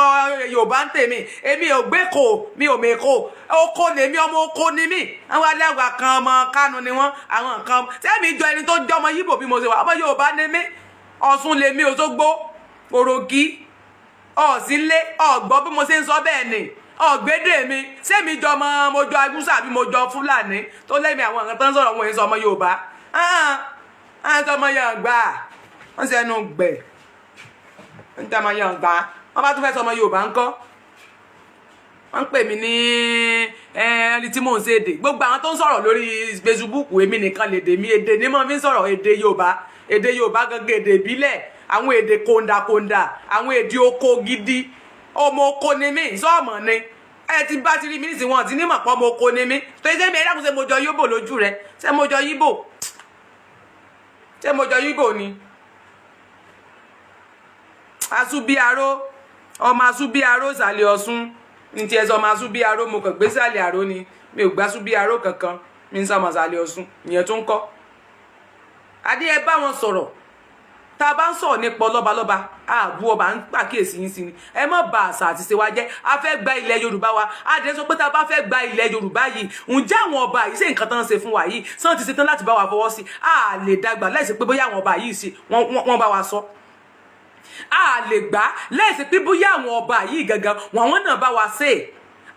Yorùbá ń tèmi. Èmi ò gbé kò, mi ò mèkó oko lèmi, ọmọ oko ni mí. Àwọn aláwa kan, ọmọ Kánú ni wọ́n. Àwọn kan sẹ́mi jọ ẹni tó jọ ọmọ Yíbò bí mo ṣe wà. Ọmọ Yorùbá ni mí. Ọ̀ṣun lèmi, Òṣogbo, Òrògì, ọ̀sínlé. Ọ̀gbọ́ bí mo ṣe ń sọ bẹ́ẹ̀ ni ọ̀gbẹ́dẹ̀ mi. Sẹ́mi jọ ọmọ, mo jọ Haúsá àbí mo jọ Fúlàní tó lẹ́mi? Àwọn nǹkan tó ń sọ̀rọ̀, wọn yẹn sọ ọmọ Yorùbá àwọn tó ọmọ yẹn gbà wọ́n ṣe ẹnu gbẹ̀ ń tẹ́ ọmọ yẹn gbà. Wọ́n bá tún fẹ́ sọ ọmọ Yorùbá ńkọ́? Wọ́n ń pè mí ní ẹni tí mò ń ṣe èdè. Gbogbo àwọn tó ń sọ̀rọ̀ lórí Facebook, èmi nìkan lè dè mí. Èdè ní mo fi ń sọ̀rọ̀, èdè Yorùbá, èdè Yorùbá gangan, èdè ìbílẹ̀, àwọn èdè kòńdàkòńdà, àwọn èdè oko gidi. Ọmọ oko ni mí, sọ́ọ̀mọ̀ ni ẹ ti bá ti rí mi nísìnyí, wọn ti ní mọ̀ pé ọmọ oko ni mí. Tó ṣe mi, ẹ dákun, ṣe mo jọ Yíbò lójú rẹ? Ṣé mo jọ Yíbò? Ṣé mo jọ Yíbò ni? Asúbíaró, ọmọ asúbíaró ìsàlẹ̀ Ọ̀ṣun ní tiẹ̀ sọ. Ọmọ asúbíaró, mo kàn gbé sàlẹ̀ àró ni. Mi ò gbá súbíaró kankan, mi ń sọmọ ìsàlẹ̀ Ọ̀ṣun. Ìyẹn tó ń kọ́ adé, ẹ bá wọn sọ̀rọ̀. Tá a bá ń sọ̀rọ̀ nípa lọ́balọ́ba, ààbò ọba ń pàkíyèsí yín sí ni. Ẹ má bà àṣà àti ṣe wa jẹ́. A fẹ́ gba ilẹ̀ Yorùbá wa. A dẹ̀ sọ pé tá a bá fẹ́ gba ilẹ̀ Yorùbá yìí, ǹjẹ́ àwọn ọba yìí ṣe nǹkan tán ṣe fún wa yìí sàn ti ṣe tán láti bá wa fọwọ́ sí? A lè dàgbà láìsí pé bóyá àwọn ọba yìí ṣe wọ́n bá wa sọ. A lè gbà láìsí pé bóyá àwọn ọba yìí gangan wọn, àwọn náà bá wa ṣe é.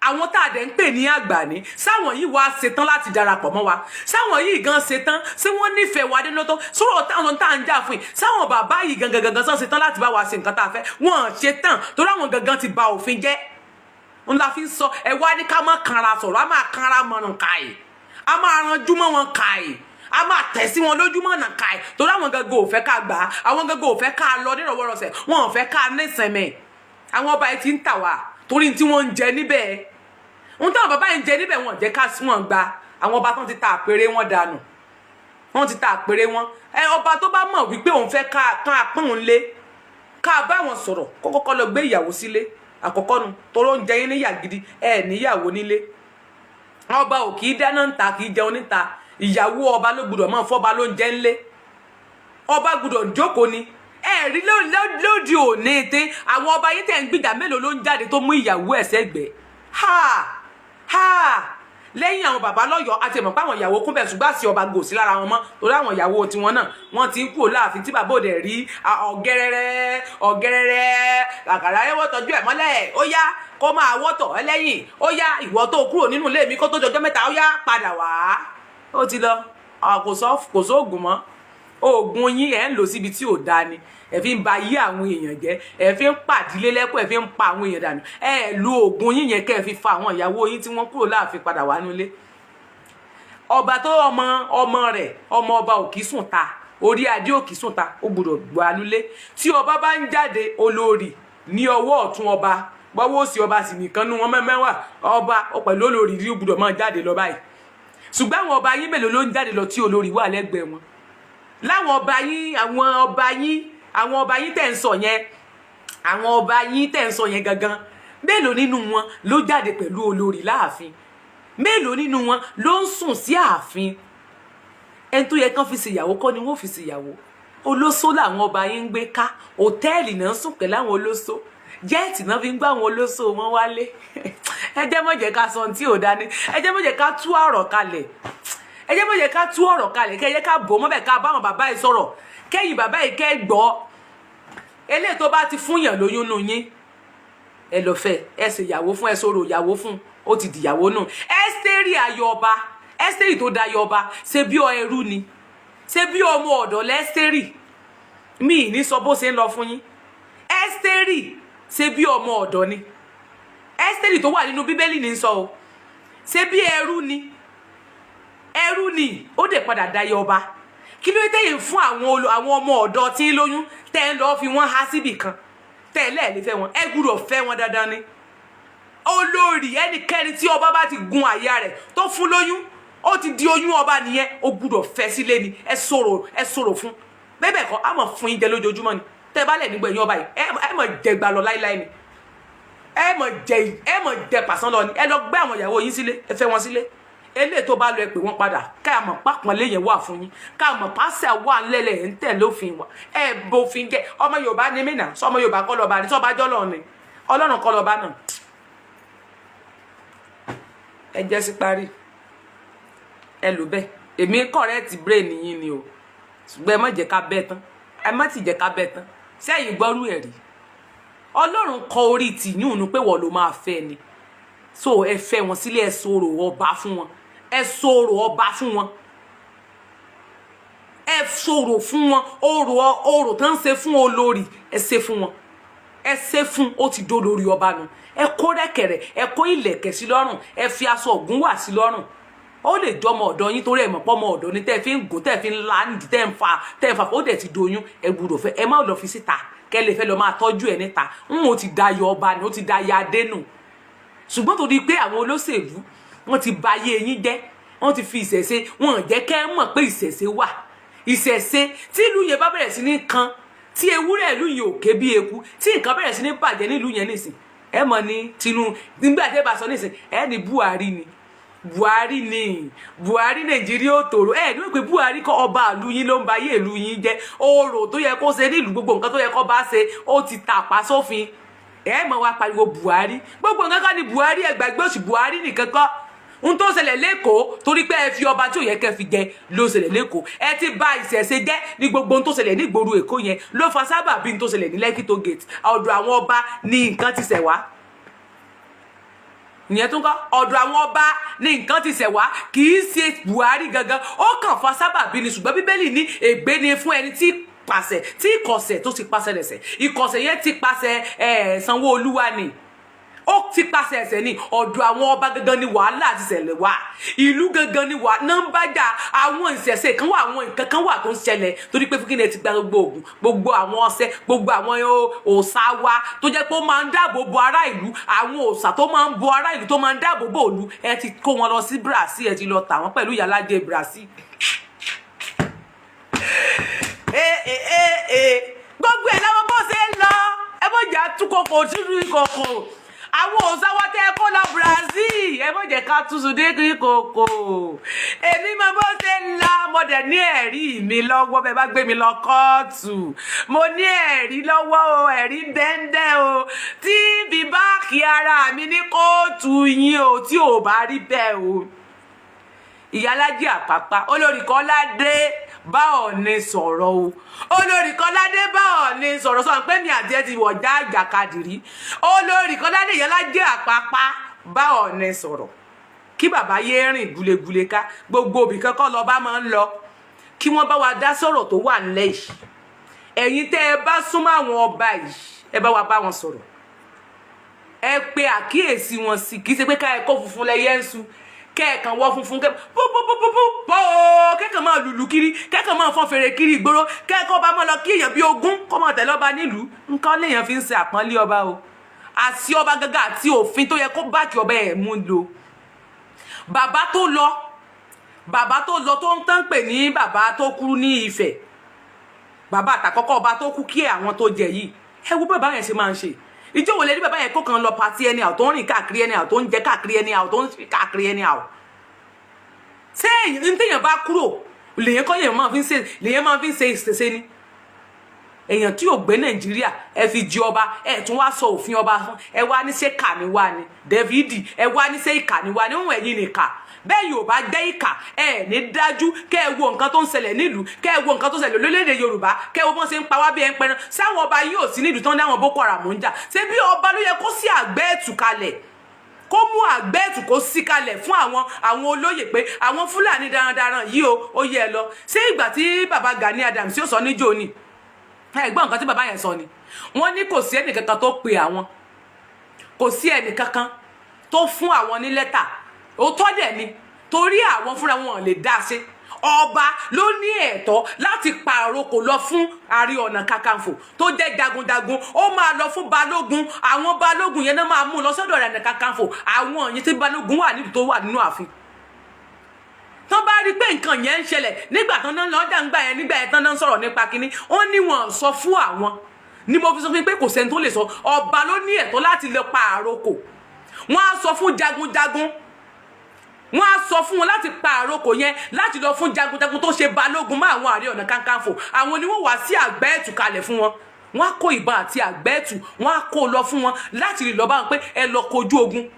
Àwọn tá a dẹ̀ ń pè ní àgbà ní sáwọn yìí wá ṣetán láti darapọ̀ mọ́ wa. Sáwọn yìí gan ṣetán, ṣé wọ́n nífẹ̀ẹ́ wa dénú tó sọ̀rọ̀ táwọn tá à ń jà fún yìí? Sáwọn bàbá yìí gangan gangan sàn ṣetán láti bá wa ṣe nǹkan tá a fẹ́? Wọ́n ṣetán, torí àwọn gangan ti ba òfin jẹ́. Ń la fi ń sọ. Ẹ wá ní ká má kanra sọ̀rọ̀, a máa kanra mọ̀nà káì, a máa ranjú mọ́ wọn káì, a máa tẹ̀ sí wọn lójúmọ́ ọ̀nà káì, torí àwọn gangan ò fẹ́ ká gbà á. Àwọn gangan ò fẹ́ ká lọ nírọ̀wọ́rọ̀sẹ̀, wọn ò fẹ́ ká nísìnmi. Àwọn ọba yìí ti ń tà wá torí tí wọ́n ń jẹ níbẹ̀. Ohun táwọn bàbá yìí ń jẹ níbẹ̀, wọn jẹ́ ká wọn gba. Àwọn ọba tán ti ta àpèrè wọn dànù, wọ́n ti ta àpèrè wọn. Ẹ ọba tó bá mọ̀ wípé òun fẹ́ ká pọ́n òun lé, ká bá wọn sọ̀rọ̀, kó kọ́kọ́ lọ gbé ìyàwó sílé àkọ́kọ́ nu, torí oúnjẹ yín níyà gidi. Ẹ níyàwó nílé. Ọba ò kì í dáná níta, kì í jẹun níta. Ìyàwó ọba ló gbọ́dọ̀ máa fọ́ba ló ń jẹ ńlé. Ọba gbọ́dọ̀ jókòó ni. Ẹ rí lóde òní tí àwọn ọba yìí tẹ̀ ń gbìjà, mélòó ló ń jáde tó mú ìyàwó ẹ̀ sẹ́gbẹ̀ẹ́? Ha ha, lẹ́yìn àwọn bàbá lọ́yọ̀ọ́, àti ẹ̀mọ̀ pé àwọn ìyàwó kún bẹ̀, ṣùgbọ́n àti ọba gò sí lára wọn mọ́, torí àwọn ìyàwó tiwọn náà, wọ́n ti ń kúrò láàfin tí bàbá òde rí ọ̀gẹ́rẹ́rẹ́ ọ̀gẹ́rẹ́rẹ́ àkàrà ẹ̀ wọ́n tọ́jú ẹ̀ mọ́lẹ̀. Ó yá, kó máa wọ́tọ̀ ẹ lẹ́yìn. Ó yá, ìwọ tó kúrò nínú ilé mi, kó tó jọjọ́ 3, ó yá, padà wá. Ó ti lọ. Kò sóògùn mọ́. Oògùn yín, ẹ̀ ń lò síbi tí ò dáa ni. Ẹ fi ń ba yí àwọn èèyàn jẹ́, ẹ fi ń pàdílé lẹ́kọ̀ọ́, ẹ fi ń pa àwọn èèyàn dànù. Ẹ lu oògùn yín yẹn kẹ́ ẹ fi fa àwọn ìyàwó yín tí wọ́n kúrò láàfin padà wá nílé. Ọba tó ọmọ ọmọ rẹ̀, ọmọ ọba ò kì í sùn ta, orí adé ò kì í sùn ta, ó gbọ́dọ̀ gbọ́ anúlé. Tí ọba bá ń jáde, olórí ní ọwọ́ ọ̀tún ọba, gbọ́wọ́ òsì ọba sì nìkan nú wọn mẹ́mẹ́wà. Ọba pẹ̀lú olórí rí gbọ́dọ̀ máa jáde lọ báyìí. Ṣùgbọ́n àwọn ọba yín, mélòó ló ń jáde lọ tí olórí wà lẹ́gbẹ̀ẹ́ wọn? Láwọn ọba yín, àwọn ọba yín, àwọn ọba yín tẹ̀ ń sọ yẹn, àwọn ọba yín tẹ̀ ń sọ yẹn gangan, mélòó nínú wọn ló jáde pẹ̀lú olórí láàfin? Mélòó nínú wọn ló ń sùn sí ààfin? Ẹni tó yẹ kán fi ṣèyàwó kọ́ ni wọ́n fi ṣèyàwó. Olóṣó làwọn ọba yín ń gbé ká. Hòtẹ́ẹ̀lì náà ń sùn pẹ̀lú àwọn olóṣó. Jet náà fi ń gbá àwọn olóṣò wọn wálé. Ẹ jẹ́ mọ̀ jẹ́ ká sọ ohun tí ò dání. Ẹ jẹ́ mọ̀ jẹ́ ká tú ọ̀rọ̀ kalẹ̀. Ẹ jẹ́ mọ̀ jẹ́ ká tú ọ̀rọ̀ kalẹ̀. Kẹ́ ẹ jẹ́ ká bò mọ́bẹ̀, ká bá àwọn bàbá yìí sọ̀rọ̀, kẹ́yìn bàbá yìí kẹ́ gbọ́. Eléyìí tó bá ti fún yàn lóyún nù yín, ẹ lọ fẹ́, ẹ ṣe ìyàwó fún, ẹ sọ̀rọ̀ ìyàwó fún, ó ti dìyàwó nù. Ẹ́sítérì ayọba, Ẹ́sítérì tó da ayọba, ṣe bí ọ ẹrú ni, ṣe bí ọmọ ọ̀dọ̀ lẹ́sítérì. Mi ì ní sọ bó ṣe ń lọ fún yín. Ẹ́sítérì, ṣe bí ọmọ ọ̀dọ̀ ni Ẹ́sítérì tó wà nínú Bíbélì ní sọ o. Ṣe bí ẹrú ni, ẹrú ni, ó dẹ̀ padà dayé ọba. Kí ló dé yìí fún àwọn ọmọ ọ̀dọ̀ tí ń lóyún, tẹ́ ń lọ́ọ́ fi wọ́n há síbì kan, tẹ́ ẹ lẹ́ẹ̀lẹ́ fẹ́ wọn? Ẹ gbúdọ̀ fẹ́ wọn dandan ni. Olórí, ẹnikẹ́ni tí ọba bá ti gun àyà rẹ̀ tó fún lóyún, ó ti di oyún ọba nìyẹn. Ó gbúdọ̀ fẹ́ sílé ni. Ẹ sọ̀rọ̀, ẹ sọ̀rọ̀ fún bẹ́ẹ̀. Bẹ́ẹ̀ kọ́, á mọ̀ fún yín jẹ lójoojúmọ́ ni. Tẹ́ ẹ bá lẹ̀ nígbà ẹ̀yìn ọba yìí, ẹ mọ̀ jẹgba lọ láíláí ni. Ẹ mọ̀ jẹ, ẹ mọ̀ jẹ pàṣán lọ ni. Ẹ lọ gbé àwọn ìyàwó yín sílé, ẹ fẹ́ wọn sílé. Eléyìí tó bá lọ, ẹ pè wọ́n padà, ká mọ̀ pápọ̀nlé yẹn wà fún yín, ká mọ̀ pàṣẹ wà ńlẹ̀lẹ̀ ẹ̀ ń tẹ̀ lófin wa. Ẹ bófin jẹ́. Ọmọ Yorùbá ni mí nà sọmọ Yorùbá kọ́ lọ́ba ni sọba jọ́lọ́ ni Ọlọ́run kọ́ lọ́ba náà. Ẹ jẹ́ sí parí, ẹ lò bẹ́ẹ̀. Èmi correct brain yín ni o, ṣùgbọ́n ẹ má jẹ́ ká bẹ́ tán, ẹ má ti jẹ́ ká bẹ́ tán. Sẹ́yìn gbọ́rú ẹ̀ rí? Ọlọ́run kọ orí tìyún nu pé wọ́n ló máa fẹ́ ni. So ẹ fẹ́ wọn sílé, ẹ sọ̀rọ̀ ọba fún wọn, ẹ sọ̀rọ̀ ọba fún wọn, ẹ sọ̀rọ̀ fún wọn. Orò, orò tó ń ṣe fún olórí, ẹ ṣe fún wọn, ẹ ṣe fún. Ó ti dó lórí ọba nu. Ẹ kó rẹ̀kẹ̀rẹ̀, ẹ kó ìlẹ̀kẹ̀ sí lọ́rùn, ẹ fi aṣọ ògùn wà sí lọ́rùn. Ó lè jọmọ ọ̀dọ̀ yín, torí ẹ mọ̀ pọ́ ọmọ ọ̀dọ̀ ni tẹ́ ẹ fi ń gùn, tẹ́ ẹ fi ń láǹdì, tẹ́ ẹ ń fa, tẹ́ ẹ ń fa. Ó dẹ̀ ti doyún, ẹ gbúdọ̀ fẹ́. Ẹ má lọ fi síta kẹ́ lè fẹ́ lọ máa tọ́jú ẹ níta. Ń ó ti dayọ̀ ọba ni, ó ti dayọ̀ adé nù. Ṣùgbọ́n torí pé àwọn olóṣèlú, wọ́n ti ba ayé yín jẹ́, wọ́n ti fi ìṣẹ̀ṣe, wọn ò jẹ́ kẹ́ ẹ mọ̀ pé ìṣẹ̀ṣe wà. Ìṣẹ̀ṣe tí ìlú yẹn bá bẹ̀rẹ̀ sí ní kan, tí ewúrẹ́ ìlú yẹn ò ké bí eku, tí nǹkan bẹ̀rẹ̀ sí ní bàjẹ́ nílùú yẹn nísìn, ẹ mọ̀ ní Tinubu. Nígbà tí ẹ bá sọ nísìn, ẹ ní Buhari ni, Buhari ni, Buhari, Nàìjíríà ò tòrò. Ẹ ní wípé Buhari kọ́, ọba ìlú yín ló ń ba ayé ìlú yín jẹ́. Orò tó yẹ kó ṣe nílùú, gbogbo nǹkan tó yẹ kó bá ṣe, ó ti tàpá sófin. Ẹ mọ̀ wá pariwo Buhari. Gbogbo nǹkan kan ni Buhari. Ẹ gbàgbé òsì, Buhari nìkan kọ́. N tó ṣẹlẹ̀ lẹ́kọ̀ọ́, torí pé ẹ fi ọba tí ò yẹ kẹ́ fi jẹ ló ṣẹlẹ̀ lẹ́kọ̀ọ́. Ẹ ti bà ìṣẹ̀ṣe jẹ́ ní gbogbo ohun tó ṣẹlẹ̀ ní ìgboro Èkó yẹn ló fa sábà bí n tó ṣẹlẹ̀ ní Lekki Toll Gate. Ọ̀dọ̀ àwọn ọba ní nǹkan ti ṣẹ̀ wá. Ìyẹn tún kọ́, ọ̀dọ̀ àwọn ọba ní nǹkan ti ṣẹ̀ wá, kì í ṣe Buhari gangan. Ó kàn fa sábà bí ni. Ṣùgbọ́n Bíbélì ní ègbé ni fún ẹni tí pàṣẹ tí ìkọ̀sẹ̀ tó ti pàṣẹ lẹ̀sẹ̀. Ìkọ̀sẹ̀ yẹn ti pàṣẹ ẹ̀ Sanwó-Olúwa ni, ó ti pàṣẹ ẹsẹ̀ ní. Ọ̀dọ̀ àwọn ọba gangan ni wàhálà ti ṣẹlẹ̀ wá. Ìlú gangan ni wà nọ́mbà jà. Àwọn ìṣẹ̀ṣe kan wà, àwọn nǹkan kan wà tó ń ṣẹlẹ̀ torí pé fúnkì ní ẹ ti gba gbogbo ògùn, gbogbo àwọn ọṣẹ, gbogbo àwọn òòṣà wa tó jẹ́ pé ó máa ń dáàbò bo ará ìlú, àwọn òòṣà tó máa ń bo ará ìlú, tó máa ń dáàbò bo ìlú, ẹ ti kó wọn lọ sí Brazil, ẹ ti lọ tà wọ́n pẹ̀lú ìyálájẹ Brazil. Gbogbo ẹ̀ lọ́wọ́ bó ṣe ń lọ. Ẹ bó jà túkọ̀kọ̀ sínú ìkọ̀kọ̀ àwọn òòṣà wa tẹ́ ẹ kó lọ Brazil, ẹ bó jẹ́ ká túnṣu dé ìkòkò. Èmi mọ bó ṣe ń lọ, mo dẹ̀ ní ẹ̀rí mi lọ́wọ́. Bẹ́ẹ̀ bá gbé mi lọ kóòtù, mo ní ẹ̀rí lọ́wọ́ o, ẹ̀rí dẹ́ndẹ́ o, tí bí báàkì ara mi ní kóòtù yín o, tí ò bá rí bẹ́ẹ̀ o. Ìyálájì Àpápá, olórí Kọ́ládé bá Ọ̀ọ̀ni sọ̀rọ̀ o. Olórí Kọ́ládé bá Ọ̀ọ̀ni sọ̀rọ̀, sọ pé mi àti ẹ ti wọ̀já àjàkadì rí. Olórí Kọ́ládé, ìyálájì Àpápá bá Ọ̀ọ̀ni sọ̀rọ̀ kí bàbá yé rìn gulegule ká gbogbo òbí kankan lọ bá máa ń lọ, kí wọ́n bá wa dá sọ̀rọ̀ tó wà nílẹ̀ yìí. Ẹ̀yin tẹ́ ẹ bá súnmọ́ àwọn ọba yìí, ẹ bá wa bá wọn sọ̀rọ̀, ẹ pe àkíyèsí wọn sí. Kì í ṣe pé ká ẹ kó funfun lẹyẹ ń su, kẹ́ẹ̀kan wọ́ funfun, kẹ́ púpúpúpú pọ́, kẹ́kàn máa lùlù kiri, kẹ́kàn máa fọ́n fèrè kiri ìgboro, kẹ́kàn ọba máa lọ kí èèyàn bíi 20 kọ́ máa tẹ̀lé ọba nílùú. Nǹkan léèyàn fi ń ṣe àpọ́nlé ọba o, àti ọba gángan àti òfin tó yẹ kó báàkì ọba ẹ̀ mú lò. Bàbá tó lọ, bàbá tó lọ tó ń tán pè ní bàbá tó kú ní Ifẹ̀, bàbá àtàkọ́kọ́ ọba tó kú kí àwọn tó jẹ yìí, ẹ wo bàbá yẹn ṣe máa ń ṣe. Ìjọ wo lè rí bàbá yẹn kó kàn lọ party ẹni àwọn tó ń rìn káàkiri, ẹni àwọn tó ń jẹ káàkiri, ẹni àwọn tó ń fi káàkiri, ẹni àwọn ṣé n téèyàn bá kúrò lèyàn kọ́ lèyàn máa fi ń ṣe, lèyàn máa fi ń ṣe ìṣẹ̀ṣe ni. Èèyàn tí ò gbé Nàìjíríà, ẹ fi jí ọba, ẹ tún wá sọ òfin ọba fún ẹ. Wá ní ṣé kà ní wá ni David? Ẹ wá ní ṣé ìkà ní wá ní òun? Ẹ̀yin nìkà bẹ́ẹ̀ yóò bá jẹ́ ìkà, ẹ ní dájú kẹ́ ẹ wo nǹkan tó ń ṣẹlẹ̀ nílùú, kẹ́ ẹ wo nǹkan tó ń ṣẹlẹ̀ lórílẹ̀‐èdè Yorùbá, kẹ́ ẹ wo bọ́n ṣe ń pa wá bí ẹ ń pẹran. Sáwọn ọba yóò sí nílùú tán ní àwọn Boko Haram ń jà? Ṣé bí ọba ló yẹ kó sí àgbẹ̀ ẹ̀tù kalẹ̀, kó mú àgbẹ̀tù kó sí kalẹ̀ fún àwọn olóyè pé àwọn Fúlàní darandaran yìí o, ó yẹ ẹ lọ? Ṣé ìgbà tí baba Gani Adams yóò sọ níjó ni, ẹ gbọ́ nǹkan tí baba yẹn sọ ni, wọ́n ní kò sí ẹnìkankan tó pe àwọn, kò sí ẹnìkankan tó fún àwọn ní lẹ́tà. Òótọ́ dẹ̀ ni, torí àwọn fúnra wọn lè dá ṣe. Ọba ló ní ẹ̀tọ́ láti pàrokò lọ fún Ààrẹ Ọ̀nà Kakanfò tó jẹ́ jagunjagun. Ó máa lọ fún balógun. Àwọn balógun yẹn náà máa mú un lọ sọ́dọ̀ Ààrẹ Ọ̀nà Kakanfò. Àwọn yẹn tí balógun wà níbi tó wà nínú ààfin, tán bá rí pé nǹkan yẹn ń ṣẹlẹ̀ nígbà tán náà lọ́jà ń gbà yẹn, nígbà yẹn tán náà ń sọ̀rọ̀ nípa kínní, ó ní wọn sọ fún àwọn ni. Mo fi sọ fún yín pé kò sẹ́ni tó lè sọ. Ọba ló ní ẹ̀tọ́ láti lọ pa àrokò. Wọ́n á sọ fún jagunjagun, wọ́n á sọ fún wọn láti pa àrokò yẹn, láti lọ fún jagunjagun tó ṣe balógun mọ́ àwọn Ààrẹ Ọ̀nà Kakanfò. Àwọn ni wọ́n wá sí àgbẹ̀ẹ̀tù kalẹ̀ fún wọn. Wọ́n á kó ìbọn àti àgbẹ̀ẹ̀tù, wọ́n á kó lọ fún wọn láti lè lọ bá wọn pé ẹ lọ kojú ogun.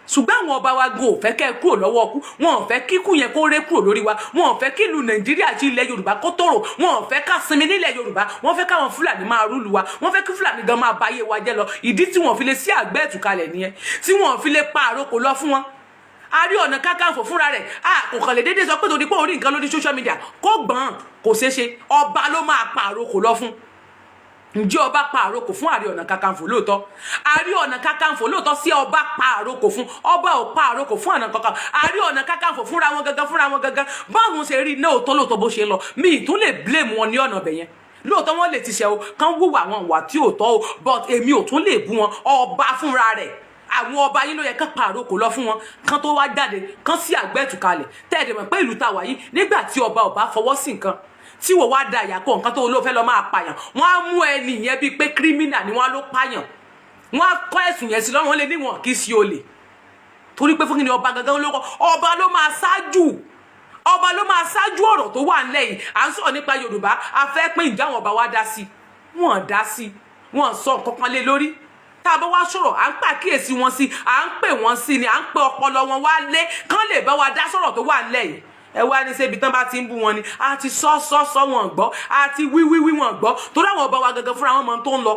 Ṣùgbọ́n àwọn ọba wa gan ò fẹ́ kẹ́ ẹ kúrò lọ́wọ́ ọkú. Wọn ò fẹ́ kíkú yẹn kó ré kúrò lórí wa. Wọn ò fẹ́ kí ìlú Nàìjíríà àti ilẹ̀ Yorùbá kó tòrò. Wọn ò fẹ́ ká sinmi nílẹ̀ Yorùbá. Wọ́n fẹ́ káwọn Fúlàní máa rule wa. Wọ́n fẹ́ kí Fúlàní gan máa báyé wa jẹ́ lọ. Ìdí tí wọ́n fi lè sí àgbẹ̀ ẹ̀tùkalẹ̀ nìyẹn, tí wọ́n fi lè pa àrokò lọ fún wọn. Ààrẹ Ọ̀nà Kakanfò fúnra rẹ̀ a kò kàn lè déédéé sọ pé torí pé orí nǹkan lórí social media kó gbọ́n, kò ṣeé ṣe. Ọba ló máa pa àrokò lọ fún. Ǹjẹ́ ọba pa àrokò fún Ààrẹ Ọ̀nà Kakanfò lóòótọ́? Ààrẹ Ọ̀nà Kakanfò lóòótọ́, sí ọba pa àrokò fún? Ọba ò pa àrokò fún Ọ̀nà kankan. Ààrẹ Ọ̀nà Kakanfò fúnra wọn gangan, fúnra wọn gangan, báwọn ṣe rí lóòótọ́ lóòótọ́ bó ṣe lọ, mi ì tún lè blame wọn ní ọ̀nà ọ̀bẹ̀ yẹn. Lóòótọ́ wọn lè ti ṣe o, kán wúwo àwọn ìwà tí ò tọ́ o, but èmi ò tún lè bú wọn. Ọba fúnra rẹ̀, àwọn ọba yín ló yẹ kán pa àrokò lọ fún wọn, kán tó wá jáde, kán sí àgbẹ̀tùkalẹ̀. Tẹ́ẹ̀dẹ̀ mọ̀ pé ìlú ta wà yìí, nígbà tí ọba ò bá fọwọ́ sí nǹkan, tí wọ́n wá da ìyàkó nǹkan tó ló fẹ́ lọ máa pààyàn, wọ́n á mú ẹni yẹn bíi pé criminal ni. Wọ́n á ló pààyàn, wọ́n á kọ́ ẹ̀sùn yẹn sí lọ́rùn. Wọ́n lè níwọ̀n kì í ṣe olè, torí pé fún kí ni? Ọba gangan ló kọ́. Ọba ló máa ṣáájú, ọba ló máa ṣáájú ọ̀rọ̀ tó wà ńlẹ̀ yìí. À ń sọ̀rọ̀ nípa Yorùbá, a fẹ́ pín ìjà, àwọn ọba wa dá sí? Wọ́n dá sí, wọ́n sọ nǹkan kan lé lórí. Tá a bá wá sọ̀rọ̀, à ń pàkíyèsí wọn sí, à ń pè wọ́n sí ni, à ń pè ọpọlọ wọn wá lé kán lè bá wa dá sọ̀rọ̀ tó wà ńlẹ̀ yìí. Ẹ wá ní ṣébi tán bá ti ń bú wọn ni. A ti sọ sọ sọ, wọn gbọ́. A ti wí wí wí, wọn gbọ́, torí àwọn ọba wa gangan fúnra wọn mọ tó ń lọ.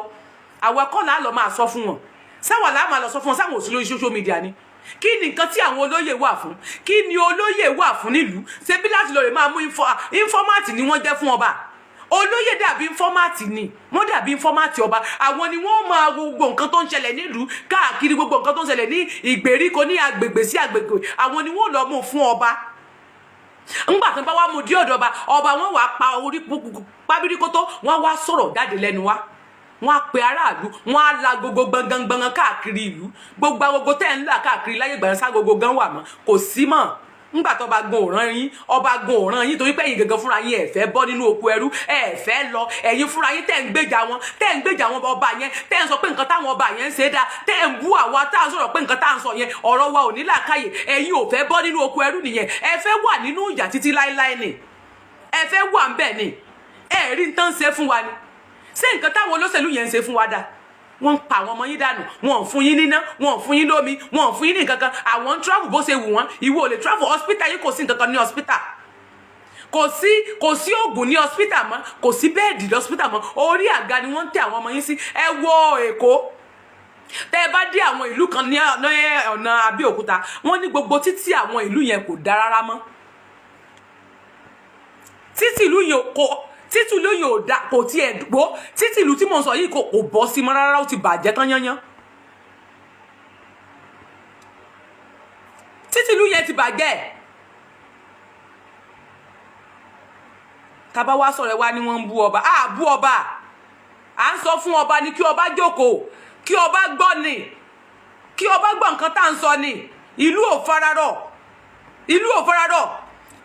Àwa kọ́ là á lọ máa sọ fún wọn? Sáwà là á máa lọ sọ fún wọn? Sáwọn òsì lórí social media ni? Kí ni nǹkan tí àwọn olóyè wà fún? Kí ni olóyè wà fún nílùú? Ṣebí láti lọ rè máa mú informant ni wọ́n jẹ́ fún ọba. Olóyè dàbí informant ni wọ́n, dàbí informant ọba. Àwọn ni wọ́n máa wo gbogbo nǹkan tó ń ṣẹlẹ̀ nílùú káàkiri, gbogbo nǹkan tó ń ṣẹlẹ̀ ní ìgbèríko, ní agbègbè sí agbègbè. Àwọn ni wọ́n lọ mú fún ọba. Ńgbà tó bá wá mú dí ọ̀dọ̀ ọba, ọba wọn wàá pa orí pábíríkótó, wọn wá sọ̀rọ̀ jáde lẹ́nu wa, wọn á pe aráàlú, wọn á la gbogbo gbọngangbọngan káàkiri ìlú. Gbogbo agogo tẹ́ ń là káàkiri láyé ìgbà yẹn, sá gbogbo gan wà mọ́? Kò sí mọ́. Ńgbà tó ọba gun òràn yín, ọba gun òràn yín, torí pé ẹ̀yin gangan fúnra yín ẹ̀ fẹ́ bọ́ nínú oko ẹrú, ẹ̀ fẹ́ lọ. Ẹ̀yin fúnra yín tẹ́ ń gbèjà wọn, tẹ́ ń gbèjà wọn ọba yẹn, tẹ́ ń sọ pé nǹkan táwọn ọba yẹn ń ṣe dáa, tẹ́ ń bú àwa tá à ń sọ̀rọ̀ pé nǹkan tá à ń sọ yẹn, ọ̀rọ̀ wa ò ní làákàyè. Ẹ̀yin ò fẹ́ bọ́ nínú oko ẹrú nìyẹn. Ẹ fẹ́ wà nínú ìyà títí láéláé ni. Ẹ fẹ́ wà ń bẹ̀ ni. Ẹ rí nǹkan ṣe fún wa ni. Ṣé nǹkan táwọn olóṣèlú yẹn ń ṣe fún wa dáa? Wọ́n ń pa àwọn ọmọ yín dànù, wọ́n ò fún yín níná, wọ́n ò fún yín lómi, wọ́n ò fún yín ní nǹkan kan. Àwọn ń travel bó ṣe wù wọ́n, ìwọ ò lè travel. Hospital yìí, kò sí nǹkan kan ní hospital, kò sí, kò sí oògùn ní hospital mọ́, kò sí bed ní hospital mọ́. Orí àga ni wọ́n ń tẹ àwọn ọmọ yín sí. Ẹ wo Èkó, tẹ́ ẹ bá dé àwọn ìlú kan ní ọ̀nà Abẹ́òkúta, wọ́n ní gbogbo títí àwọn ìlú yẹn kò dáa rárá mọ́. Títí ìlú yẹn kò, títí ìlú yẹn ò da, kò tiẹ̀ gbó. Títí ìlú tí mò ń sọ yìí kò bọ́ sí mọ́ rárá, ó ti bàjẹ́ tán yányán. Títí ìlú yẹn ti bàjẹ́. Tábà wá sọ̀rọ̀, ẹ wá ní wọ́n ń bú ọba. Á bú ọba, à ń sọ fún ọba ni kí ọba jókòó, kí ọba gbọ́ ni, kí ọba gbọ́ nǹkan tá à ń sọ ni. Ìlú ò fararọ̀, ìlú ò fararọ̀.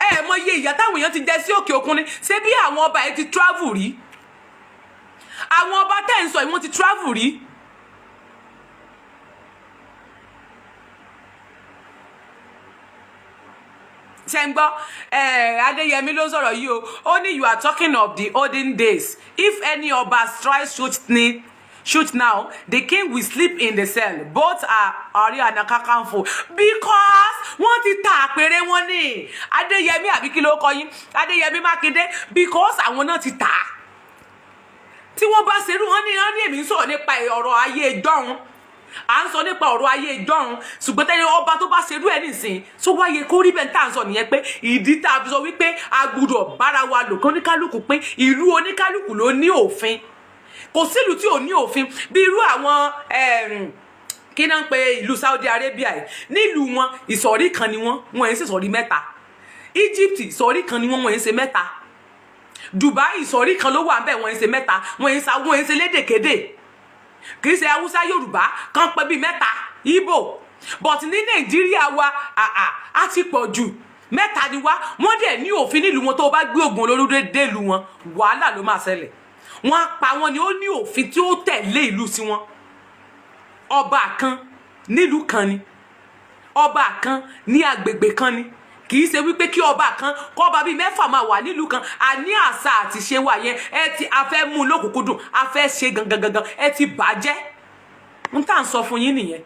Ẹ mọ iye ìyà táwọn èèyàn ti jẹ sí òkè òkun ni. Ṣé bí àwọn ọba yìí ti travel rí? Àwọn ọba tẹ́ ń sọ yìí, wọ́n ti travel rí. Ṣe ń gbọ́? Adéyẹmí ló ń sọ̀rọ̀ yìí o. Ó ní, "You are talking of the olden days. If any ọba try shoot me shoot now, the king will sleep in the cell." Both are Ààrẹ Ọ̀nà Kakanfò because wọ́n ti ta àpèrè wọn ní. Adéyẹmí, àbí kí ló kọ yín, Adéyẹmí Mákindé, because àwọn náà ti tà á. Tí wọ́n bá ṣerú wọn ní, wọ́n ní èmi ń sọ̀rọ̀ nípa ọ̀rọ̀ ayé ìjọ́un, à ń sọ nípa ọ̀rọ̀ ayé ìjọ́un. Ṣùgbọ́n tẹ́lẹ̀, ọba tó bá ṣerú ẹ̀ nísìn tó wáyé kó rí bẹ́ẹ̀, tá à ń sọ nìyẹn pé ìdí tá a fi sọ wípé a gbúdọ̀ bára wa lò kí oníkálukú pé ìlú oníkálukú ló ní òfin. Kò sílùú tí ò ní òfin. Bí irú àwọn kí náà ń pe ìlú Saudi Arabia yìí, nílùú wọn, ìsọ̀rí kan ni wọ́n, wọ́n ń ṣe ìsọ̀rí mẹ́ta. Egypt, ìsọ̀rí kan ni wọ́n, wọ́n ń ṣe mẹ́ta. Dubai, ìsọ̀rí kan ló wà ńbẹ̀, wọ́n ń ṣe mẹ́ta. Wọ́n ń ṣe lédèkédè, kì í ṣe Haúsá, Yorùbá kan pẹ́ bíi mẹ́ta, Ìgbò. But ní Nàìjíríà wa, àà, á ti pọ̀ jù, mẹ́ta ni wá. Wọ́n dẹ̀ ní òfin nílùú wọn. Tó o bá gbé oògùn olóró dé ìlú wọn, wàhálà ló máa ṣẹlẹ̀, wọ́n á pa wọ́n ni. Ó ní òfin tí ó tẹ̀lé ìlú tiwọn. Ọba kan nílùú kan ni, ọba kan ní agbègbè kan ni. Kì í ṣe wípé kí ọba kan kọba bíi mẹ́fà máa wà nílùú kan. Àní àṣà àti ṣe wà yẹn, ẹ ti a fẹ́ mú un lókùnkúndùn, a fẹ́ ṣe gangan gangan, ẹ ti bàjẹ́. N tá à ń sọ fún yín nìyẹn.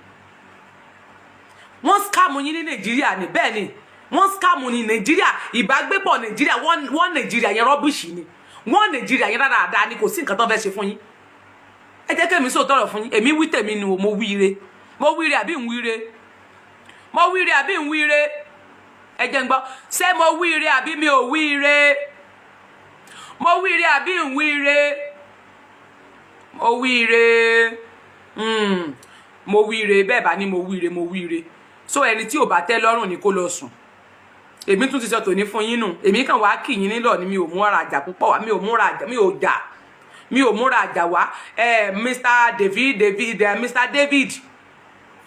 Wọ́n scam yín ní Nàìjíríà ni. Bẹ́ẹ̀ ni, wọ́n scam ní Nàìjíríà. Ìbágbépọ̀ Nàìjíríà, wọ́n Nàìjíríà yẹn, rubbish ni wọ́n. Nàìjíríà yẹn dáadáa ni, kò sí nǹkan tó fẹ́ ṣe fún yín. Ẹ jẹ́ kẹ́mi sóòótọ́ ọ̀rọ̀ fún yín. Èmi wí tèmi ni o. Mo wíire, mo wíire àbí ń wíire? Mo wíire àbí ń wíire? Ẹ jẹ́ ń gbọ́, ṣé mo wíire àbí mi ò wíire? Mo wíire àbí ń wíire? Mo wíire. Mo wíire. Bẹ́ẹ̀ bá ní mo wíire, mo wíire. So ẹni tí ò bá tẹ́ lọ́rùn ni kó lọ sùn. Èmi tún ti sọ tòní fún yín nù. Èmi kàn wá kì yín nílọ ni. Mi ò múra àjà púpọ̀ wá, mi ò múra àjà, mi ò jà, mi ò múra àjà wá. Mr David, David, Mr David,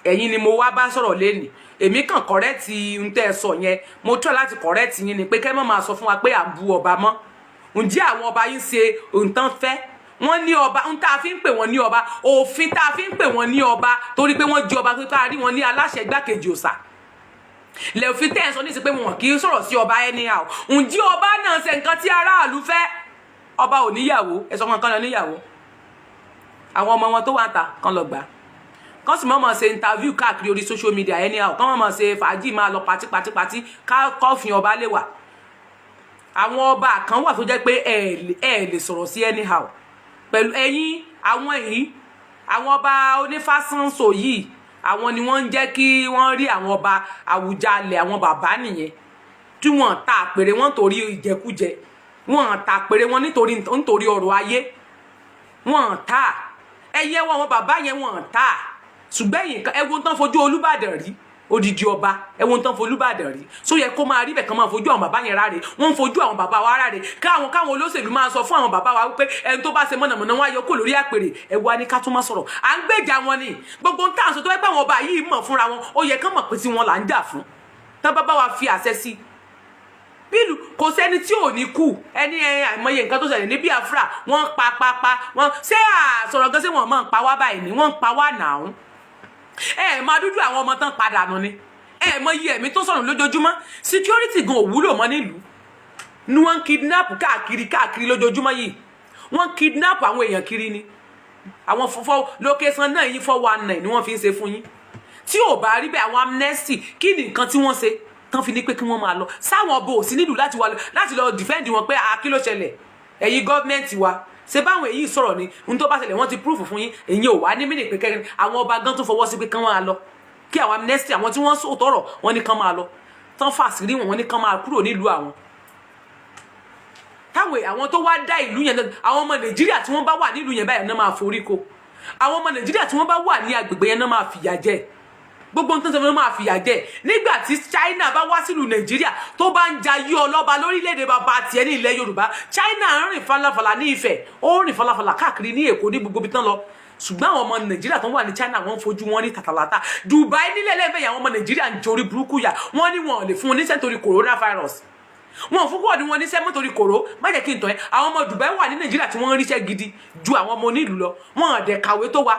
ẹ̀yin ni mo wá bá sọ̀rọ̀ lẹ́nìí. Èmi kàn correct ń tẹ́ ẹ sọ yẹn. Mo try láti correct yín ni pé kẹ́ mọ́ máa sọ fún wa pé à ń bu ọba mọ́. Ǹjẹ́ àwọn ọba yín ṣe nǹkan fẹ́? Wọ́n ní ọba ń tá a fi ń pè wọ́n ní ọba, òfin tá a fi ń pè wọ́n ní ọba, torí pé wọ́n jẹ́ ọba, pé ká rí wọn ní aláṣẹ igbákejì òòṣà lẹ́òfin tẹ́ ẹ̀ sọ ní sí pé wọn kì í sọ̀rọ̀ sí ọba anyhow. Ǹjẹ́ ọba náà ṣe nǹkan tí aráàlú fẹ́? Ọba ò níyàwó. Ẹ sọ fún wọn kán lọ níyàwó. Àwọn ọmọ wọn tó wà ń ta kán lọ gbà kán sì mọ̀ ṣe interview káàkiri orí social media anyhow, kán mọ̀ ṣe fàájì, máa lọ party, party, party, kọ́fìn ọba lè wà. Àwọn ọba kan wà tó jẹ́ pé ẹ lè sọ̀rọ̀ sí anyhow pẹ̀lú ẹ̀yin. Àwọn yìí, àwọn ọba onífásánso yìí, àwọn ni wọ́n ń jẹ́ kí wọ́n rí àwọn ọba Àwùjalẹ̀. Àwọn bàbá nìyẹn tí wọ́n ta àpèrè wọn torí ìjẹkújẹ, wọ́n ta àpèrè wọn nítorí ọrọ̀ ayé. Wọ́n ta ẹyẹ wọn, àwọn bàbá yẹn, wọ́n ta. Ṣùgbọ́n ẹ̀yìn ẹ̀wọ̀n tán fojú Olúbàdàn rí, odidi ọba, ẹ̀wọ̀n tán fojú Olúbàdàn rí, so yẹ kó máa rí bẹ́ẹ̀, kán máa fojú àwọn bàbá yẹn ráre? Wọ́n ń fojú àwọn bàbá wa ráre. Káwọn olóṣèlú máa sọ fún àwọn bàbá wa wípé ẹni tó bá ṣe mọ̀nàmọ́ná, wọn á yọ kó lórí àpèrè. Ẹ wá ní ká tún má sọ̀rọ̀, à ń gbèjà wọn ni. Gbogbo ń tà ń sọ tó wẹ́ pé àwọn ọba yìí mọ̀ fúnra wọn, ó yẹ kán mọ̀ pé tí wọn là ń jà fún. Tán bá bá wa fi àṣẹ sí bílù, kò sẹ́ni tí ò ní kú. Ẹni ẹ àìmọye nǹkan tó ṣẹlẹ̀ ní Biafra, wọ́n pa pa pa wọ́n. Ṣé àsọ̀rọ̀ gan, ṣé wọ́n máa ń pa wá báyìí ni? Wọ́n ń pa wá nàún. Ẹ máa dúdú àwọn ọmọ tán padà nù ni. Ẹ mọ iye ẹ̀mí tó sọ̀rọ̀ lójoojúmọ́. Security gan ò wúlò mọ́ nílùú ni. Wọ́n ń kidnap káàkiri káàkiri lójoojúmọ́ yìí. Wọ́n kidnap àwọn èèyàn kiri ni. Àwọn fọfọ location náà yín, 419 ni wọ́n fi ń ṣe fún yín. Tí ò bá rí bẹ́ẹ̀, àwọn amnesty, kí ni nǹkan tí wọ́n ṣe tán fi ní pé kí wọ́n máa lọ sáwọn ọbọ òsì nílùú láti wá láti lọ defend wọn pé a kí ló ṣẹlẹ̀? Ẹ̀yin gọ́ọ̀mẹ̀ntì wa, ṣe báwọn èyí sọ̀rọ̀ ni n tó bá ṣẹlẹ̀, wọ́n ti proof fún yín. Èyí ò wá ní mí ní pé kẹrin àwọn ọba gan tó fọwọ́ sí pé kán máa lọ, kí àwọn amnesty, àwọn tí wọ́n sọ tọrọ, wọ́n ní kán máa lọ, tán fàṣírí wọn, wọ́n ní kán máa kúrò nílùú àwọn. Táwọn àwọn tó wá dá ìlú yẹn, àwọn ọmọ Nàìjíríà tí wọ́n bá wà nílùú yẹn báyìí náà máa forí ko. Àwọn ọmọ Nàìjíríà tí wọ́n bá wà ní agbègbè yẹn náà máa fìyà jẹ. Gbogbo nǹkan tó ń sọ máa fìyà jẹ. Nígbà tí China bá wá sílùú Nàìjíríà, tó bá ń jayé ọlọ́ba lórílẹ̀‐èdè bàbá tiẹ̀ ní ilẹ̀ Yorùbá, China ń rìn falafala ní Ifẹ̀, ó ń rìn falafala káàkiri ní Èkó, ní gbogbo ibi tán lọ. Ṣùgbọ́n àwọn ọmọ Nàìjíríà tó wà ní China, wọ́n ń fojú wọn ní tàtàlátà. Dubai nílẹ̀ lẹ́fẹ̀ẹ́, àwọn ọmọ Nàìjíríà ń jorí burúkú yà. Wọ́n ní wọn ò lè fún wọn níṣẹ́ nítorí coronavirus. Wọn ò fún kúrò ní wọn níṣẹ́ mọ́ torí kòró. Má jẹ́ kí n tọ́ ẹ, àwọn ọmọ Dubai wà ní Nàìjíríà tí wọ́n ń ríṣẹ́ gidi ju àwọn ọmọ onílùú lọ. Wọn ò dẹ̀ kàwé tó wa.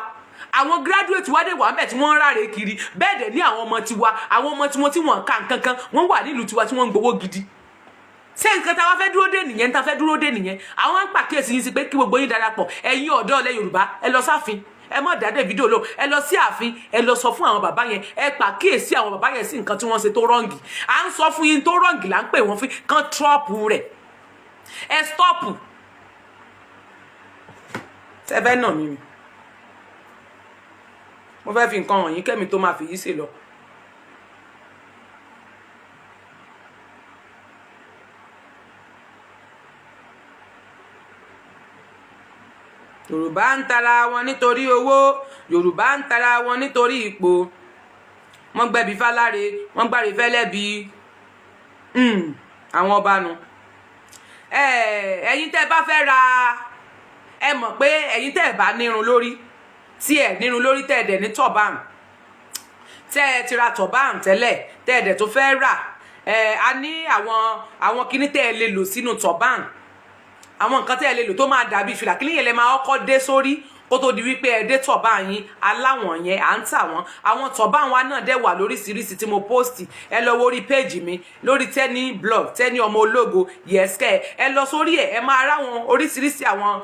Àwọn graduate wa dé wà ń bẹ̀ tí wọ́n ń ráre kiri. Bẹ́ẹ̀ dẹ̀ ní àwọn ọmọ tiwa, àwọn ọmọ tiwọn tí wọ́n kà nǹkan kan, wọ́n wà nílùú tiwa tí wọ́n ń gbowó gidi. Ṣé nǹkan tá a wá fẹ́ dúró dé nìyẹn? Tá a fẹ́ dúró dé nìyẹn. Àwọn ń pàkíyèsí yín sí pé kí gbogbo yín darapọ̀. Ẹ̀yin ọ̀dọ́ ilẹ̀ Yorùbá, ẹ lọ sáfin, ẹ má dá Davido lò. Ẹ lọ sí ààfin, ẹ lọ sọ fún àwọn bàbá yẹn, ẹ pàkíyèsí àwọn bàbá yẹn sí nǹkan tí wọ́n ṣe tó wrong. À ń sọ fún yín, tó wrong là ń pè wọ́n fún kán stop rẹ̀. Ẹ stop. Ṣẹfẹ́ náà mi ni mo fẹ́ fi nǹkan hàn yín kẹ́mi tó máa fi yí ṣe lọ. Yorùbá ń tara wọn nítorí owó, Yorùbá ń tara wọn nítorí ipò. Wọ́n gbẹ̀bí fáláre, wọ́n gbàre fẹ́lẹ́bí àwọn ọba nu. Ẹ̀yin tẹ́ bá fẹ́ ra, ẹ mọ̀ pé ẹ̀yin tẹ́ bá nírun lórí, tí ẹ nírun lórí, tẹ́ ẹ dẹ̀ ní turban, tẹ́ ẹ ti ra turban tẹ́lẹ̀, tẹ́ ẹ dẹ̀ tó fẹ́ rà, ẹ a ní àwọn kinní tẹ́ ẹ lè lò sínú turban, àwọn nǹkan tẹ́ ẹ lè lò tó máa dàbí fìlà. Kíní yẹn lè máa kọ́kọ́ dé sórí kó tó di wípé ẹ dé turban yín. Aláwọ̀n yẹn, à ń tà wọ́n. Àwọn turban wa náà dẹ̀ wà lóríṣiríṣi tí mo post. Ẹ lọ wo orí page mi lórí Tenny Blog, Tenny ọmọ ológo. Yẹ́sìkẹ́, ẹ lọ sórí ẹ, ẹ máa ráwọn oríṣiríṣi àwọn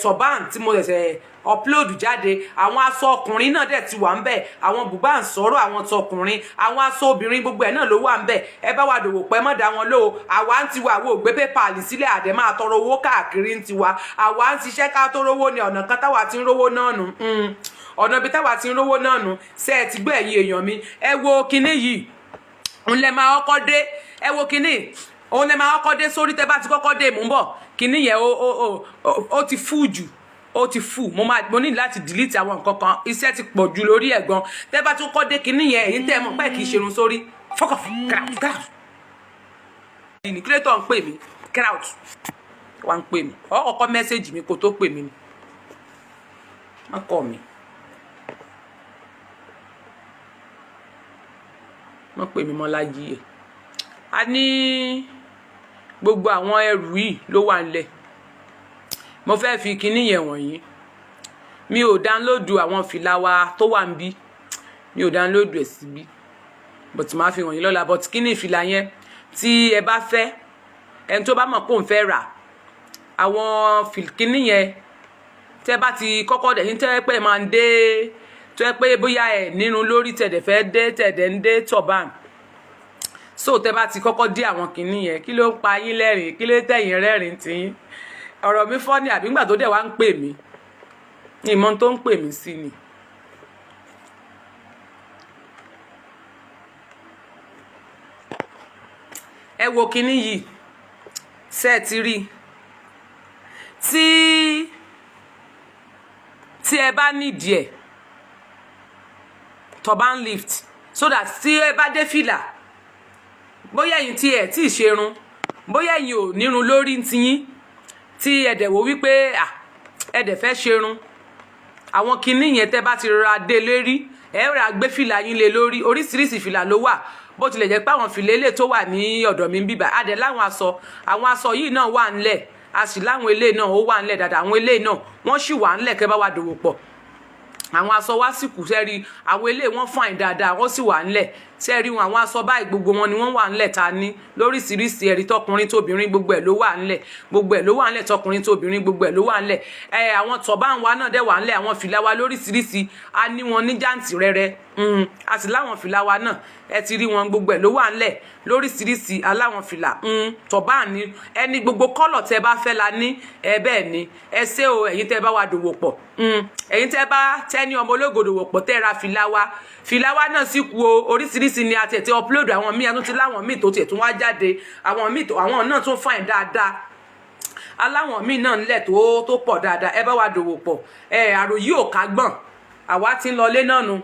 turban tí mo ṣẹ̀ṣẹ̀ upload jáde. Àwọn aṣọ ọkùnrin náà dẹ̀ ti wà ń bẹ̀, àwọn bùbá ń sọ̀rọ̀, àwọn tọkùnrin, àwọn aṣọ obìnrin, gbogbo ẹ̀ náà ló wà ń bẹ̀. Ẹ bá wa dòwò pẹ́, mọ́ dá wọn lóo. Àwa ń tiwa, àwọn ò gbé PayPal sílẹ̀, àdẹ máa tọrọ owó káàkiri ń tiwa. Àwa ń ṣiṣẹ́ ká tó rówó ní ọ̀nà kan táwa ti ń rówó náà nù, ọ̀nà ibi táwa ti ń rówó náà nù. Ṣé ẹ ti gbọ́, ẹ̀yin èèyàn mi? Ẹ wo kinní yìí, òun lẹ máa kọ́kọ́ dé. Ẹ wo kinní, òun lẹ máa kọ́kọ́ dé sórí. Tẹ bá ti kọ́kọ́ dé, mò ń bọ̀. Kinní yẹn ó ti fú jù, ó ti fù. Mo máa, mo ní láti delete àwọn nǹkan kan, iṣẹ́ ti pọ̀ jù lórí ẹ̀ gan. Tẹ́ bá tún kọ́ dé kinní yẹn, èyí tẹ́ ẹ mọ̀ pé kì í ṣerun sórí. Fuck off, get out, get out. Ní kílẹ̀tọ̀ ń pè mí, get out. Wá ń pè mí, ọ kọ́kọ́ message mi kó tó pè mí ni. Má kọ́ mi, má pè mí mọ́ láyé ẹ̀. A ní gbogbo àwọn ẹrù yìí ló wà nílẹ̀. Mo fẹ́ fi kinní yẹn wọ̀nyí. Mi ò download àwọn fìlà wa tó wà ń bí, mi ò download ẹ̀ síbí, but máa fi wọ̀nyí lọ́la. But kíní ìfìlà yẹn, tí ẹ bá fẹ́, ẹni tó bá mọ̀ pé òun fẹ́ rà àwọn kinní yẹn, tẹ́ bá ti kọ́kọ́ dẹ̀ ní, tẹ́ pé máa ń dé, tó yẹ pé bóyá ẹ̀ nírun lórí, tẹ̀ dẹ̀ fẹ́ dé, tẹ̀ dẹ̀ ń dé turban, so tẹ́ bá ti kọ́kọ́ dé àwọn kinní yẹn. Kí ló ń pa yín lẹ́rìn? Kí ló tẹ̀yìn rẹ́rìn tiyín? Ọ̀rọ̀ mi fọ́ ni àbí ńgbà tó dẹ̀ wá ń pè mí ní ìmọ̀ tó ń pè mí sí ni. Ẹ wo kinní yìí, ṣé ẹ ti rí? Tí ẹ bá nídìí ẹ̀, turban lift, so that tí ẹ bá dé fìlà, bóyá ẹ̀yin tí ẹ tí ì ṣerun, bóyá ẹ̀yin ò nírun lórí tiyín, tí ẹ dẹ̀ wò wípé ẹ dẹ̀ fẹ́ ṣerun, àwọn kinní yẹn, tẹ́ bá ti rọra dé lérí, ẹ rà gbé fìlà yín lé lórí. Oríṣiríṣi fìlà ló wà. Bó tilẹ̀ jẹ́ pé àwọn fìlà eléyìí tó wà ní ọ̀dọ̀ mi ń bíbà, adẹ̀ láwọn aṣọ, àwọn aṣọ yìí náà wà ńlẹ̀. A sì láwọn eléyìí náà, ó wà ńlẹ̀ dáadáa. Àwọn eléyìí náà, wọ́n sì wà ńlẹ̀ kẹ́ bá wa dòwò pọ̀. Àwọn aṣọ wa sì kù sẹ́rí. Àwọn eléyìí, wọ́n fine dáadáa, wọ́n sì wà ńlẹ̀ sẹ́rí wọn. Àwọn aṣọ báyìí, gbogbo wọn ni wọ́n wà ńlẹ̀ ta ní lóríṣiríṣi. Ẹ̀rí tọkùnrin tóbìnrin, gbogbo ẹ̀ ló wà ńlẹ̀. Gbogbo ẹ̀ ló wà ńlẹ̀, tọkùnrin tóbìnrin, gbogbo ẹ̀ ló wà ńlẹ̀. Ẹ̀ àwọn turban wa náà dẹ̀ wà ńlẹ̀. Àwọn fìlà wa lóríṣiríṣi, a ní wọn ní jàǹtì rẹrẹ. A sì láwọn fìlà wa náà, ẹ ti rí wọn. Gbogbo ẹ̀ ló wà ńlẹ̀ lóríṣiríṣi. Aláwọn fìlà, turban ní ẹni, gbogbo colour tẹ bá fẹ́ la ní ẹ. Bẹ́ẹ̀ ni. Ẹ ṣé o, ẹ̀yin tẹ́ bá wa dòwò pọ̀, ẹ̀yin tẹ́ bá Tẹ́ni ọmọ ológo dòwò pọ̀, tẹ́ ra fìlà wa. Fìlà wa náà sì kú o, oríṣiríṣi ni a tiẹ̀ ti upload. Àwọn míì, a tún ti láwọn míì tó tiẹ̀ tún wá jáde, àwọn míì tó àwọn náà tún fine dáadáa. Aláwọn míì náà ńlẹ̀ tó pọ̀ dáadáa. Ẹ bá wa dòwò pọ̀. Ẹ àròyé ò ká gbọ̀n, àwa ti ń lọlé náà nu.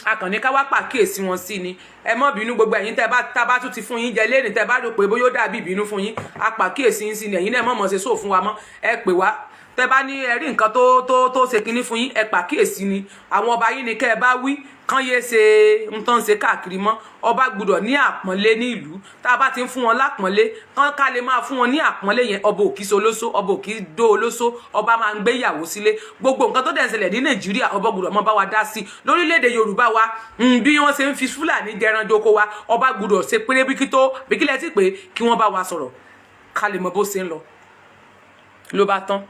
Akànnì ká wá pàkíyèsí wọn sí ni. Ẹ mọ́ bínú, gbogbo ẹ̀yin tẹ́ bá tá bá tún ti fún yín jẹ lẹ́rìn, tẹ́ bá rò pé bóyá ó dàbí ìbínú fún yín, a pàkíyèsí yín sí ni. Ẹ̀yin náà mọ̀ mọ̀ ṣe sóò fún wa mọ́. Ẹ pè wá tẹ́ bá ní ẹ rí nǹkan tó ṣe kinní fún yín. Ẹ pàkíyèsí ni. Àwọn ọba yín ni kẹ́ ẹ bá wí. Kán yé ṣe ń tán ṣe káàkiri mọ́. Ọba gbọ́dọ̀ ní àpọ́nlé ní ìlú. Tá a bá ti ń fún wọn lápọ́nlé kán, ká lè máa fún wọn ní àpọ́nlé yẹn. Ọba ò kì í ṣe olóṣó, ọba ò kì í dó olóṣó, ọba máa ń gbé ìyàwó sílé. Gbogbo nǹkan tó dẹ̀ ń ṣẹlẹ̀ ní Nàìjíríà, ọba gbọ́dọ̀ mọ́ bá wa dá sí. Lórílẹ̀‐èdè Yorùbá wa, bí wọ́n ṣe ń fi Fúlàní jẹran joko wa, ọba gbọ́dọ̀ ṣe péré bí kí tó bí kílẹ̀ tí pé kí wọ́n bá wa sọ̀rọ̀, ká lè mọ bó ṣe ń lọ. Ló bá tán,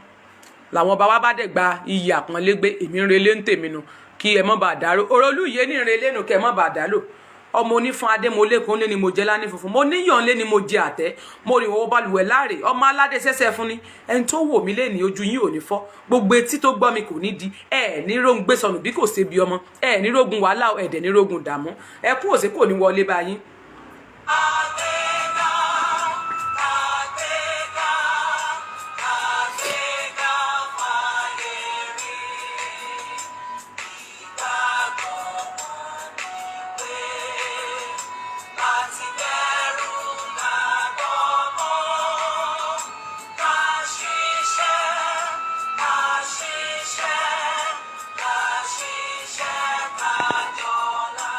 làwọn ọba wa bá dẹ̀ gba iyì àpọ́nlé gbé. Èmi ń relé ń tèmi nu, kí ẹ mọ́ bá dárò òròlù yé ní ìrelé nu, kí ẹ mọ́ bá dárò. Ọmọ onífun adémọlẹ́kùn lé ni mo jẹ lání funfun, mo níyàn lé ni mo jẹ àtẹ, mo rìn wọ́n balùwẹ̀ láàrè, ọmọ aládé sẹ́sẹ́ fún ni. Ẹni tó wò mí lé ní, ojú yín ò ní fọ́, gbogbo etí tó gbọ́ mi kò ní di ẹ ní rógun gbé sọnù bí kò ṣe bí ọmọ ẹ ní rógun wàhálà, ẹ̀dẹ̀ ní rógun dààmú, ẹ kú òsè kò ní wọlé báyìí. Àgbéga, àgbéga, àgbéga fáyé rí. Ìgbàgbọ́ wọn ni pé láti bẹ̀rù làgbọ́mọ́. Ká ṣiṣẹ́, ká ṣiṣẹ́, ká ṣiṣẹ́ ká jọlá.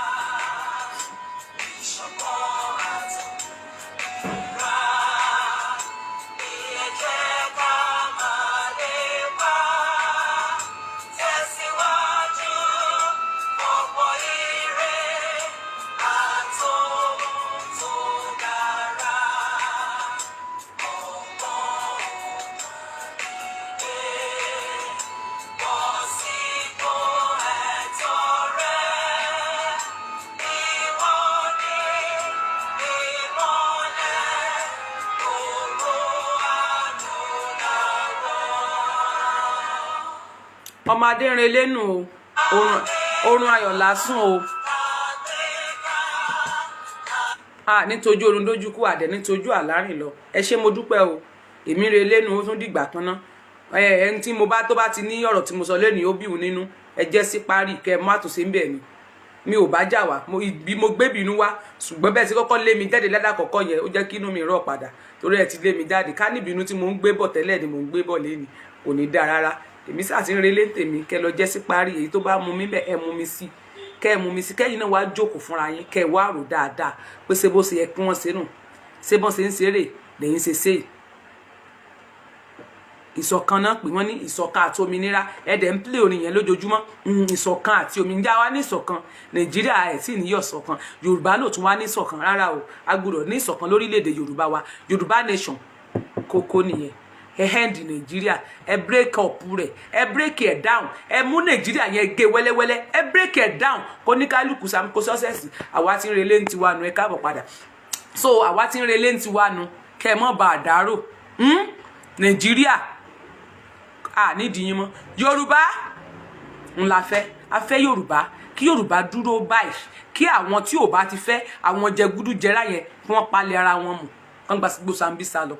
Ìṣọ̀kan àti òmìnira ní ẹ jẹ́ ká máa lépa. Tẹ̀síwájú ọ̀pọ̀ ire àtòhun tó dára. Ọgbọ́n òdìdé bọ́ sípò ẹ̀tọ́ rẹ̀. Ìwọ ni ìmọ́lẹ̀ gbogbo adúláwọ̀. Ọmọ adérinlé nù o, oorun ayọ̀ lásùn o. A nítojú oorun dójú kú àdẹ nítojú àlárìn lọ. Ẹ ṣé, mo dúpẹ́ o. Èmi relé nu, ó tún dìgbà kan ná. Ẹ ẹni tí mo bá tó bá ti ní ọ̀rọ̀ tí mo sọ lẹ́nìí, ó bí òun nínú, ẹ jẹ́ sí parí kẹ́ ẹ má tó ṣe ń bẹ̀ ni. Mi ò bá jà wá bí mo gbé bínú wá, ṣùgbọ́n bẹ́ẹ̀ tí kọ́kọ́ lé mi jáde ládàkọ́kọ́ yẹn, ó jẹ́ kí inú mi rọ̀ padà, torí ẹ ti lé mi jáde. Ká níbínú tí mo ń gbé bọ̀ tẹ́lẹ̀ ni mo ń gbé bọ̀ lẹ́ni, kò ní dáa rárá. Èmi sáà ti ń relé tèmi. Kẹ́ lọ jẹ́ sí parí. Èyí tó bá mú mi bẹ́ẹ̀, ẹ mú mi sí, kẹ́ ẹ mú mi sí, kẹ́yìn náà wá jókòó fúnra yín, kẹ́ ẹ wá rò dáadáa pé ṣé bó ṣe yẹ kí wọ́n ṣe nù, ṣé bọ́n ṣe ń ṣeré lẹ́yìn ṣe ṣe ìṣọ̀kan náà pè wọ́n ní ìṣọ̀kan àti òmìnira. Ẹ̀dẹ̀ ń play orin yẹn lójoojúmọ́, ìṣọ̀kan àti òmìnira. Wa ní ìṣọ̀kan Nàìjíríà ẹ̀ tí ní yọ̀ ṣọ̀kan. Yorùbá náà tún wá ní ìṣọ̀kan rárá o. A gbọ́dọ̀ ní ìṣọ̀kan lórílẹ̀‐èdè Yorùbá wa. Yorùbá nation kókó nìyẹn. Ẹ end Nàìjíríà, ẹ break up rẹ̀, ẹ break ẹ̀ down, ẹ mú Nàìjíríà yẹn gé wẹ́lẹ́wẹ́lẹ́, ẹ break ẹ̀ down, kó ní kálukú sam kó sọ́sẹ̀sì. Àwa ti ń relé ní tiwa nu. Ẹ káàbọ̀ padà. So àwa ti ń relé ní tiwa nu, kẹ́ ẹ mọ́ bá a dárò. Nàìjíríà a nídìí yín mọ́. Yorùbá ńlá fẹ́, a fẹ́ Yorùbá, kí Yorùbá dúró báyìí, kí àwọn tí ò bá ti fẹ́, àwọn jẹgúdújẹrá yẹn, kí wọ́n palẹ̀ ara wọn mọ́, kán gba gbó sambisa lọ.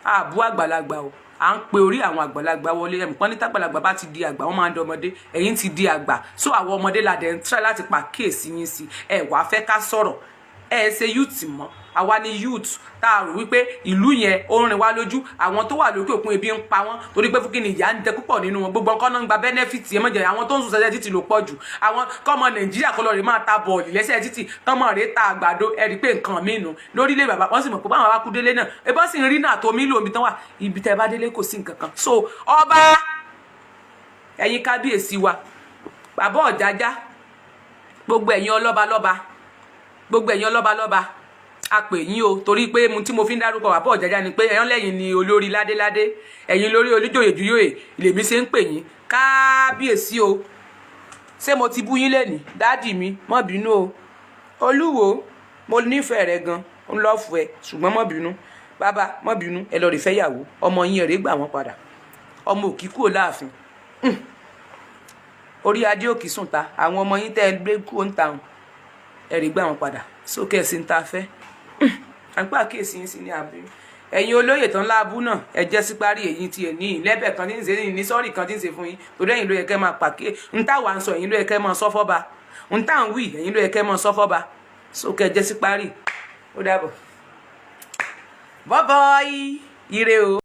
Àbú àgbàlagbà o, à ń pe orí àwọn àgbàlagbà wọlé. Ẹ̀mí pọ́n ní tàgbàlagbà bá ti di àgbà, wọ́n máa ń dọmọdé. Ẹ̀yin ti di àgbà, so àwọn ọmọdé la dẹ̀ ń try láti pàkíyèsí yín sí. Ẹ wàá fẹ́ ká sọ̀rọ̀, ẹ ṣe youth mọ́. Àwa ni youth tá a rò wípé ìlú yẹn ó ń rìn wá lójú. Àwọn tó wà lókè òkun, ebi ń pa wọ́n, torí pé fún kí ni ìyà ń jẹ púpọ̀ nínú wọn. Gbogbo nǹkan náà ń gba benefit ẹ mọ̀jẹ̀. Àwọn tó ń sùn sẹ́sẹ́ títì ló pọ̀ jù. Àwọn kọ́mọ Nàìjíríà kọ́ lọ rè máa ta bọ̀ọ̀lì lẹ́sẹ̀ títì, kọ́mọ rè ta àgbàdo. Ẹ rí pé nǹkan míì nù lórílẹ̀ bàbá wọ́n sì mọ̀ pé báwọn bá kú délé náà, ebọ́n sì ń rí náà tó mí lò omi tán wà. Ibi tẹ́ bá délé, kò sí nǹkan kan. So ọba, ẹ̀yin kábíyèsí wa, bàbá Ọ̀jájá, gbogbo ẹ̀yin ọlọ́ba lọ́ba, gbogbo ẹ̀yin ọlọ́ba lọ́ba, a pè yín o, torí pé mo tí mo fi ń dárúkọ bàbá Ọ̀jájá ni pé ẹ̀yán lẹ́yìn ni olórí ládéládé, ẹ̀yin lórí olíjòyè júyòyè, lèmi ṣe ń pè yín kábíyèsí o. Ṣé mo ti bú yín lẹ́nìí? Daddy mi, má bínú o. Olúwo, mo nífẹ̀ẹ́ rẹ gan, ń lọ́ọ̀fù ẹ, ṣùgbọ́n má bínú. Bàbá, má bínú. Ẹ lọ rí fẹ́yàwó ọmọ yín, ẹ̀rẹ́ gbà wọ́n padà. Ọmọ òkì kúrò láàfin, orí adé òkì sùn ta. Àwọn ọmọ yín tẹ́ ẹ gbé kúrò ń ta ẹ̀rí gbà wọ́n padà sókè ẹ̀sìn tá a fẹ́ à ń pàkíyèsí yín sí ní àbí. Ẹ̀yin olóyè tán láàbù náà, ẹ jẹ́ sí parí. Èyí tí ẹ̀ ní lẹ́bẹ̀ kan tí ń ṣe ní sọ́ọ̀rì kan tí ń ṣe fún yín, torí ẹ̀yin ló yẹ kẹ́ máa pàkíyè ń táwa ń sọ, ẹ̀yin ló yẹ kẹ́ máa sọ fọ́ba ń tá à ń wí, ẹ̀yin ló yẹ kẹ́ máa sọ fọ́ba sókè. Ẹ jẹ́ sí parí. Ó dàbọ̀, bye bye, ire o.